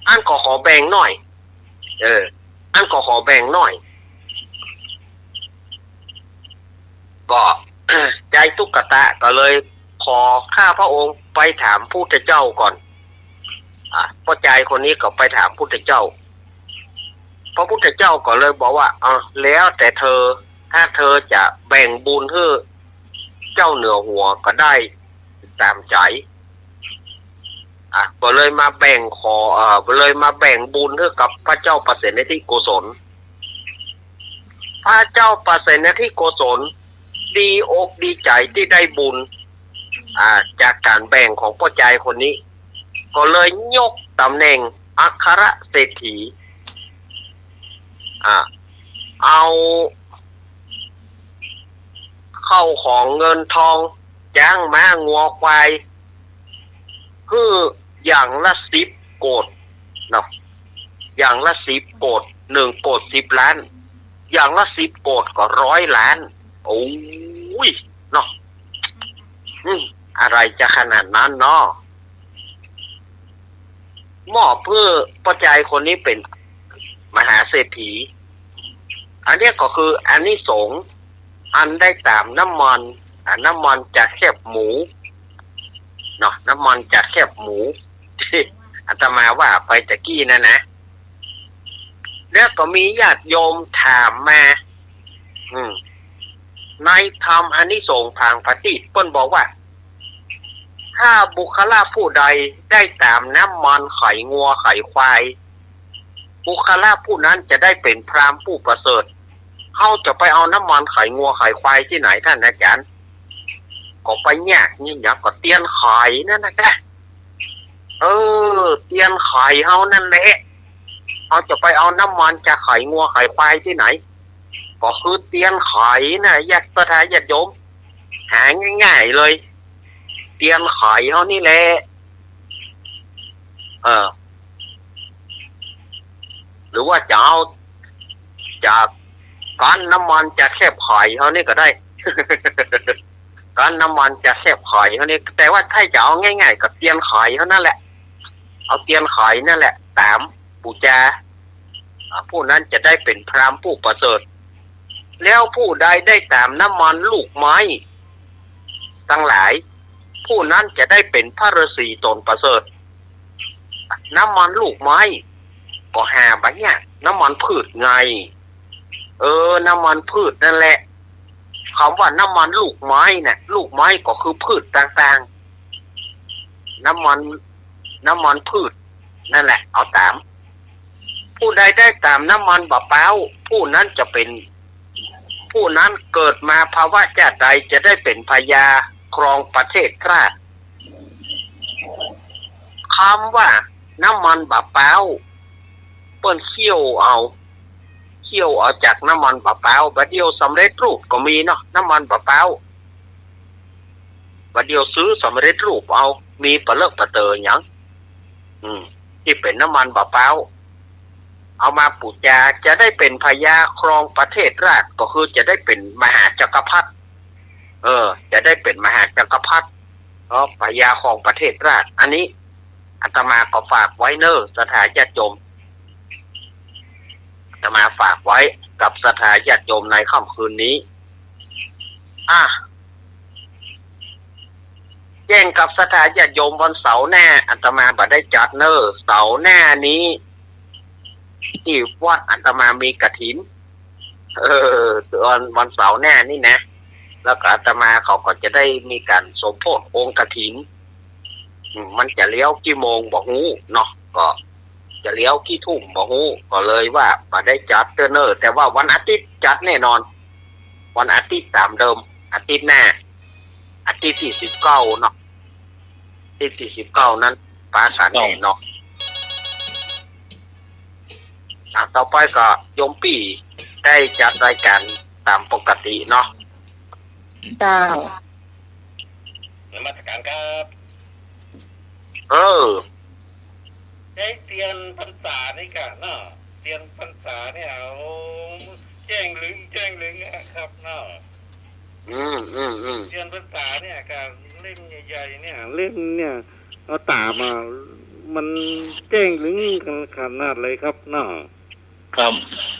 อั้นก็ขอแบ่งหน่อย เออ อั้นก็ขอแบ่งหน่อย ก็ จายตุ๊กตะก็เลยขอข้าพระองค์ไปถามพุทธเจ้าก่อน อ่ะ ป้อจายคนนี้ก็ไปถามพุทธเจ้า พระพุทธเจ้าก็เลยบอกว่า อ่ะ แล้วแต่เธอ ถ้าเธอจะแบ่งบุญหื้อเจ้าเหนือหัวก็ได้ต๋ามใจ๋ อ่ะ ก็เลยมาแบ่งขอ เอ่อ ก็เลยมาแบ่งบุญหื้อกับพระเจ้าปเสนทิโกศล พระเจ้าปเสนทิโกศลดีอกดีใจ๋ตี้ได้บุญ อ่า จากก๋านแบ่งของป้อจายคนนี้ ก็เลยยกต๋ำแหน่งอัครเศรษฐี อ่า เอา เข้าของเงินทอง จ๊างม้างัวควาย หื้ออย่างละสิบโกดเนาะ อย่างละสิบโกด หนึ่งโกดสิบล้าน อย่างละสิบโกดก็ร้อยล้าน โอ้ย เนาะ อืม อะไรจะขนาดนั้นเนาะ มอบหื้อป้อจายคนนี้เป๋นมหาเศรษฐี อันเนี้ยก็คืออานิสงส์อันได้ต๋ามน้ำมัน อ่า น้ำมันจากแคบหมู เนาะ น้ำมันจากแคบหมู ตี้อาตมาว่าไปตะกี้นั่นนะ แล้วก็มีญาติโยมถามมา อืม ในธรรมอานิสงส์ผางพระตี้ เปิ้นบอกว่า ถ้าบุคคละผู้ใดได้ต๋ามน้ำมันไขงัวไขควาย บุคคละผู้นั้นจะได้เป๋นพราหมณ์ผู้ประเสริฐ เฮาจะไปเอาน้ำมันไขงัวไขควายตี้ไหนท่านอาจารย์ ก็ไปยากนี่หยัง ก็เตียนไขนั่นนะจ๊ะ เออ เตียนไขเฮานั่นแหละ เฮาจะไปเอาน้ำมันจากไขงัวไขควายตี้ไหน ก็คือเตียนไขน่ะ ญาติศรัทธาญาติโยม หาง่ายๆเลย เตียนไขเฮานี่แหละ เออ หรือว่าจะเอาจากก๊านน้ำมันจากแคบไขเฮานี่ก็ได้ ก๊านน้ำมันจากแคบไขเฮานี่ แต่ว่าถ้าจะเอาง่ายๆ ก็เตียนไขเฮานั่นแหละ เอาเตียนไขนั่นแหละ ต๋ามปู๋จา อ่า ผู้นั้นจะได้เป๋นพราหมณ์ผู้ประเสริฐ แล้วผู้ใดได้ต๋ามน้ำมันลูกไม้ตังหลาย ผู้นั้นจะได้เป๋นพระฤาษีต๋นประเสริฐ น้ำมันลูกไม้ ก็หาบ่ยาก น้ำมันพืชไง เออ น้ำมันพืชนั่นแหละ กำว่าน้ำมันลูกไม้น่ะ ลูกไม้ก็คือพืชต่างๆ น้ำมัน น้ำมันพืชนั่นแหละ เอาต๋าม ผู้ใดได้ต๋ามน้ำมันบ่าป๊าว ผู้นั้นจะเป๋น ผู้นั้นเกิดมาภวะจาติใดจะได้เป๋นพญาครองประเทศราช กำว่าน้ำมันบ่าป๊าว เปิ้นเคี่ยวเอา เคี่ยวเอาจากน้ำมันบ่าป๊าว บ่าเดี่ยวสำเร็จรูปก็มีเนาะ น้ำมันบ่าป๊าว บ่าเดี่ยวซื้อสำเร็จรูปเอา มีปะเลิกปะเต๋อหยัง อืม ตี้เป๋นน้ำมันบ่าป๊าว เอามาปู๋จา จะได้เป๋นพญาครองประเทศราช ก็คือจะได้เป๋นมหาจักรพรรดิ เออ จะได้เป๋นมหาจักรพรรดิ เนาะ พญาครองประเทศราช อันนี้อาตมาก็ฝากไว้เน่อ ศรัทธาญาติโยม อาตมาฝากไว้กับศรัทธาญาติโยมในค่ำคืนนี้ อ่ะ แจ้งกับศรัทธาญาติโยม วันเสาร์หน้าอาตมาบ่ได้จัดเน่อ เสาร์หน้านี้ ตี้วัดอาตมามีกฐิน เออ วัน วันเสาร์หน้านี่นะ แล้วก็อาตมาเขาก็จะได้มีก๋านสมโพธิองค์กฐิน อืม มันจะเลี้ยวกี่โมงบ่ฮู้เนาะ ก็จะเลี้ยวกี่ทุ่มบ่ฮู้ ก็เลยว่าบ่ได้จัดเตื้อเน่อ แต่ว่าวันอาทิตย์จัดแน่นอน วันอาทิตย์ต๋ามเดิม อาทิตย์หน้า อาทิตย์ตี้สิบเก้าเนาะ อาทิตย์ตี้สิบเก้านั้น ปะกั๋นแน่เนาะ อ่ะ ต่อไปก็โยมปี้ได้จัดรายก๋านต๋ามปกติเนาะ เจ้า นมัสก๋านครับ เออ ได้เตียนพรรษานี่ก่ะเนาะ เตียนพรรษาเนี่ย โอ้ แจ้งลึง แจ้งลึงอะครับเนาะ อืม อืม อืม เตียนพรรษาเนี่ย กับเล่มใหญ่ๆ เนี่ย เล่มเนี่ย เอาต๋ามมา มันแจ้งลึงขนาดเลยครับเนาะ ครับ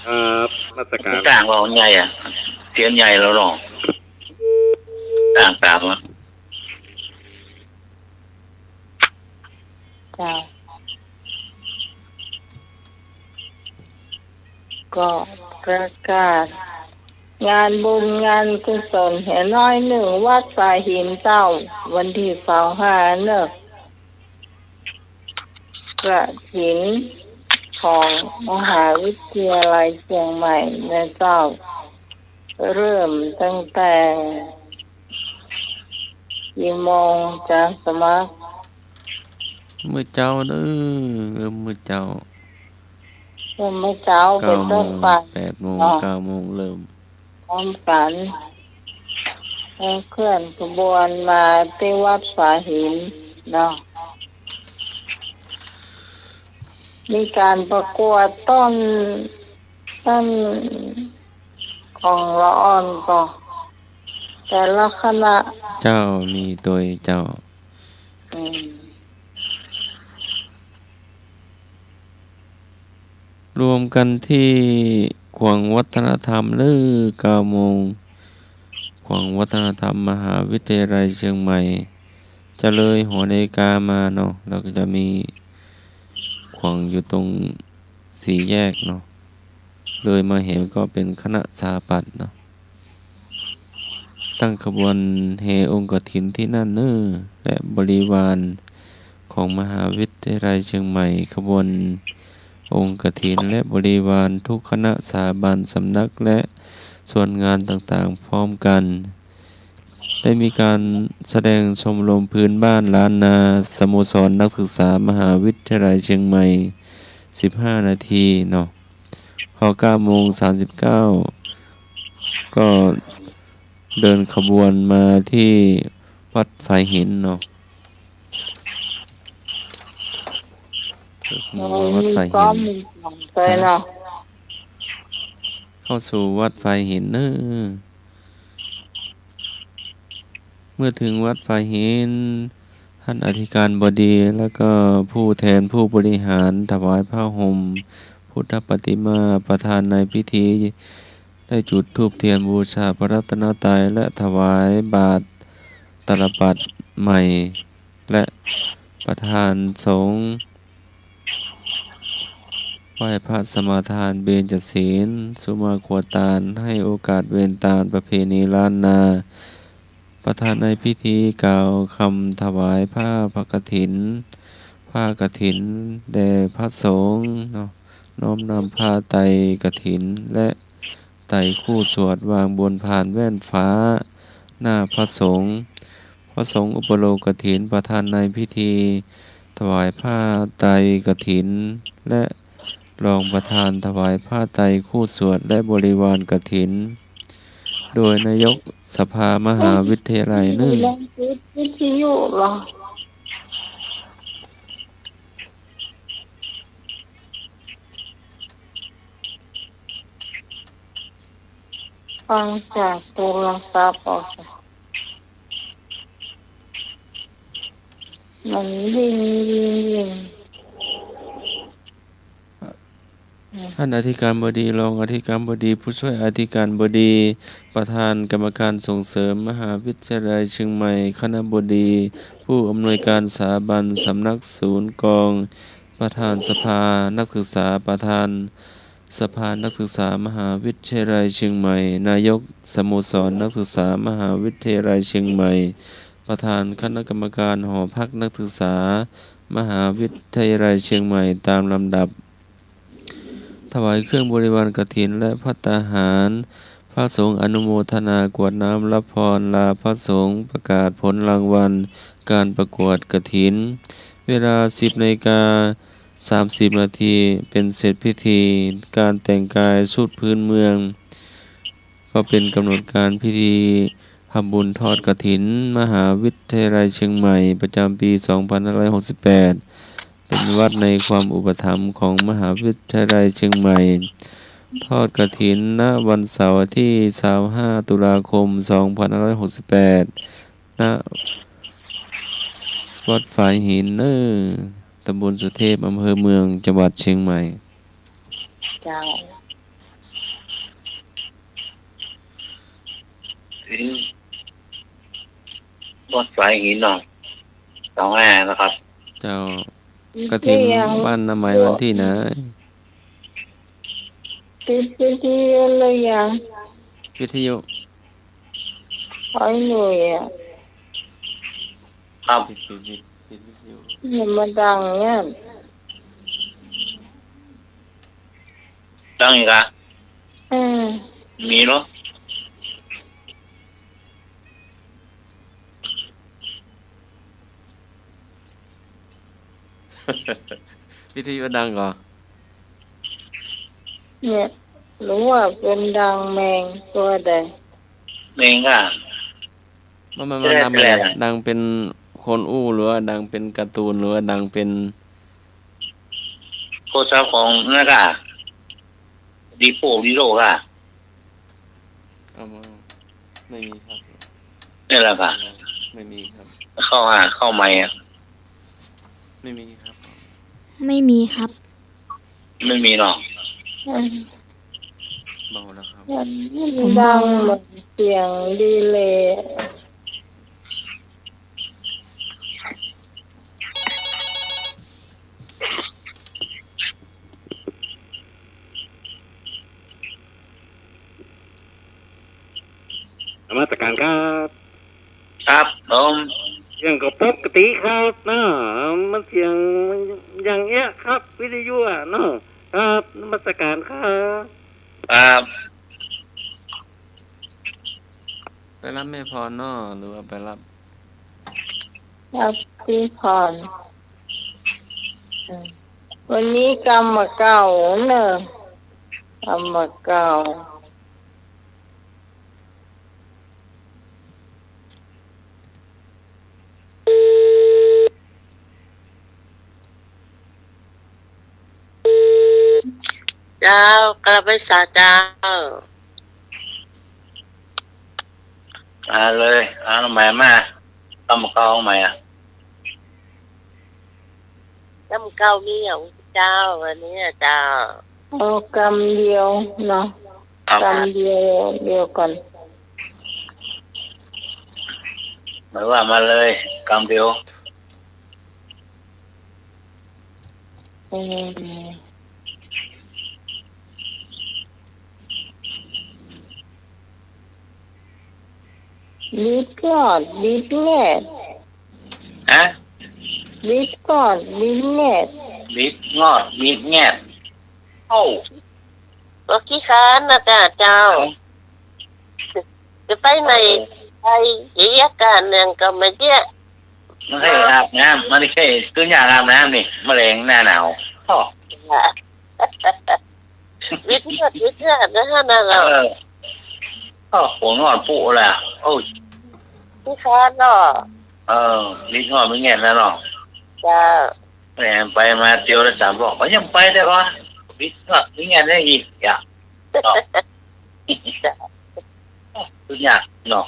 ครับ นมัสก๋าน ต่างว่าใหญ่อะ เตียนใหญ่แล้วเนาะ ต่างต๋ามอะ เจ้า ก็ประกาศงานบุญงานกุศลแหน้อยนึ่ง วัดฝายหินเจ้า วันตี้ซาวห้าเน่อ กฐินของมหาวิทยาลัยเชียงใหม่นะเจ้า เริ่มตั้งแต่กี่โมงจ๊ะ สมัคร มื้อเจ๊าเน่อ เริ่มมื้อเจ๊า เริ่มมื้อเจ๊า เก้าโมง เป๋นต้นไป แปดโมง เนาะ เก้าโมงเริ่ม พร้อมกั๋น แล้วเคลื่อนขบวนมาตี้วัดฝายหินเนาะ มีก๋านประกวดต้น ต้นของละอ่อนก็ แต่ละคณะ เจ้า มีตวยเจ้า อืม รวมกั๋นตี้ขวงวัฒนธรรมเน่อ เก้าโมง ขวงวัฒนธรรมมหาวิทยาลัยเชียงใหม่ จะเลยหอนาฬิกามาเนาะ แล้วก็จะมีขวงอยู่ตรงสี่แยกเนาะ เลยมาแหมก็เป๋นคณะสถาปัตย์เนาะ ตั้งขบวนแห่องค์กฐินตี้นั่นเน่อ และบริวารของมหาวิทยาลัยเชียงใหม่ ขบวนองค์กฐิน และบริวารทุกคณะสถาบันสำนัก และส่วนงานต่างๆ พร้อมกั๋น ได้มีก๋านแสดงชมรมพื้นบ้านล้านนา สโมสรนักศึกษามหาวิทยาลัยเชียงใหม่ สิบห้านาทีเนาะ พอเก้าโมงสามสิบเก้า ก็เดินขบวนมาตี้วัดฝายหินเนาะ มาวัดฝายหิน มีซ้อมมีซ้อมตวยเนาะ เข้าสู่วัดฝายหินเน่อ เมื่อเถิงวัดฝายหิน ท่านอธิการบดี แล้วก็ผู้แทนผู้บริหารถวายผ้าห่ม พุทธปฏิมา ประธานในพิธี ได้จุดธูปเทียนบูชาพระรัตนตรัย และถวายบาตรตาลปัตรใหม่ และประธานสงฆ์ ไหว้พระสมาทานเบญจศีล สุมาครัวตาน ให้โอกาสเวรตานประเพณีล้านนา ประธานในพิธีกล่าวคำถวายผ้าพระกฐิน ผ้ากฐินแด่พระสงฆ์เนาะ น้อมนำผ้าไตรกฐิน และไตรคู่สวดวางบนพานแว่นฟ้า หน้าพระสงฆ์ พระสงฆ์อุปโลกกฐิน ประธานในพิธีถวายผ้าไตรกฐิน และรองประธานถวายผ้าไตรคู่สวด และบริวารกฐิน โดยนายกสภามหาวิทยาลัยเน่อ ลองปิดวิทยุเหรอ ฟังจากโทรศัพท์ออก มันวิ่งวิ่งวิ่ง ท่านอธิการบดี รองอธิการบดี ผู้ช่วยอธิการบดี ประธานกรรมการส่งเสริมมหาวิทยาลัยเชียงใหม่ คณบดี ผู้อำนวยการสถาบันสำนักศูนย์กอง ประธานสภานักศึกษา ประธานสภานักศึกษามหาวิทยาลัยเชียงใหม่ นายกสโมสรนักศึกษามหาวิทยาลัยเชียงใหม่ ประธานคณะกรรมการหอพักนักศึกษามหาวิทยาลัยเชียงใหม่ ตามลำดับ ถวายเครื่องบริวารกฐินและภัตตาหาร พระสงฆ์อนุโมทนากรวดน้ำรับพรลาพระสงฆ์ ประกาศผลรางวัลการประกวดกฐิน เวลาสิบนาฬิกาสามสิบนาที เป็นเสร็จพิธีการแต่งกายชุดพื้นเมือง ก็เป็นกำหนดการพิธีทำบุญทอดกฐินมหาวิทยาลัยเชียงใหม่ ประจำปีสองพันห้าร้อยหกสิบแปด เป็นวัดในความอุปถัมภ์ของมหาวิทยาลัยเชียงใหม่ ทอดกฐิน ณ วันเสาร์ที่ยี่สิบห้าตุลาคมสองพันห้าร้อยหกสิบแปด ณ วัดฝายหินเน้อ ตำบลสุเทพ อำเภอเมือง จังหวัดเชียงใหม่ เจ้า กฐิน วัดฝายหินเนาะ สองห้านะครับ เจ้า กฐินบ้านนาไม้วันตี้ไหน ปิดวิทยุหรือยัง วิทยุ ไอ้หนุ่ยอะ ครับ ปิด ปิด ปิด ปิดวิทยุ เนี่ยมันดังเนี่ย ดังอีกอะ อืม มีเหรอ วิทยุดังก่อ เนี่ย หรือว่าเป๋นดังแมงตัวใด แมงอะ มัน มัน มันดังเป๋นอะไร ดังเป๋นคนอู้ หรือว่าดังเป๋นการ์ตูน หรือว่าดังเป๋น โทรศัพท์ของนั่นกะ ดีโฟ ดีโลกะ เอามา ไม่มีครับ นี่แหละกะ ไม่มีครับ เข้าหา เข้าไมค์อะ ไม่มีครับ ไม่มีครับ ไม่มีเนาะ อืม เบาแล้วครับ มัน มันดังเหมือนเสียงดีเลย์ นมัสการครับ ครับผม เสียงก็ปกติครับเนาะ มันเสียงอย่างเอี้ยครับ วิทยุอะเนาะ ครับ นมัสการครับ ครับ ไปรับแม่พรเนาะ หรือว่าไปรับ รับพี่พร อืม วันนี้กำมาเก่าเนอะ กำมาเก่า เจ้า กราบไหว้สาเจ้า อ่าเลย อ่า เอาใหม่มา กำเก่าเอาใหม่อะ กำเก่ามีอย่างเจ้า วันนี้อะเจ้า เอากำเดียวเนาะ ครับ กำเดียว เดียวก่อน หมายว่ามาเลย กำเดียว เออ บิดงอด บิดแงด ฮะ บิดงอด บิดแงด บิดงอด บิดแงด เอ้า ก็ขี้ค้านนะจ๊ะเจ้า จะไปไหน ไปเยียะการหนึ่งก็มาเยียะ มันเคยอาบน้ำ มันเคยขึ้นอยากอาบน้ำนี่ แมลงหน้าหนาว อ้อ วิทย์เลือด วิทย์เลือดนะฮะนั่นเหรอ เออ อ้อ หัวงอนปุ๊แหละ โอ้ย ขี้ค้านเนาะ เออ บิดงอด บิดแงดแล้วเนาะ จ้า แหม ไปมาเตียวละสามรอบ มันยังไปได้วะ บิดงอด บิดแงดได้อีก อย่า เนาะ จ้า สุดยอดเนาะ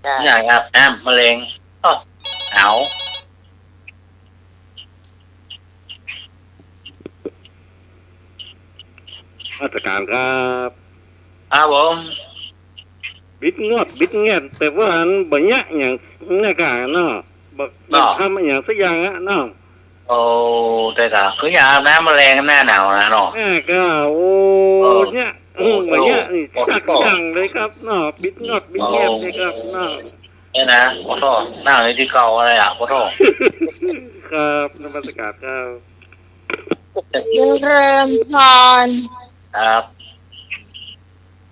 จ้า อยากอาบน้ำ แมลง อ้อ หนาว นมัสการครับ ครับผม บิดงอด บิดแงด แต่ว่าอันบ่เยียะอย่างเนี่ยกะเนาะ บ่ เนาะ บ่ทำอย่างสักอย่างอะเนาะ โอ้ แต่ก็คืออย่าอาบน้ำแมลงหน้าหนาวนะเนาะ อ่า ก็ โอ้ เออ เนี่ย โอ้ อืม วันเนี้ย โอ้ นี่ โอ้ ตักหนังเลยครับเนาะ บิดงอดบิดแงดเลยครับเนาะ เนี่ยนะ ขอโทษ นั่งอยู่ตี้เก่าอะไรอะ ขอโทษ ครับ นมัสการครับ เจริญพร ครับ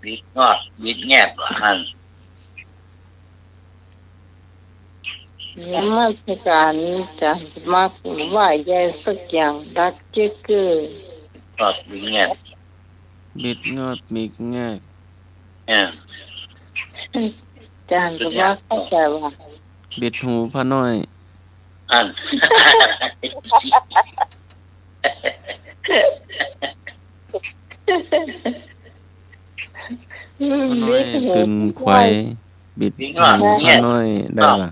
บิดงอดบิดแงดว่าหั้น นมัสการจ้ะ มาไหว้ยายสักอย่าง ดักเจ๊กเกอร์ งอดบิดแงด บิดงอดบิดแงด เออ อาจ๋ารย์ก็ว่าเข้าใจ๋ว่า บิดหูป้าน้อย อั้น ป้าน้อยตื่นไขว่ บิดหูป้าน้อยได้ล่ะ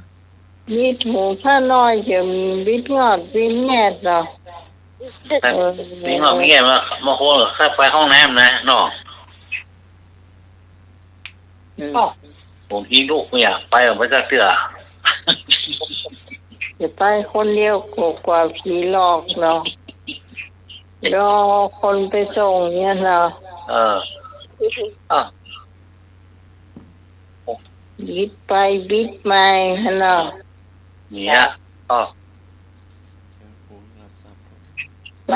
บิดหูป้าน้อยจะบิดงอดบิดแงดเนาะ เออ บิดงอดบิดแงดมา มาโคตร ถ้าไปห้องน้ำนะเนาะ อืม อ้าว ผมทิ้งลูกไม่อยากไป ออกไปสักเตื้อ จะไปคนเดียวก็กลัวผีหลอกเนาะ รอคนไปส่งเนี่ยเนาะ เออ อ่ะ บิดไปบิดมาหั้นเนาะ เนี่ย อ้อ ไป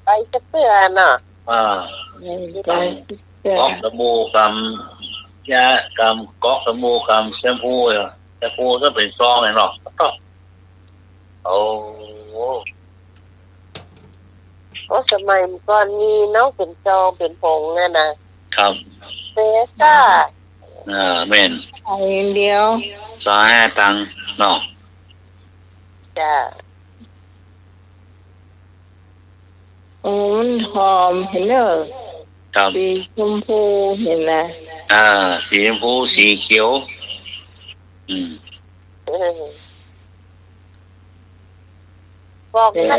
ไปสักเตื้อเนาะ อ่า ไปสักเตื้อ ก๊อกสบู่กำ ยากำ ก๊อกสบู่กำ แชมพู แชมพูก็เป๋นซองเลยเนาะ โอ้ โอ้ สมัยก่อนมีเนาะ เป๋นซอง เป๋นผงเนี่ยนะ ครับ เปซ่า อ่า แม่น อันเดียว ซาวห้าตังค์เนาะ จ้ะ โอ้ มันหอมหั้นเนาะ ครับ สีชมพูหั้นนะ อ่า สีชมพู สีเขียว อืม เออ บอก เป นะ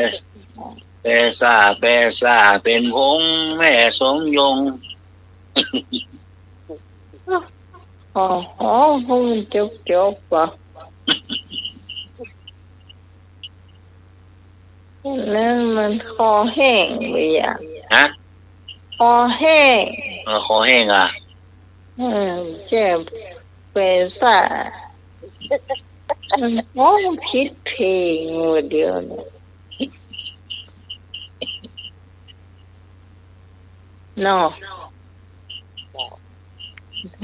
เปซ่า เปซ่า เป๋นผงแม่สมยง อ๋อ อ๋อ มันจบๆ ว่ะ นั่นมันคอแห้งไปอ่ะ ฮะ คอแห้ง เออ คอแห้งอ่ะ เออ เจ็บ เปซ่า มันร้องผิดเพลงว่าเดี๋ยวนี้ เนาะ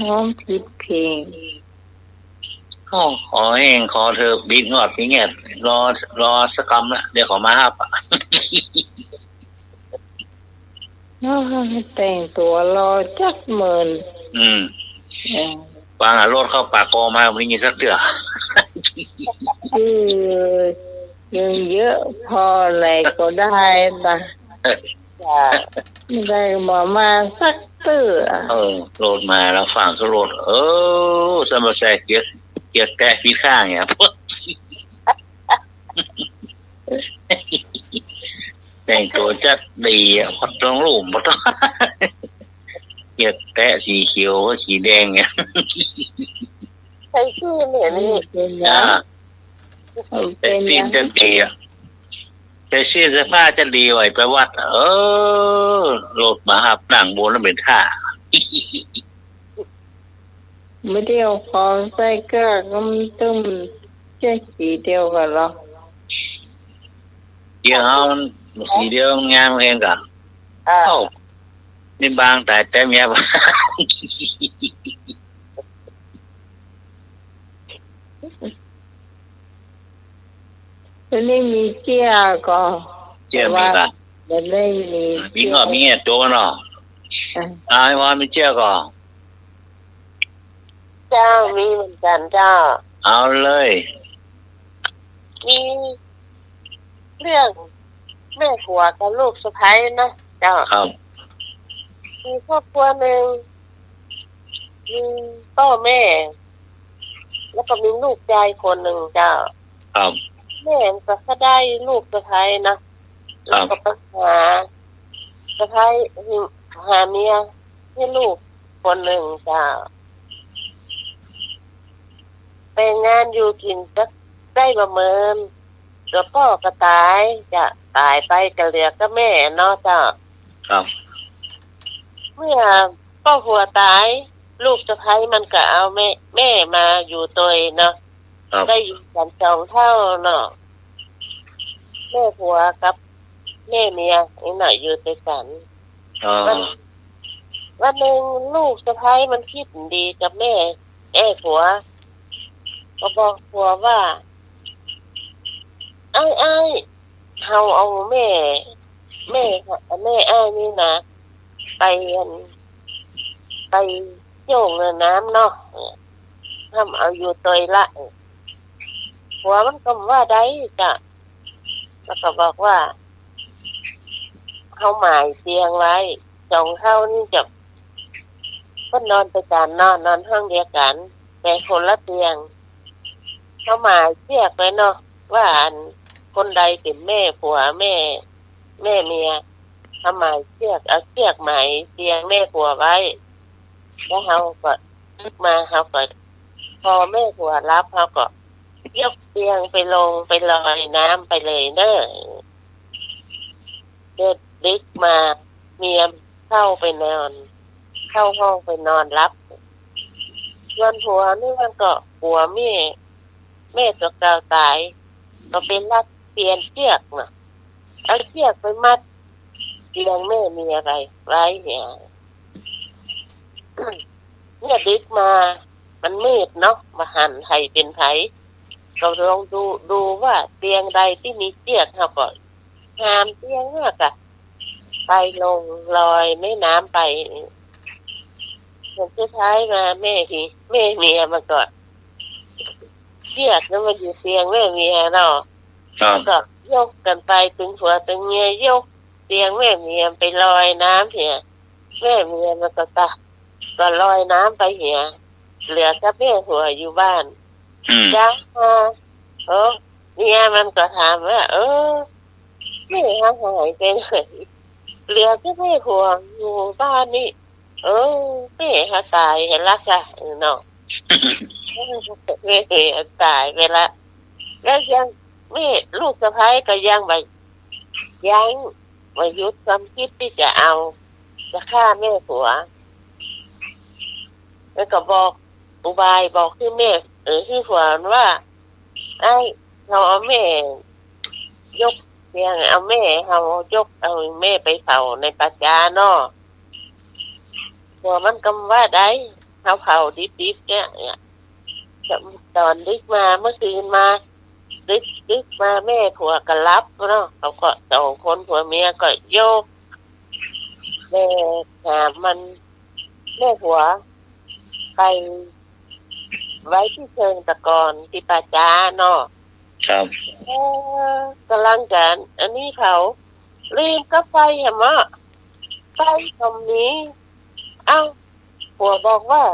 ร้องผิดเพลง คอ คอแห้ง คอเถิบ บิดงอดบิดแงด รอ รอสักกำละ เดี๋ยวเขามาฮับอะ อ้าว แต่งตั๋วรอจักเมิน อืม เออ ฟังอะ รถเข้าปากกอมา บ่ได้ยินสักเตื้อ คือ ยังเยอะพอไหนก็ได้ปะ จ้ะ บ่ได้มา มาสักเตื้อ เออ รถมาแล้วฟังสักรถ เออ สมัยใส่เกียร์ เกียร์แตะผิดข้างเนี่ย แต่งตั๋วจัดดีอะ พอต้องรูป พอต้อง เกียร์แตะสีเขียวกับสีแดงเนี่ย ใส่สีเนี่ยนี่ เป๋นหยัง อ่า เป๋นหยัง ใส่สีจัดดีอะ ใส่สีเสื้อผ้าจัดดีไว้ไปวัดอะ เออ รถมาฮับ นั่งบนแล้วเป๋นท่า บ่ได้เอาของใส่เกลือ ก็มันตึ้มใส่สีเดียวกั๋นเหรอ เกียร์เฮามันสีเดียวมันงามเองก่ะ อ่า เอ้า นี่บางต๋ายแต๊เมีย บ่ได้มีเจี้ยก่อ เจี้ยมีก่ะ บ่ได้มี มี เจี้ย ก็มีอะ โตเนาะ อ่ะ อ่า ไอ้วอนมีเจี้ยก่อ เจ้า มีเหมือนกั๋นเจ้า เอาเลย มีเรื่องแม่ผัวกับลูกสะใภ้นะเจ้า ครับ มีครอบครัวนึ่ง มีป้อแม่ แล้วก็มีลูกจายคนนึ่งเจ้า ครับ แม่ก็ได้ลูกสะใภ้นะ ครับ แล้วก็ไปหาสะใภ้ หาเมียหื้อลูกคนนึ่งเจ้า แต่งงานอยู่กิ๋นก็ได้บ่าเมิน ตั๋วป้อก็ต๋าย จะต๋ายไปก็เหลือก้าแม่เนาะเจ้า ครับ เมื่อป้อผัวต๋าย ลูกสะใภ้มันก็เอาแม่ แม่มาอยู่ตวยเนาะ ครับ ได้อยู่กั๋นสองเฒ่าเนาะ แม่ผัวกับแม่เมียนี่น่ะอยู่ตวยกั๋น อ๋อ วัน วันนึ่งลูกสะใภ้มันกึ๊ดดีกับแม่ แม่ผัว ก็บอกผัวว่า "อ้าย อ้าย เฮาเอาแม่ แม่ แม่อ้ายนี่นะ ไปอัน ไปโจ้งน้ำเนาะ ห้ามเอาอยู่ตวยละ" ผัวมันก็ว่าได้จ้ะ แล้วก็บอกว่า เฮาหมายเตียงไว้ สองเฒ่านี่จะ เปิ้นนอนตวยกั๋นเนาะ นอนห้องเดียวกั๋น แต่คนละเตียง เฮาหมายเจื้อกไว้เนาะ ว่าอันคนใดเป๋นแม่ผัว แม่ แม่เมีย เฮาหมายเจื้อก เอาเจื้อกหมายเตียงแม่ผัวไว้ แล้วเฮาก็ลุกมา เฮาก็ พอแม่ผัวหลับ เฮาก็ยกเตียงไปลง ไปลอยน้ำไปเลยเน่อ เด็กดึกมา เมียเข้าไปนอน เข้าห้องไปนอนหลับ ส่วนผัวนี่มันก็กั๋วแม่ แม่ตั๋วเก่าต๋าย ก็ไปลักเปลี่ยนเจื้อกน่ะ เอาเจื้อกไปมัดเตียงแม่เมียไปไว้เนี่ย เนี่ยดึกมา มันมืดเนาะ บ่หันใผเป๋นใผ ก็ลองดู ดูว่าเตียงใดตี้มีเจื้อก เฮาก็หามเตียงเฮากะ ไปลงลอยแม่น้ำไป ผลสุดท้ายมาแม่ที่ แม่เมียมันก็ เจื้อกนั้นมันอยู่เตียงแม่เมียเนาะ ครับ ก็ยกกั๋นไปตึงผัวตึงเมีย ยกเตียงแม่เมียไปลอยน้ำเหีย แม่เมียมันก็ตะ ก็ลอยน้ำไปเหีย เหลือกับแม่ผัวอยู่บ้าน อืม เจ๊ามา เออ เมียมันก็ถามว่า เออ แม่เฮาหายไปไหน เหลือกับแม่ผัวอยู่บ้านนี่ เออ แม่เฮาต๋ายหั้นละจ้ะ เออเนาะ แม่เฮาต๋ายไปละ แล้วยัง แม่ ลูกสะใภ้ก็ยังบ่ ยังบ่หยุดความกึ๊ดตี้จะเอา จะฆ่าแม่ผัว แล้วก็บอกอุบาย บอกหื้อแม่ เออ หื้อผัวมันว่า ไอ้ เฮาเอาแม่ ยกเตียง เอาแม่ เฮายกเอาแม่ไปเผาในป่าจ๊าเนาะ ผัวมันก็ว่าได้ เฮาเผาดิบๆ เนี่ย เนี่ย ต๋อนดึกมา เมื่อคืนมา ดึก ดึกมาแม่ผัวก็หลับเนาะ เขาก็สองคนผัวเมียก็ยก แบกหามมัน แม่ผัวไปไว้ตี้เชิงตะกอนตี้ป่าจ๊าเนาะ ครับ เออ ก่ำลังกั๋น อันนี้เขา ลืมกับไฟแหมเนาะ ไฟก็บ่มี เอ้า ผัวบอกว่า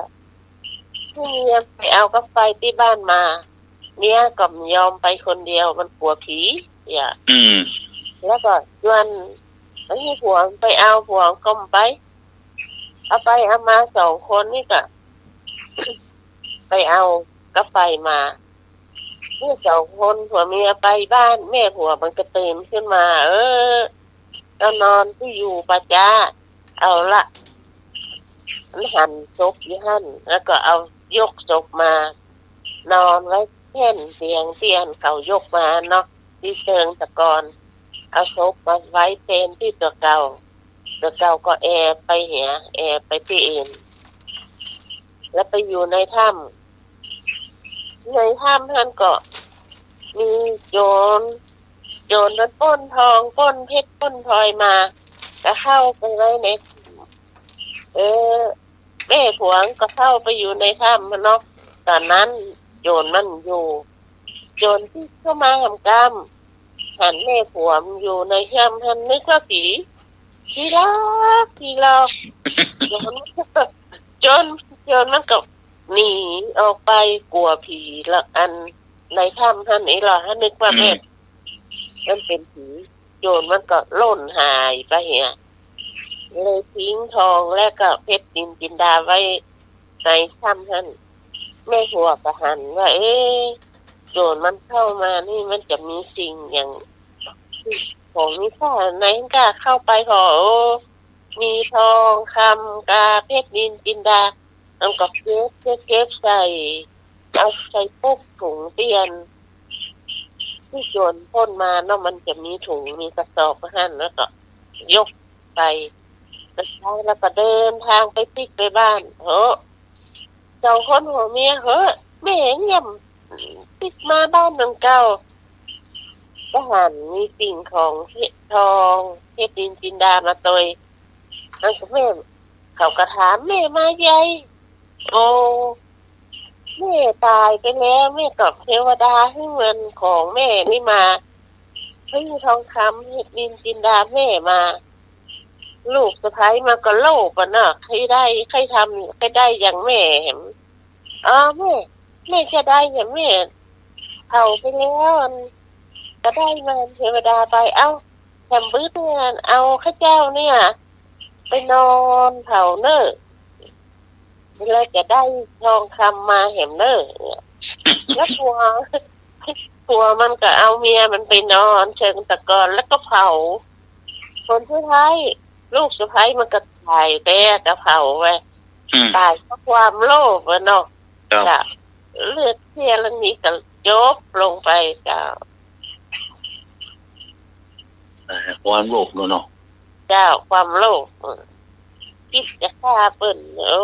หื้อเมียไปเอากับไฟตี้บ้านมา เมียก็บ่ยอมไปคนเดียว มันกั๋วผี เนี่ย อืม แล้วก็ชวน ไอ้ผัวไปเอา ผัวก็บ่ไป เอาไปเอามาสองคนนี่ก็ ไปเอากับไฟมา นี่สองคนผัวเมียไปบ้าน แม่ผัวมันก็ตื่นขึ้นมา เออ ก็นอนตี้อยู่ป่าจ๊า เอาละ มันหันศพอยู่หั้น แล้วก็เอายกศพมา นอนไว้แท่นเตียงตี้อันเขายกมาเนาะ ตี้เชิงตะกอน เอาศพมาไว้แทนตี้ตั๋วเก่า ตั๋วเก่าก็แอบไปเหีย แอบไปตี้อื่น แล้วไปอยู่ในถ้ำ ในถ้ำหั้นก็มีโจร โจรมันปล้นทอง ปล้นเพชร ปล้นพลอยมา ก็เข้าไปไว้ใน เออ แม่ผัวก็เข้าไปอยู่ในถ้ำหั้นเนาะ ต๋อนนั้นโจรมันอยู่ โจรตี้เข้ามาหามก้าม หันแม่ผัวมันอยู่ในถ้ำหั้น นึกว่าผี ผีหลอก ผีหลอก โจร โจร โจรมันก็หนีออกไป กั๋วผีละ อันในถ้ำหั้นนี่ละ หันนึกว่าแม่ อืม มันเป๋นผี โจรมันก็ล่นหายไปเหีย เลยทิ้งทองและก็เพชรนิลจินดาไว้ในถ้ำหั้น แม่ผัวก็หันว่า เอ๊ะ โจรมันเข้ามานี่มันจะมีสิ่งอย่าง ของมีค่าไหนก็เข้าไปผ่อ โอ้ มีทองคำกาเพชรนิลจินดา มันก็เก็บ เก็บ เก็บใส่ เอาใส่ปุกถุงเตียน ตี้โจรปล้นมาเนาะ มันจะมีถุง มีกระสอบหั้น แล้วก็ยกไป แล้วก็เดินตางไปปิ๊กไปบ้าน โห สองคนผัวเมีย เฮ้อ แม่เยียมปิ๊กมาบ้านหลังเก่า ก็หันมีสิ่งของเพชรทอง เพชรนิลจินดามาตวย มันก็แม่ เขาก็ถาม แม่มาใย โอ้ แม่ต๋ายไปแล้ว แม่ก็เทวดาหื้อเงินของแม่นี่มา หื้อทองคำ เพชรนิลจินดาแม่มา ลูกสะใภ้มันก็โลภอะเนาะ ใค่ได้ ใค่ทำ ใค่ได้อย่างแม่แหม อ๋อ แม่ แม่จะได้อย่างแม่ เผาไปแล้ว อัน ก็ได้มาเทวดาไป เอ้า แหมบึ้ดเนี่ย เอาข้าเจ้าเนี่ย ไปนอนเผาเน่อ แล้วจะได้ทองคำมาแหมเน่อ แล้วผัว ผัวมันก็เอาเมียมันไปนอนเชิงตะกอน แล้วก็เผา ผลสุดท้าย ลูกสะใภ้มันก็ต๋าย แต่ก็เผาไป อืม ต๋ายเพราะความโลภอะเนาะ ครับ จ้ะ เรื่องเสี้ยเรื่องนี้ก็จบลงไป เจ้า อ่า ความโลภเนาะ เจ้า ความโลภ เออ กึ๊ดจะฆ่าเปิ้น โอ้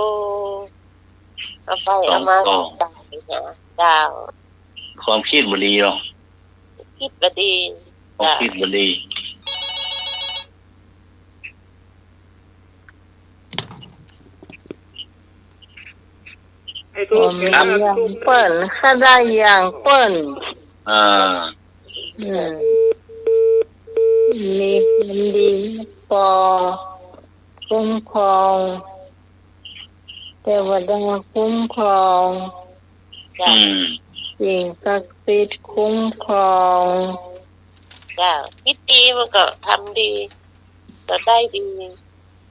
เอาไปเอามา สองข้อ ต๋ายนะ เจ้า ความกึ๊ดบ่ดีเนาะ กึ๊ดบ่ดี ความกึ๊ดบ่ดี เจ้า ผมอย่างเปิ้น ข้าได้อย่างเปิ้น อ่า อืม มีคนดีปอ คุ้มครอง เทวดาคุ้มครอง เจ้า อืม สิ่งศักดิ์สิทธิ์คุ้มครอง เจ้า กึ๊ดดีมันก็ทำดี ก็ได้ดี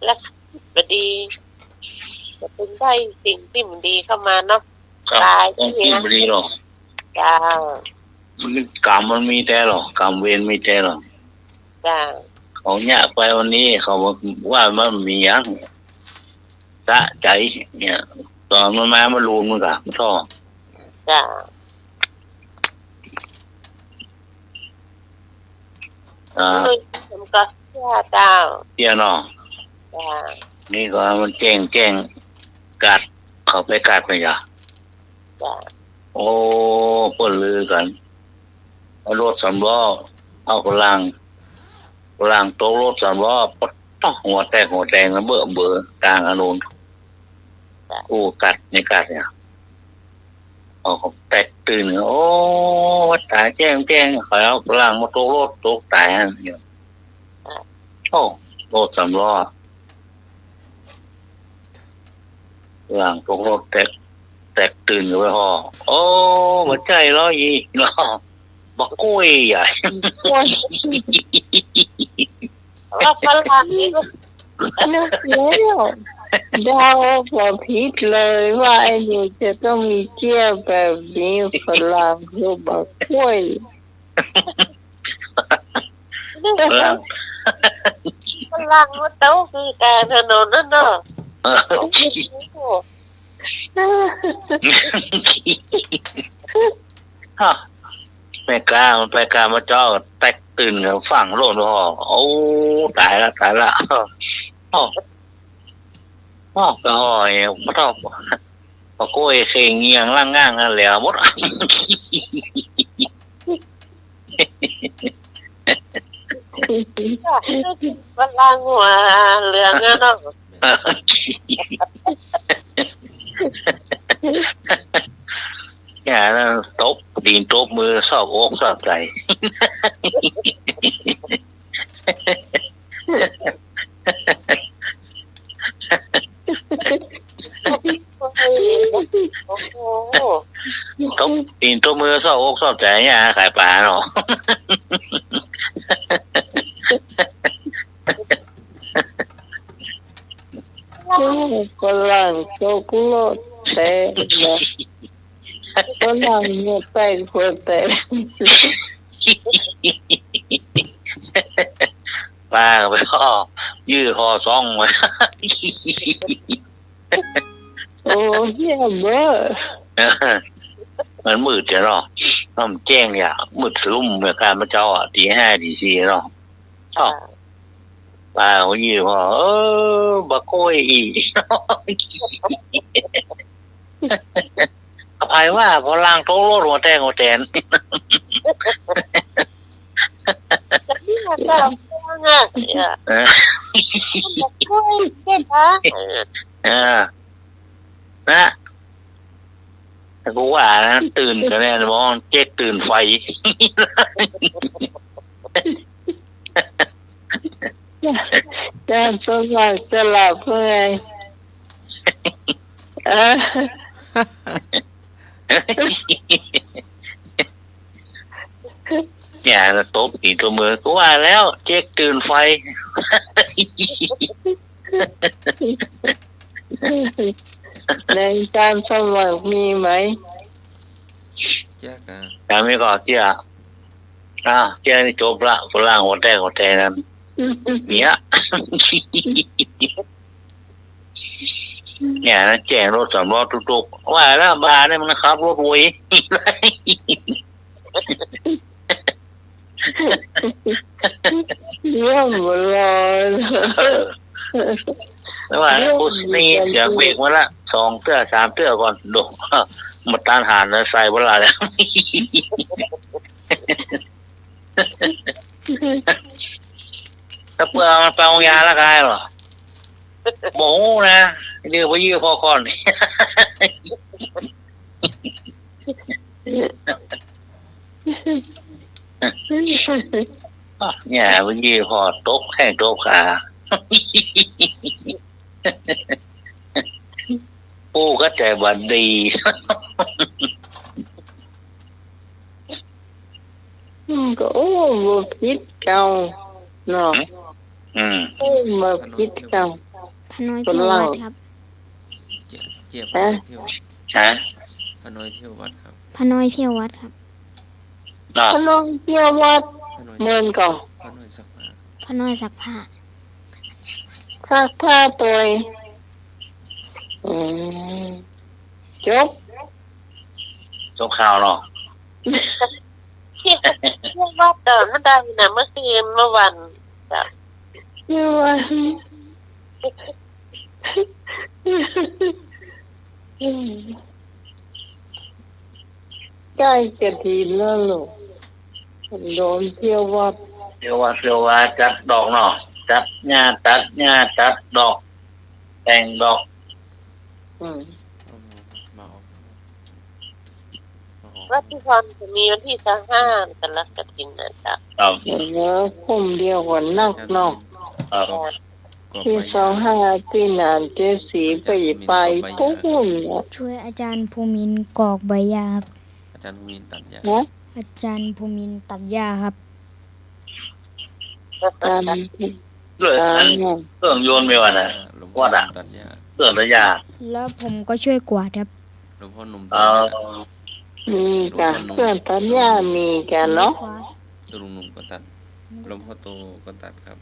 และกึ๊ดบ่ดี ก็เป๋นได้สิ่งตี้บ่ดีเข้ามาเนาะ ครับ ต๋าย ความกึ๊ดบ่ดีเนาะ เจ้า มันกรรมมันมีแต๊ลอ กรรมเวรมีแต๊ลอ เจ้า เขาเยียะไปวันนี้ เขาว่ามันมีหยัง สะใจ๋เนี่ย ต๋อนมันมา มันลูนมันก็ท่อ เจ้า อ่า เออ มันก็เสี้ยเจ้า เสี้ยเนาะ เจ้า นี่ก็มันแจ้ง แจ้ง กัด เขาไปกัดไปจ้ะ จ้ะ โอ้ เปิ้นลือกั๋น เอารถสามล้อ เอาฝรั่ง ฝรั่งตกรถสามล้อ ปะต๊อก หัวแตกหัวแตนเบ้อเบ้อกลางถนน จ้ะ โอ้ กัด นี่กัดเนี่ย เอาแตกตื่น โอ้ ว่าต๋าย แจ้ง แจ้ง เขาเอาฝรั่งมาตกรถ ตกต๋ายหั้นเนี่ย อ่ะ โอ้ รถสามล้อ ฝรั่งตกรถแตก แตกตื่นไปผ่อ โอ้ บ่ใจ้ลออีเนาะ บักกล้วยใหญ่ โอ้ย ว่าฝรั่งนี่ก็ นึกแล้ว เดาบ่ผิดเลยว่าไอ้นี่จะต้องมีเสี้ยแบบนี้ ฝรั่งคือบักกล้วย ฝรั่ง ฝรั่งมาตกอยู่กลางถนนหั้นเนาะ เออ โอ้โห ฮะ แม่ก๊า แม่ก๊ามาเจาะ แตกตื่นกั๋น ฟั่งโลด โอ้ ต๋ายละ ต๋ายละ โอ้ โอ้ ก็ โอ้ย มาเท่า ปะโก้ยเข่งเงี่ยงล่างง่างนั่นแหละหมด มันล้างหัวเหลืองอะเนาะ เนี่ยนะ ตบตีนตบมือ ซอบอกซอกใจ๋ โอ้โห ตบตีนตบมือ ซอบอกซอกใจ๋เนี่ย ขายป๋าเนาะ โอ้ ฝรั่งตกรถแท้นะ ฝรั่งหัวแตก หัวแตก ป้าก็ไปอ้อ ยื้อผ่อส่องไว้ โอ้ เฮี้ยเบ้อ มันมืดเสียเนาะ มันแจ้งอย่า มืดครึ้มเหมือนกันเมื่อเจ๊าอะ ตีห้าตีสี่เนาะ อ้าว ป้าก็ยื้อผ่อ เออ บ่าโก้ยอี้ อภัยว่า ผ่อล่างตกรถหัวแตกหัวแตน จะมีหัวแตกหัวแตนอะ เออ บ่าโก้ยเจ๊นะ เออ นะ แต่กูว่านะ ตื่นกันแน่ มองเจ๊กตื่นไฟ อาจารย์สมศักดิ์จะหลับเมื่อไง เออ เนี่ยนะ ตบตีตัวเมือง กูว่าแล้ว เจ๊กตื่นไฟ ในอาจารย์สมศักดิ์มีไหม เจ๊กอะ ยังมีก่อเจ๊ก อ่ะ เจ๊กนี่จบละ ฝรั่งหัวแตกหัวแตนนั้น เนี่ย เนี่ยนะ แจ้งรถสามล้อตุ๊กๆ ว่าแล้ว บ่าเนี่ยมันขับรถโวย เยี่ยมเลย แต่ว่า เยี่ยม กูนี่เสียงเบรกมาละ สองเตื้อ สามเตื้อก่อน ดู มาต้านทานนะ ใส่เวลาแล้ว ถ้าเปื่อมันไปโฮงยาละกายเหรอ บ่ฮู้นะ เดี๋ยวไปยื้อผ่อก่อน เนี่ย ไปยื้อผ่อตกแข้งตกขา ปูก็ใจบ่ดี อืม ก็ โอ้ บ่ผิดเก่าเนาะ อืม โอ้ บ่ผิดเก่า ป้าน้อยเพียววัดครับ เจี๊ยบ เจี๊ยบ ฮะ ป้าน้อยเพียววัด ฮะ ป้าน้อยเพียววัดครับ ป้าน้อยเพียววัดครับ เนาะ ป้าน้อยเพียววัด ป้าน้อย เหมือนกัน ป้าน้อยซักผ้า ป้าน้อยซักผ้า ซักผ้าตัวย อืม จบ จบข่าวเนาะ เพียววัดเดินมาได้นะ เมื่อคืน เมื่อวัน จ้ะ เพียววัด ใกล้กฐินแล้วลูก โยมเพียววัด เพียววัด เพียววัด จัดดอกเนาะ จัดหญ้า ตัดหญ้า จัดดอก แต่งดอก อืม มาออก มาออก วัดที่พรจะมีวันที่ซาวห้า แต่ละกฐินนะจ๊ะ ครับ เออ กลุ่มเดียวกันนักเนาะ ครับ ที่ซาวห้า ตี้หนานเจ๊สีไป ไปปู๊นน่ะ ช่วยอาจารย์ภูมินทร์กรอกใบหญ้าครับ อาจารย์ภูมินทร์ตัดหญ้า ฮะ อาจารย์ภูมินทร์ตัดหญ้าครับ อาจารย์ ด้วยอัน อ่า เครื่องยนต์ไม่ว่าน่ะ อ่า หลวงพ่อ วัดอะ ตัดหญ้า เครื่องตัดหญ้า แล้วผมก็ช่วยกวาดครับ หลวงพ่อหนุ่ม เออ ตัดหญ้า มีจ้ะ หลวงพ่อหนุ่ม เครื่องตัดหญ้ามีจ้ะเนาะ ตัวลุงหนุ่มก็ตัด หลวงพ่อโตก็ตัดครับ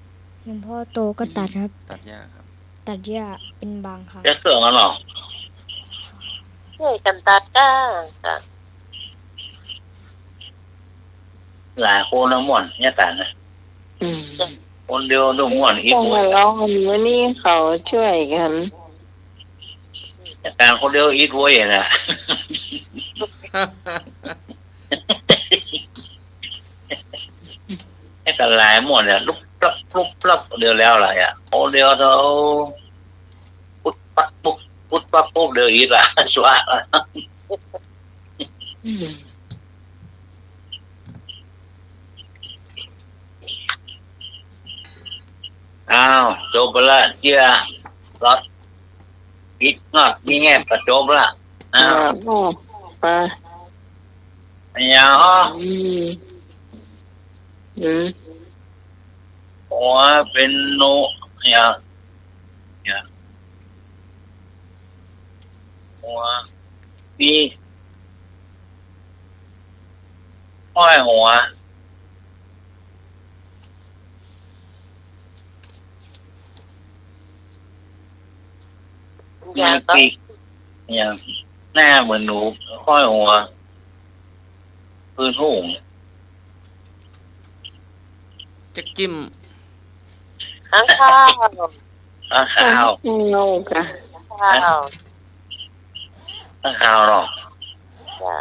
หลวงพ่อโตก็ตัดครับ ตัดหญ้าครับ ตัดหญ้าเป็นบางครั้ง ใช้เครื่องนั้นเหรอ ช่วยกันตัดหญ้าจ้ะ หลายคนนะม่วน เนี่ยกันนะ อืม คนเดียวดูม่วน อีก ต้อง คน มาลองกัน มื้อนี้เขาช่วยกัน แต่คนเดียวอิดโวยนะ ให้กันหลายม่วนเนี่ย ลุบลับลุบลับ เดียวแล้วล่ะอ่ะ โอ้ เดียวเท่า ปุ๊บปั๊บปุ๊บ ปุ๊บปั๊บปุ๊บ เดียวอิดละ สวะ อืม อ้าว จบไปละ เจีย รอด อิดงอด มีแงบก็จบละ อ้าว อ่า ออกไป อย่าง อืม อืม หัวเป็นโน อย่าง อย่าง หัว ปี ห้อยหัว อย่างก็ มีปีก อย่าง หน้าเหมือนหนู ห้อยหัว พื้นหู จักจิ้ม ข้างคาว ข้างคาว ข้างคาวกะ ข้างคาว ข้างคาวเนาะ จ้ะ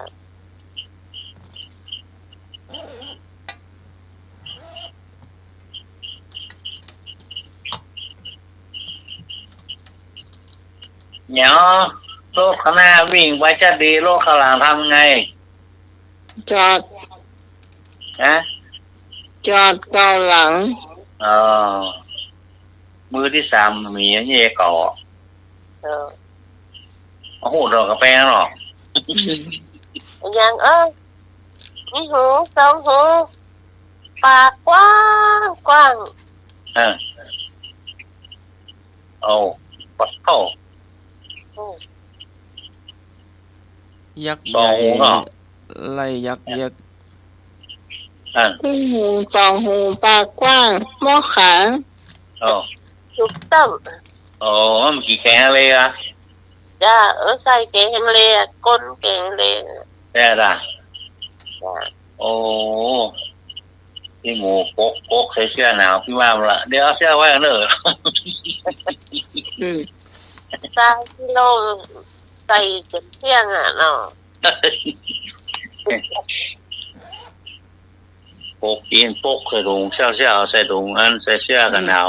เดี๋ยว รถข้างหน้าวิ่งไปจะดี รถข้างหลังทำไง จอด ฮะ จอดเก้าหลัง อ๋อ มือที่สามมีอย่างนี้ก่อ เออ โอ้โห ดอกกระแปงหรอก ยัง เออ มีหูสองหู ปากกว้างกว้าง เออ โอ้ ปะโถ อืม ยักษ์ใหญ่ สองหูเนาะ ไล่ยักษ์เย็ก อ่ะ ครึ่งหู สองหู ปากกว้าง หม้อขาง อ๋อ ถูกต้อง อ๋อ มันกี่แข็งเลยอะ จ้ะ เออ ใส่แข็งเลยอะ ก้นแข็งเลยอะ แน่จ้ะ จ้ะ โอ้ พี่หมูปก ปกใส่เสื้อหนาวพี่ว่ามันละ เดี๋ยวเอาเสื้อไว้กันเนอะ อืม ใส่กิโล ใส่จนเที่ยงอะเนาะ ปกกิน ปกใส่ถุง เสื้อ เสื้อ เอาใส่ถุง อันใส่เสื้อกันหนาว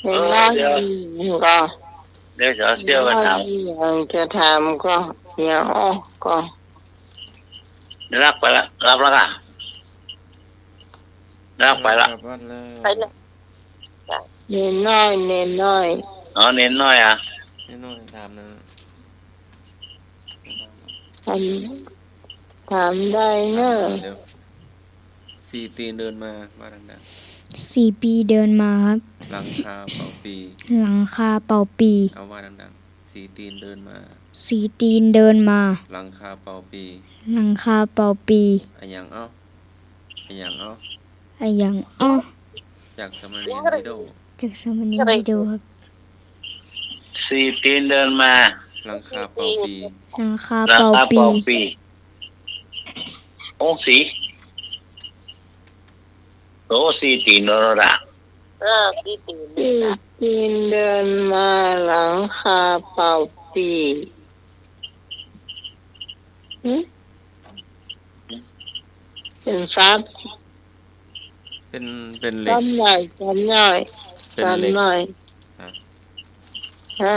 เห็นไหม เออ เดี๋ยว ก็ เดี๋ยวจะเอาเสื้อกันหนาว อย่างจะถามก็ อย่างอ้อก็ รับไปละ รับแล้วค่ะ รับไปละ กลับบ้านแล้ว ไปเลย จ้ะ เณรน้อย เณรน้อย อ๋อ เณรน้อยอะ เณรน้อยถามนะ ถาม ถามได้เนอะ เดี๋ยว สี่ตีนเดินมา ว่าดังๆ สี่ปีเดินมาครับ หลังคาเป่าปี หลังคาเป่าปี เอาว่าดังๆ สี่ตีนเดินมา สี่ตีนเดินมา หลังคาเป่าปี หลังคาเป่าปี อะหยังเอ้า อะหยังเอ้า อะหยังเอ้า จากสามเณรวิโด จากสามเณรวิโดครับ สี่ตีนเดินมา หลังคาเป่าปี หลังคา หลังคาเป่าปี เป่าปี โอ้ สี่ โอ้ สี่ตีนเดินมา เออ สี่ตีน สี่ตีนเดินมา หลังคาเป่าปี หึ เป็นทรัพย์ เป็น เป็นเหล็ก ทรัพย์ใหญ่ ทรัพย์ใหญ่ เป็นเหล็ก ทรัพย์ใหญ่ ฮะ ฮะ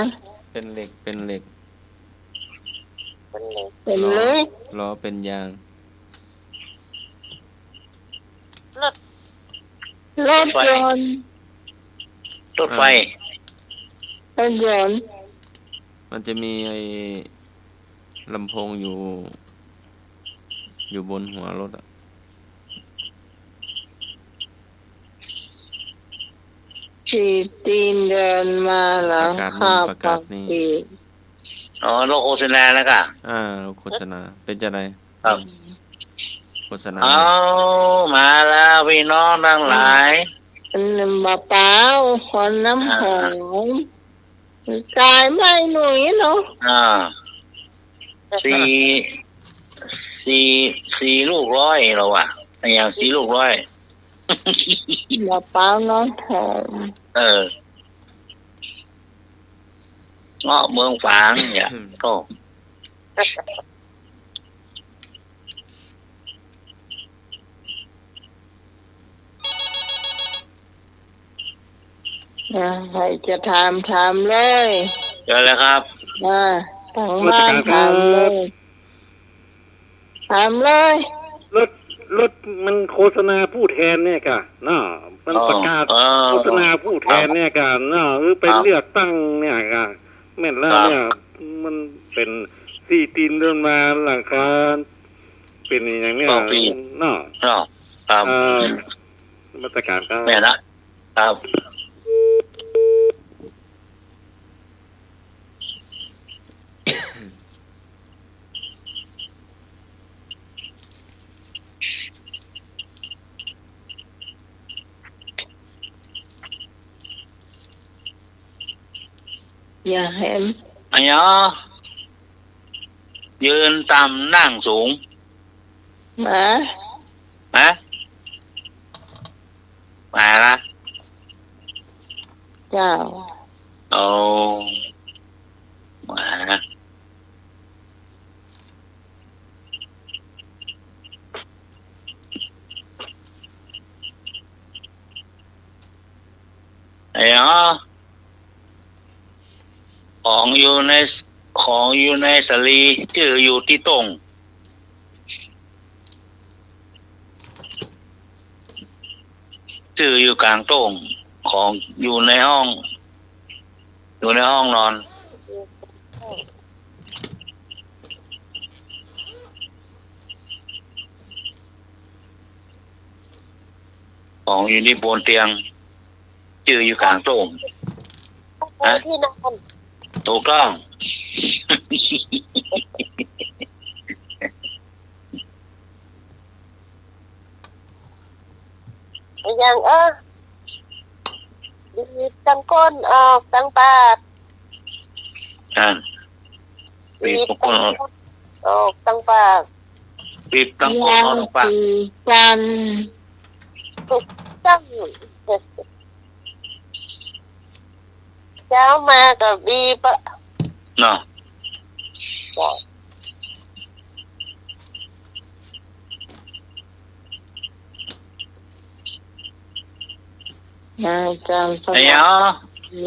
เป็นเหล็ก เป็นเหล็ก เป็นเหล็ก เป็นเหล็ก ล้อ ล้อเป็นยาง รถ รถยนต์ รถไฟ อ่า รถยนต์ มันจะมีไอ้ลำโพงอยู่ อยู่บนหัวรถอะ สี่ตีนเดินมา หลังคาเป่าปี ประกาศนู่นประกาศนี่ อ๋อ โลกโฆษณาแล้วก่ะ อ่า โลกโฆษณา เป็นจังใด ครับ โฆษณา เอา มาแล้วพี่น้องทั้งหลาย อืม บ่าวเป๋า ขอน้ำหอม อ่า จ่ายไม่หนุ่ยเนาะ อ่า สี่ สี่ สี่ลูกร้อยเราอะ อย่างสี่ลูกร้อย บ่าวเป๋าน้องหอม เออ เงาะเมืองฝางเนี่ย โอ้ อ่า ใครจะถาม ถามเลย เชิญเลยครับ อ่า ทางบ้านถามเลย ถามเลย รถ รถมันโฆษณาผู้แทนเนี่ยก่ะเนาะ มันประกาศ อ๋อ เออ โฆษณาผู้แทนเนี่ยก่ะเนาะ หรือไป ครับ เลือกตั้งเนี่ยก่ะ แม่นแล้วเนี่ย ครับ มันเป็นสี่ตีนเดินมา หลังคาเป็นอย่างเนี้ย เป่าปี เนาะ เนาะ ครับ เอ่อ นมัสการครับ แม่นละ ครับ เ อย่าแหม อะหยัง ยืนต่ำนั่งสูง มา ฮะ มาละ เจ้า โอ้ มาละ ไอ้หยัง ของอยู่ใน ของอยู่ในสำลี จื้ออยู่ตี้โต๊ง จื้ออยู่ก๋างโต๊ง ของอยู่ในห้อง อยู่ในห้องนอน ของอยู่ตี้บนเตียง จื้ออยู่ก๋างโต๊ง ฮะ ที่นอน ถูกต้อง อะหยัง เออ บีบตังก้นออกตังปาก อ่า บีบตังก้นออก ออกตังปาก บีบตังก้นออกตังปาก อย่างสีจันทร์ ถูกต้อง เจ๊ามาก็บีบอะ เนาะ จ้ะ อาจารย์สมัคร ไอ้หยั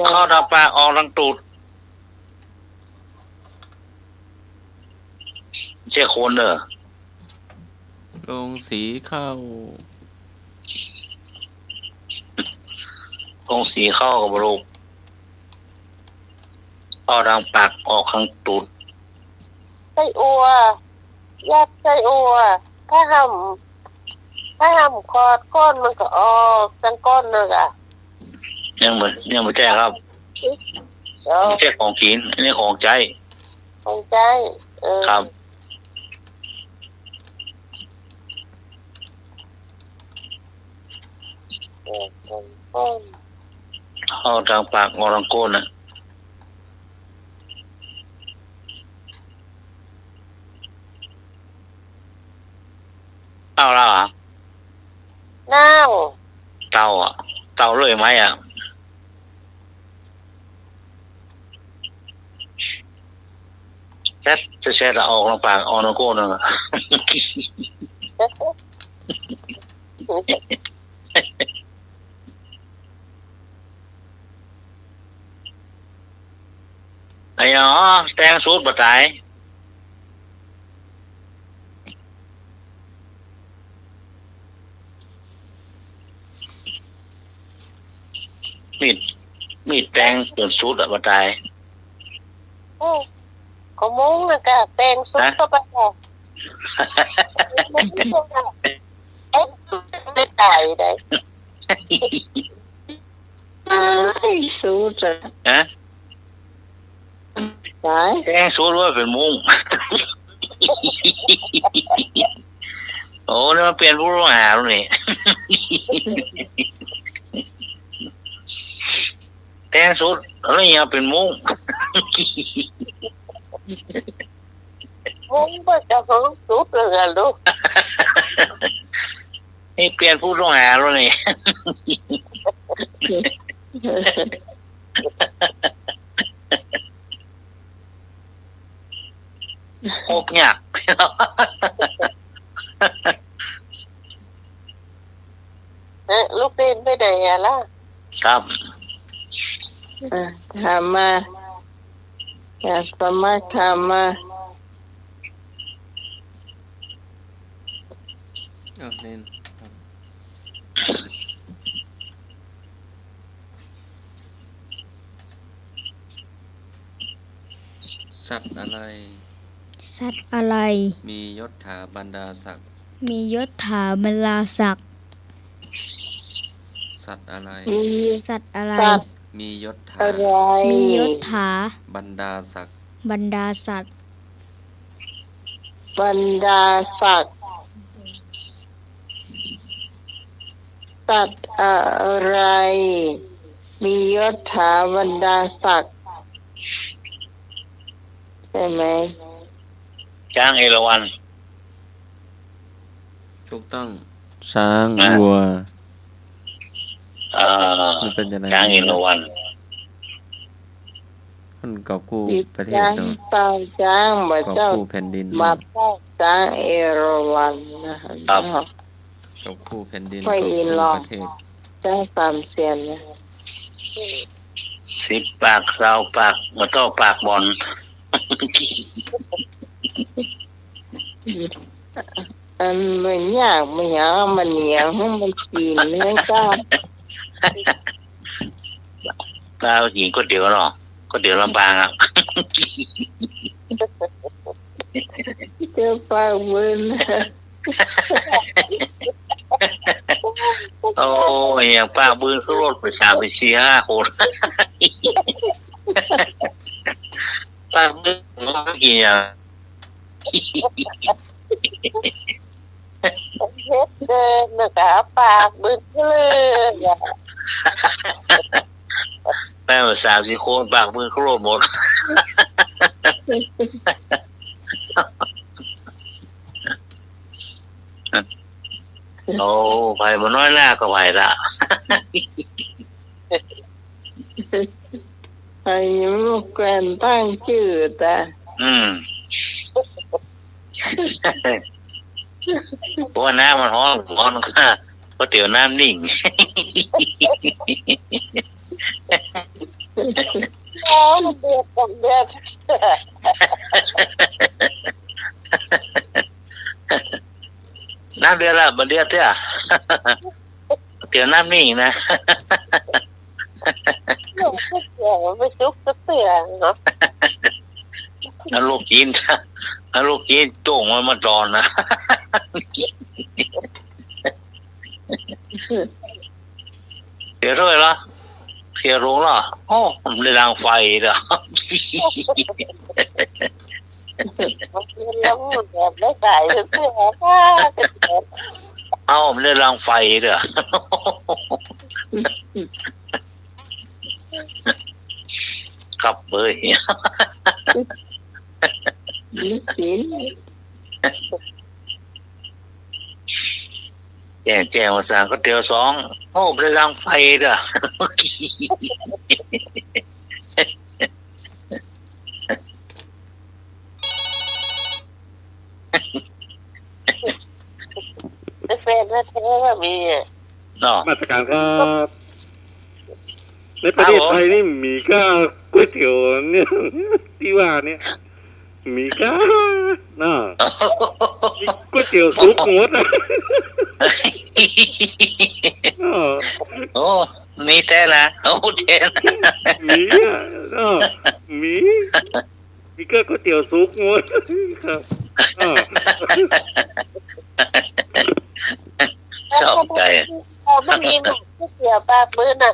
ง เข้าตังปากออกตังตูด เจ๊คนเด้อ ลงสีเข้า ลงสีเข้าก็บ่ฮู้ เข้าตังปากออกตังตูด ไส้อั่ว ยัดไส้อั่ว ถ้าห้ำ ถ้าห้ำขอดก้นมันก็ออกตังก้นนั่นแหละ ยังบ่ ยังบ่ใจ้ครับ เออ บ่ใจ้ของกิ๋น อันนี้ของใจ๊ ของใจ๊ เออ ครับ ออกตังก้น เข้าตังปากออกตังก้นน่ะ เต้าแล้วเหรอ เน่า เต้าอะ เต้าเลื่อยไม้อะ แซด แซด แซดอะ ออกตังปาก ออกตังก้นนั่นแหละ ไอ้หยัง แต่งสูตรบ่ต๋าย มี มีแต่งจนสุดอะ บ่ต๋าย อืม ก็มุ้งน่ะก็แต่งสุด ฮะ เข้าไปอะ มุ้งน่ะ เอ๊ะ ไม่ต๋ายได้ เอ้ย สุดอะ ฮะ ต๋าย แต่งสุดว่าเป๋นมุ้ง โอ้ นี่มันเปลี่ยนผู้ต้องหาแล้วนี่ แต่งสุดแล้วยังเป๋นมุ้ง มุ้งเปิ้นก็ของสุดแล้วกันลูก นี่เปลี่ยนผู้ต้องหาแล้วนี่ พบยาก เอ๊ะ ลูกเณรไปไหนอะล่ะ ครับ อ่ะ ถามมา อยากสมัครถามมา อ้าว เณร ครับ สัตว์อะไร สัตว์อะไร มียศถาบรรดาศักดิ์ มียศถาบรรดาศักดิ์ สัตว์อะไร มี สัตว์อะไร สัตว์ มียศถา อะไร มียศถา บรรดาศักดิ์ บรรดาศักดิ์ บรรดาศักดิ์ สัตว์อะไร มียศถาบรรดาศักดิ์ ช่ไหม ช้างเอราวัณ ถูกต้อง ช้าง อ่า วัว อ่า มันเป๋นจะไหน ช้างเอราวัณ มันกอบกู้ประเทศเนาะ ช้าง เป้าช้าง บ่า กอบ เจ้า กู้แผ่นดิน บ่า เนาะ เป้าช้างเอราวัณนะ ครับ เนาะ กอบกู้แผ่นดิน ค่อย กอบกู้ ยินหรอก ประเทศ ช้างสามเสียนนะ สิบปาก ซาวปาก บ่าเต้าปากบ่อน อันมันยาก มันหยัง มันเหนียว มันกิ๋น มันก็ ปลากิ๋นก๋วยเตี๋ยวเนาะ ก๋วยเตี๋ยวลำปางอะ เจ้าปากบึ้น โอ้ย อย่างปากบึ้นก็ลดไปสาม ไปสี่ ห้าคน ปากบึ้นมันกิ๋นอย่าง เฮ็ดเดินน่ะกะปากบึ้นเลยอะ แม่งสามสี่คนปากบึ้นก็ลดหมด โอ้ ไผบ่น้อยหน้าก็ไผละ ไผยังบ่แควนตั้งจื้อตา อืม เพราะว่าน้ำมันฮ้อน ฮ้อนค่ะ ก๋วยเตี๋ยวน้ำนิ่ง โอ้ เดือด เดือด น้ำเดือดละ บ่เดือดเตื้อ ก๋วยเตี๋ยวน้ำนิ่งนะ ก๋วยเตี๋ยวไม่สุกสักเตื้อเนาะ เอาลูกจี๋น เอาลูกจี๋นโจ้งมันมาตอนนะ เดี๋ยวเท่าไหร่ละ เสียหลงละ โอ้ มันได้ดังไฟเด้อ มันเป็นลมแบบได้สายเสื้อผ้า เอ้า มันได้ดังไฟเด้อ ครับเบย นึกเห็น แจ้ง แจ้งว่าสั่งก๋วยเตี๋ยวสอง โอ้ บ่ได้ดังไฟเด้อ แฟนแท้ๆ ก็มีอะ เนาะ นมัสการครับ ในประเทศไทยนี่มีก้าก๋วยเตี๋ยวเนี่ย ตี้ว่าเนี่ย มีก้า เนาะ ก๋วยเตี๋ยวสุกหมดอะ เนาะ โอ้ มีแต๊ละ โอ้ แต๊ละ มีอะ เนาะ มี มีก้าก๋วยเตี๋ยวสุกหมด ครับ อ่า ชอบใจ๋ เออ บ่มีก๋วยเตี๋ยวปากบึ้นน่ะ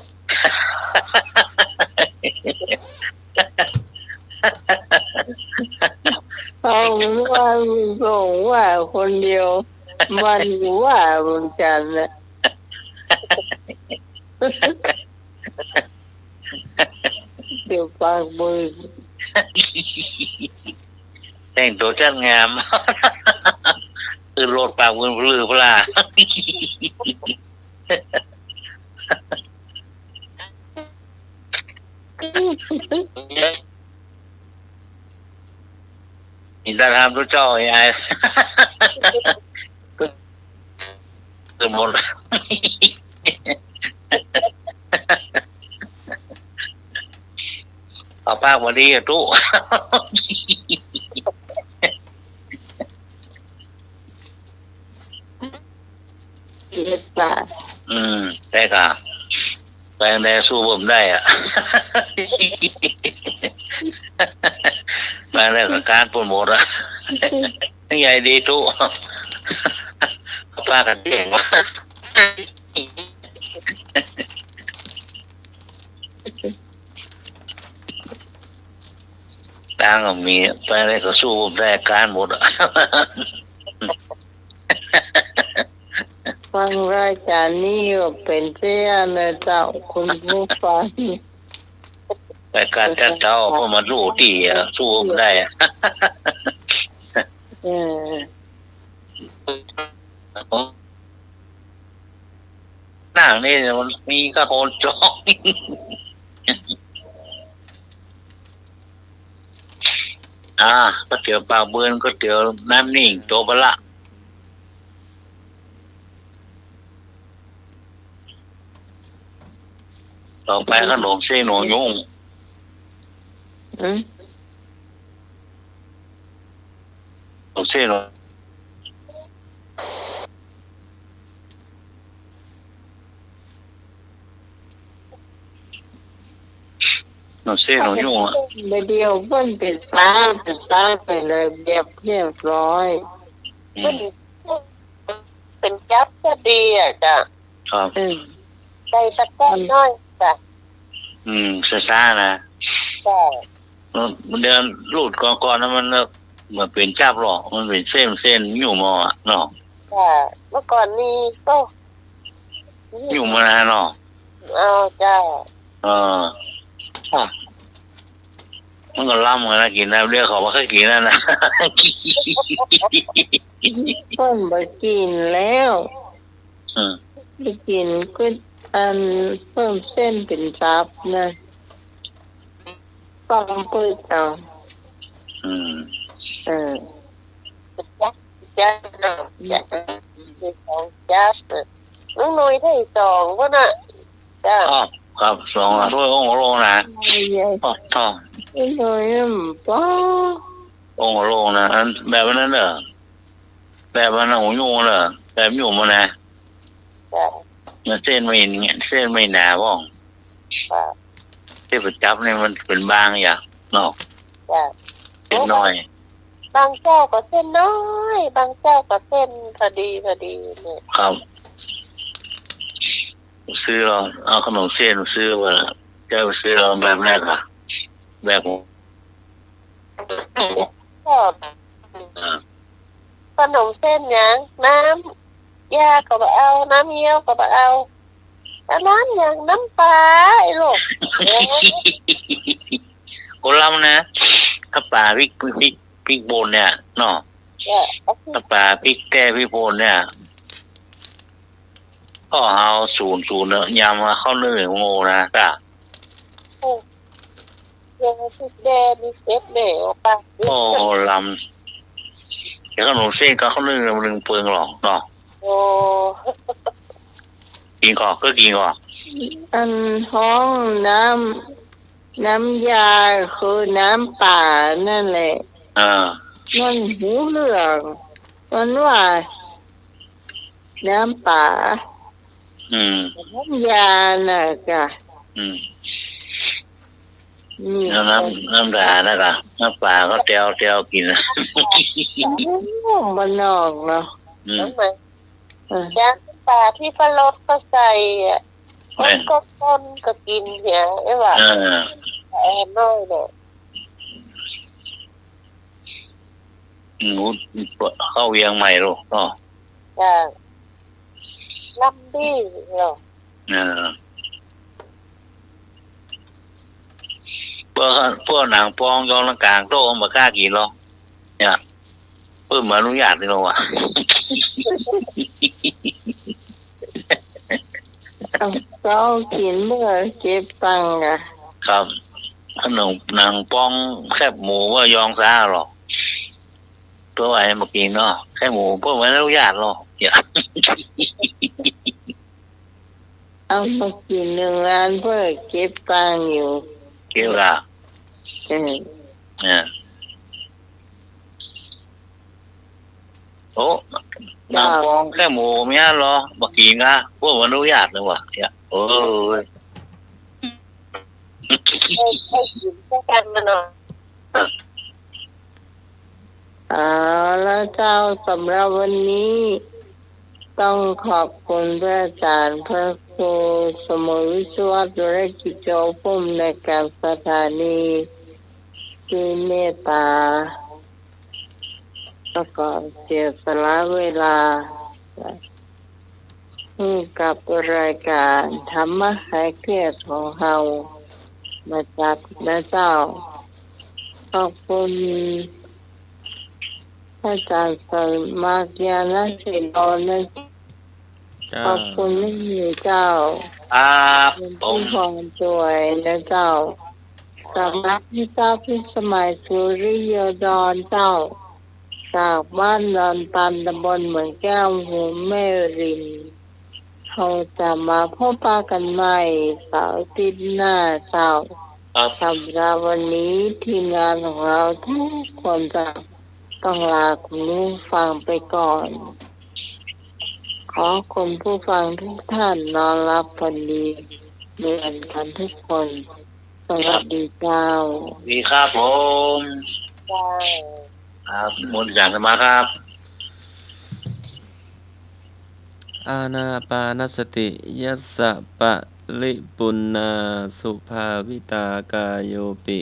เอามันว่ามันส่งว่าคนเดียว มันว่าเหมือนกั๋นแหละ เดี๋ยวปากบึ้น แต่งตั๋วจัดงาม คือโลดปากบึ้นพลือพลา อินทรามทุกเจ้าไอ้ ไอ้ คือหมด เอาปากบ่ดีอะตุ๊ เจ็บปาก อืม แต่ก็ ไปแนวสู้บ่ได้อะ ไปแนวก็ก๊านปูนหมดอะ นี่ไงดีตุ๊ ปากกั๋นเจ๋งวะ ตังค์ก็มี ไปแนวก็สู้บ่ได้ ก๊านหมดอะ ฟังรายก๋านนี้ก็เป๋นเสี้ยนะเจ้า คุณผู้ฟัง ไปกัดจัดเจ้า เพราะมันสู้ตี้อะ สู้บ่ได้อะ เออ นางนี่มันมีก้าคนจอง อ่า ก๋วยเตี๋ยวปากเบือน ก๋วยเตี๋ยวน้ำนิ่ง โตไปละ ต่อไปขนมเส้นหัวยุ่ง อืม ขนมเส้นหัว ขนมเส้นหัวยุ่งอะ บ่าเดี่ยวเปิ้นเป๋นซาว เป๋นซาวเป๋นระเบียบเรียบร้อย อืม เป๋นจั๊บก็ดีอะเจ้า ครับ อืม ใส่ตะกร้อน้อยจ้ะ อืม ช้าๆ นะ ใช่ เออ เดี๋ยวรุ่นก่อนๆ นะ มัน มันบ่เป๋นจั๊บหรอก มันเป๋นเส้น เส้นหยุมเอาอะเนาะ ค่ะ เมื่อก่อนนี้ก็ หยุมมานะเนาะ เอาเจ้า เออ อ่ะ มันก็ล้ำกั๋นนะ กิ๋นนะ เดี๋ยวเขาบ่ค่อยกิ๋นแล้วนะ เปิ้นบ่กิ๋นแล้ว อืม บ่กิ๋นก็อันเปิ้นเส้นเป๋นจั๊บนะ ต้องเปิ้นเอา อืม เออ จั๊บ จั๊บ จั๊บ สองจั๊บ ลุงหนุ่ยได้สองก็น่ะ จ้ะ ครับ ครับ สองละ ถ้วยองค์ละโลนะ ใหญ่ๆ อ๋อ อ๋อ ลุงหนุ่ยมันป้อ องค์ละโลนะ อันแบบนั้นเด้อ แบบนั้นนะ หัวยุ่งเด้อ แบบหยุมมานะ จ้ะ มันเส้นไม่ เส้นไม่หนาพ่อง ค่ะ เส้นก๋วยจั๊บนี่มันเป๋นบางอย่างเนาะ จ้ะ เส้นน้อย บางเจ้าก็เส้นน้อย บางเจ้าก็เส้นพอดีพอดีเนี่ย ครับ ซื้อเอา เอาขนมเส้นซื้อมา จะไปซื้อเอาแบบแรกอะ แบบ ก็ อ่า ขนมเส้นหยัง น้ำยาก็บ่เอา น้ำเงี้ยวก็บ่เอา แล้วน้ำหยัง น้ำป๋า ไอ้ลูก เอ้ย โอ้ ล้ำนะ น้ำป๋าพริก พริก พริกป่นเนี่ยเนาะ เนี่ย น้ำป๋าพริกแต้พริกป่นเนี่ย ก็เอาสูน สูนเนาะ ยำมาเข้านึ่งโง่นะ จ้ะ โอ้ ยังสุดแดนนี่เซ็ตเลย โอ้ ปะ โอ้ ล้ำ เดี๋ยวขนมเส้นก็เข้านึ่ง นึ่งเปิงหรอกเนาะ โอ้ กิ๋นก่อ ก็กิ๋นก่อ อันฮ้องน้ำ น้ำยาคือน้ำป๋านั่นแหละ อ่า มันหูเหลือง มันว่า น้ำป๋า อืม น้ำยาน่ะจ้ะ อืม นี่ แล้วน้ำ น้ำป๋าน่ะกะ น้ำป๋าก็แตว แตวกิ๋นนะ บ้านนอกเนาะ อืม น้ำมัน เออ ยาน้ำป๋าที่ป้าลดก็ใส่อะ แม่น คนก็ คนก็กิ๋นเหีย ไอ้หว่า เออ แอนน้อยเนี่ย หมูเข้าเวียงใหม่ลูกเนาะ จ้ะ ลำดีเหรอ เออ พวก พวกหนังปองยองหลังก๋างโต๊ะบ่กล้ากิ๋นหรอก เนี่ย เปิ้นบ่อนุญาตนี่หรอกวะ เอ้า ก็กิ๋นเมื่อเก็บตังค์อะ ครับ ขนมหนังปองแคบหมูว่ายองซาหรอก เปิ้นว่าบ่กิ๋นเนาะ แคบหมูเปิ้นบ่อนุญาตหรอก เนี่ย เอามากิ๋นนึ่งอันเปิ้นเก็บตังค์อยู่ เก็บละ เออ เนี่ย โอ้ หนังปองแคบหมูมีอันหรอ บ่กิ๋นกะ เปิ้นบ่อนุญาตนี่หว่า เนี่ย โอ้ย ให้ ให้กิ๋นสักอันมาหน่อย เอาละเจ้า สำหรับวันนี้ ต้องขอบคุณพระอาจารย์พระครูสมุยวิศวัตร วรกิจโจ ผู้อำนวยการสถานี ที่เมตตา แล้วก็เสียสละเวลา ให้กับรายการธรรมะคลายเครียดของเฮา มาจัดนะเจ้า ขอบคุณพระอาจารย์สมัคร ญาณศิโร นะ เจ้า ขอบคุณแม่หมีเจ้า ครับ ขอบคุณ ผม พี่พรสวยนะเจ้า จากนั้นพี่เจ้าพิสมัย สุริโยดรเจ้า จากบ้านดอนตัน ตำบลเหมืองแก้ว อำเภอแม่ริม เฮาจะมาพบปะกันใหม่เสาร์อาทิตย์หน้าเจ้า ครับ สำหรับวันนี้ทีมงานของเราทุกคนจะต้องลาคุณผู้ฟังไปก่อน ขอคุณผู้ฟังทุกท่านนอนหลับฝันดี มีอันกันทุกคน สวัสดีเจ้า ดีครับผม เจ้า ครับ มนต์อาจารย์สมัครครับ อานาปานสติ ยัสสะปะริปุณณา สุภาวิตา กาโยปิ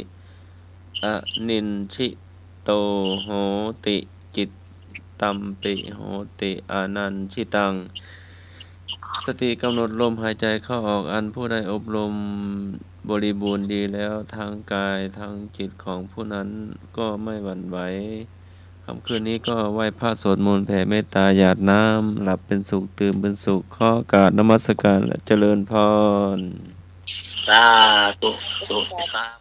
อนินชิโต โหติ จิตตัมปิ โหติ อนันชิตัง สติกำหนดลมหายใจเข้าออก อันผู้ใดอบรมบริบูรณ์ดีแล้ว ทั้งกายทั้งจิตของผู้นั้นก็ไม่หวั่นไหว ค่ำคืนนี้ก็ไหว้พระสวดมนต์แผ่เมตตาหยาดน้ำ หลับเป็นสุขตื่นเป็นสุข ขอกราบนมัสการและเจริญพร สาธุ สาธุครับ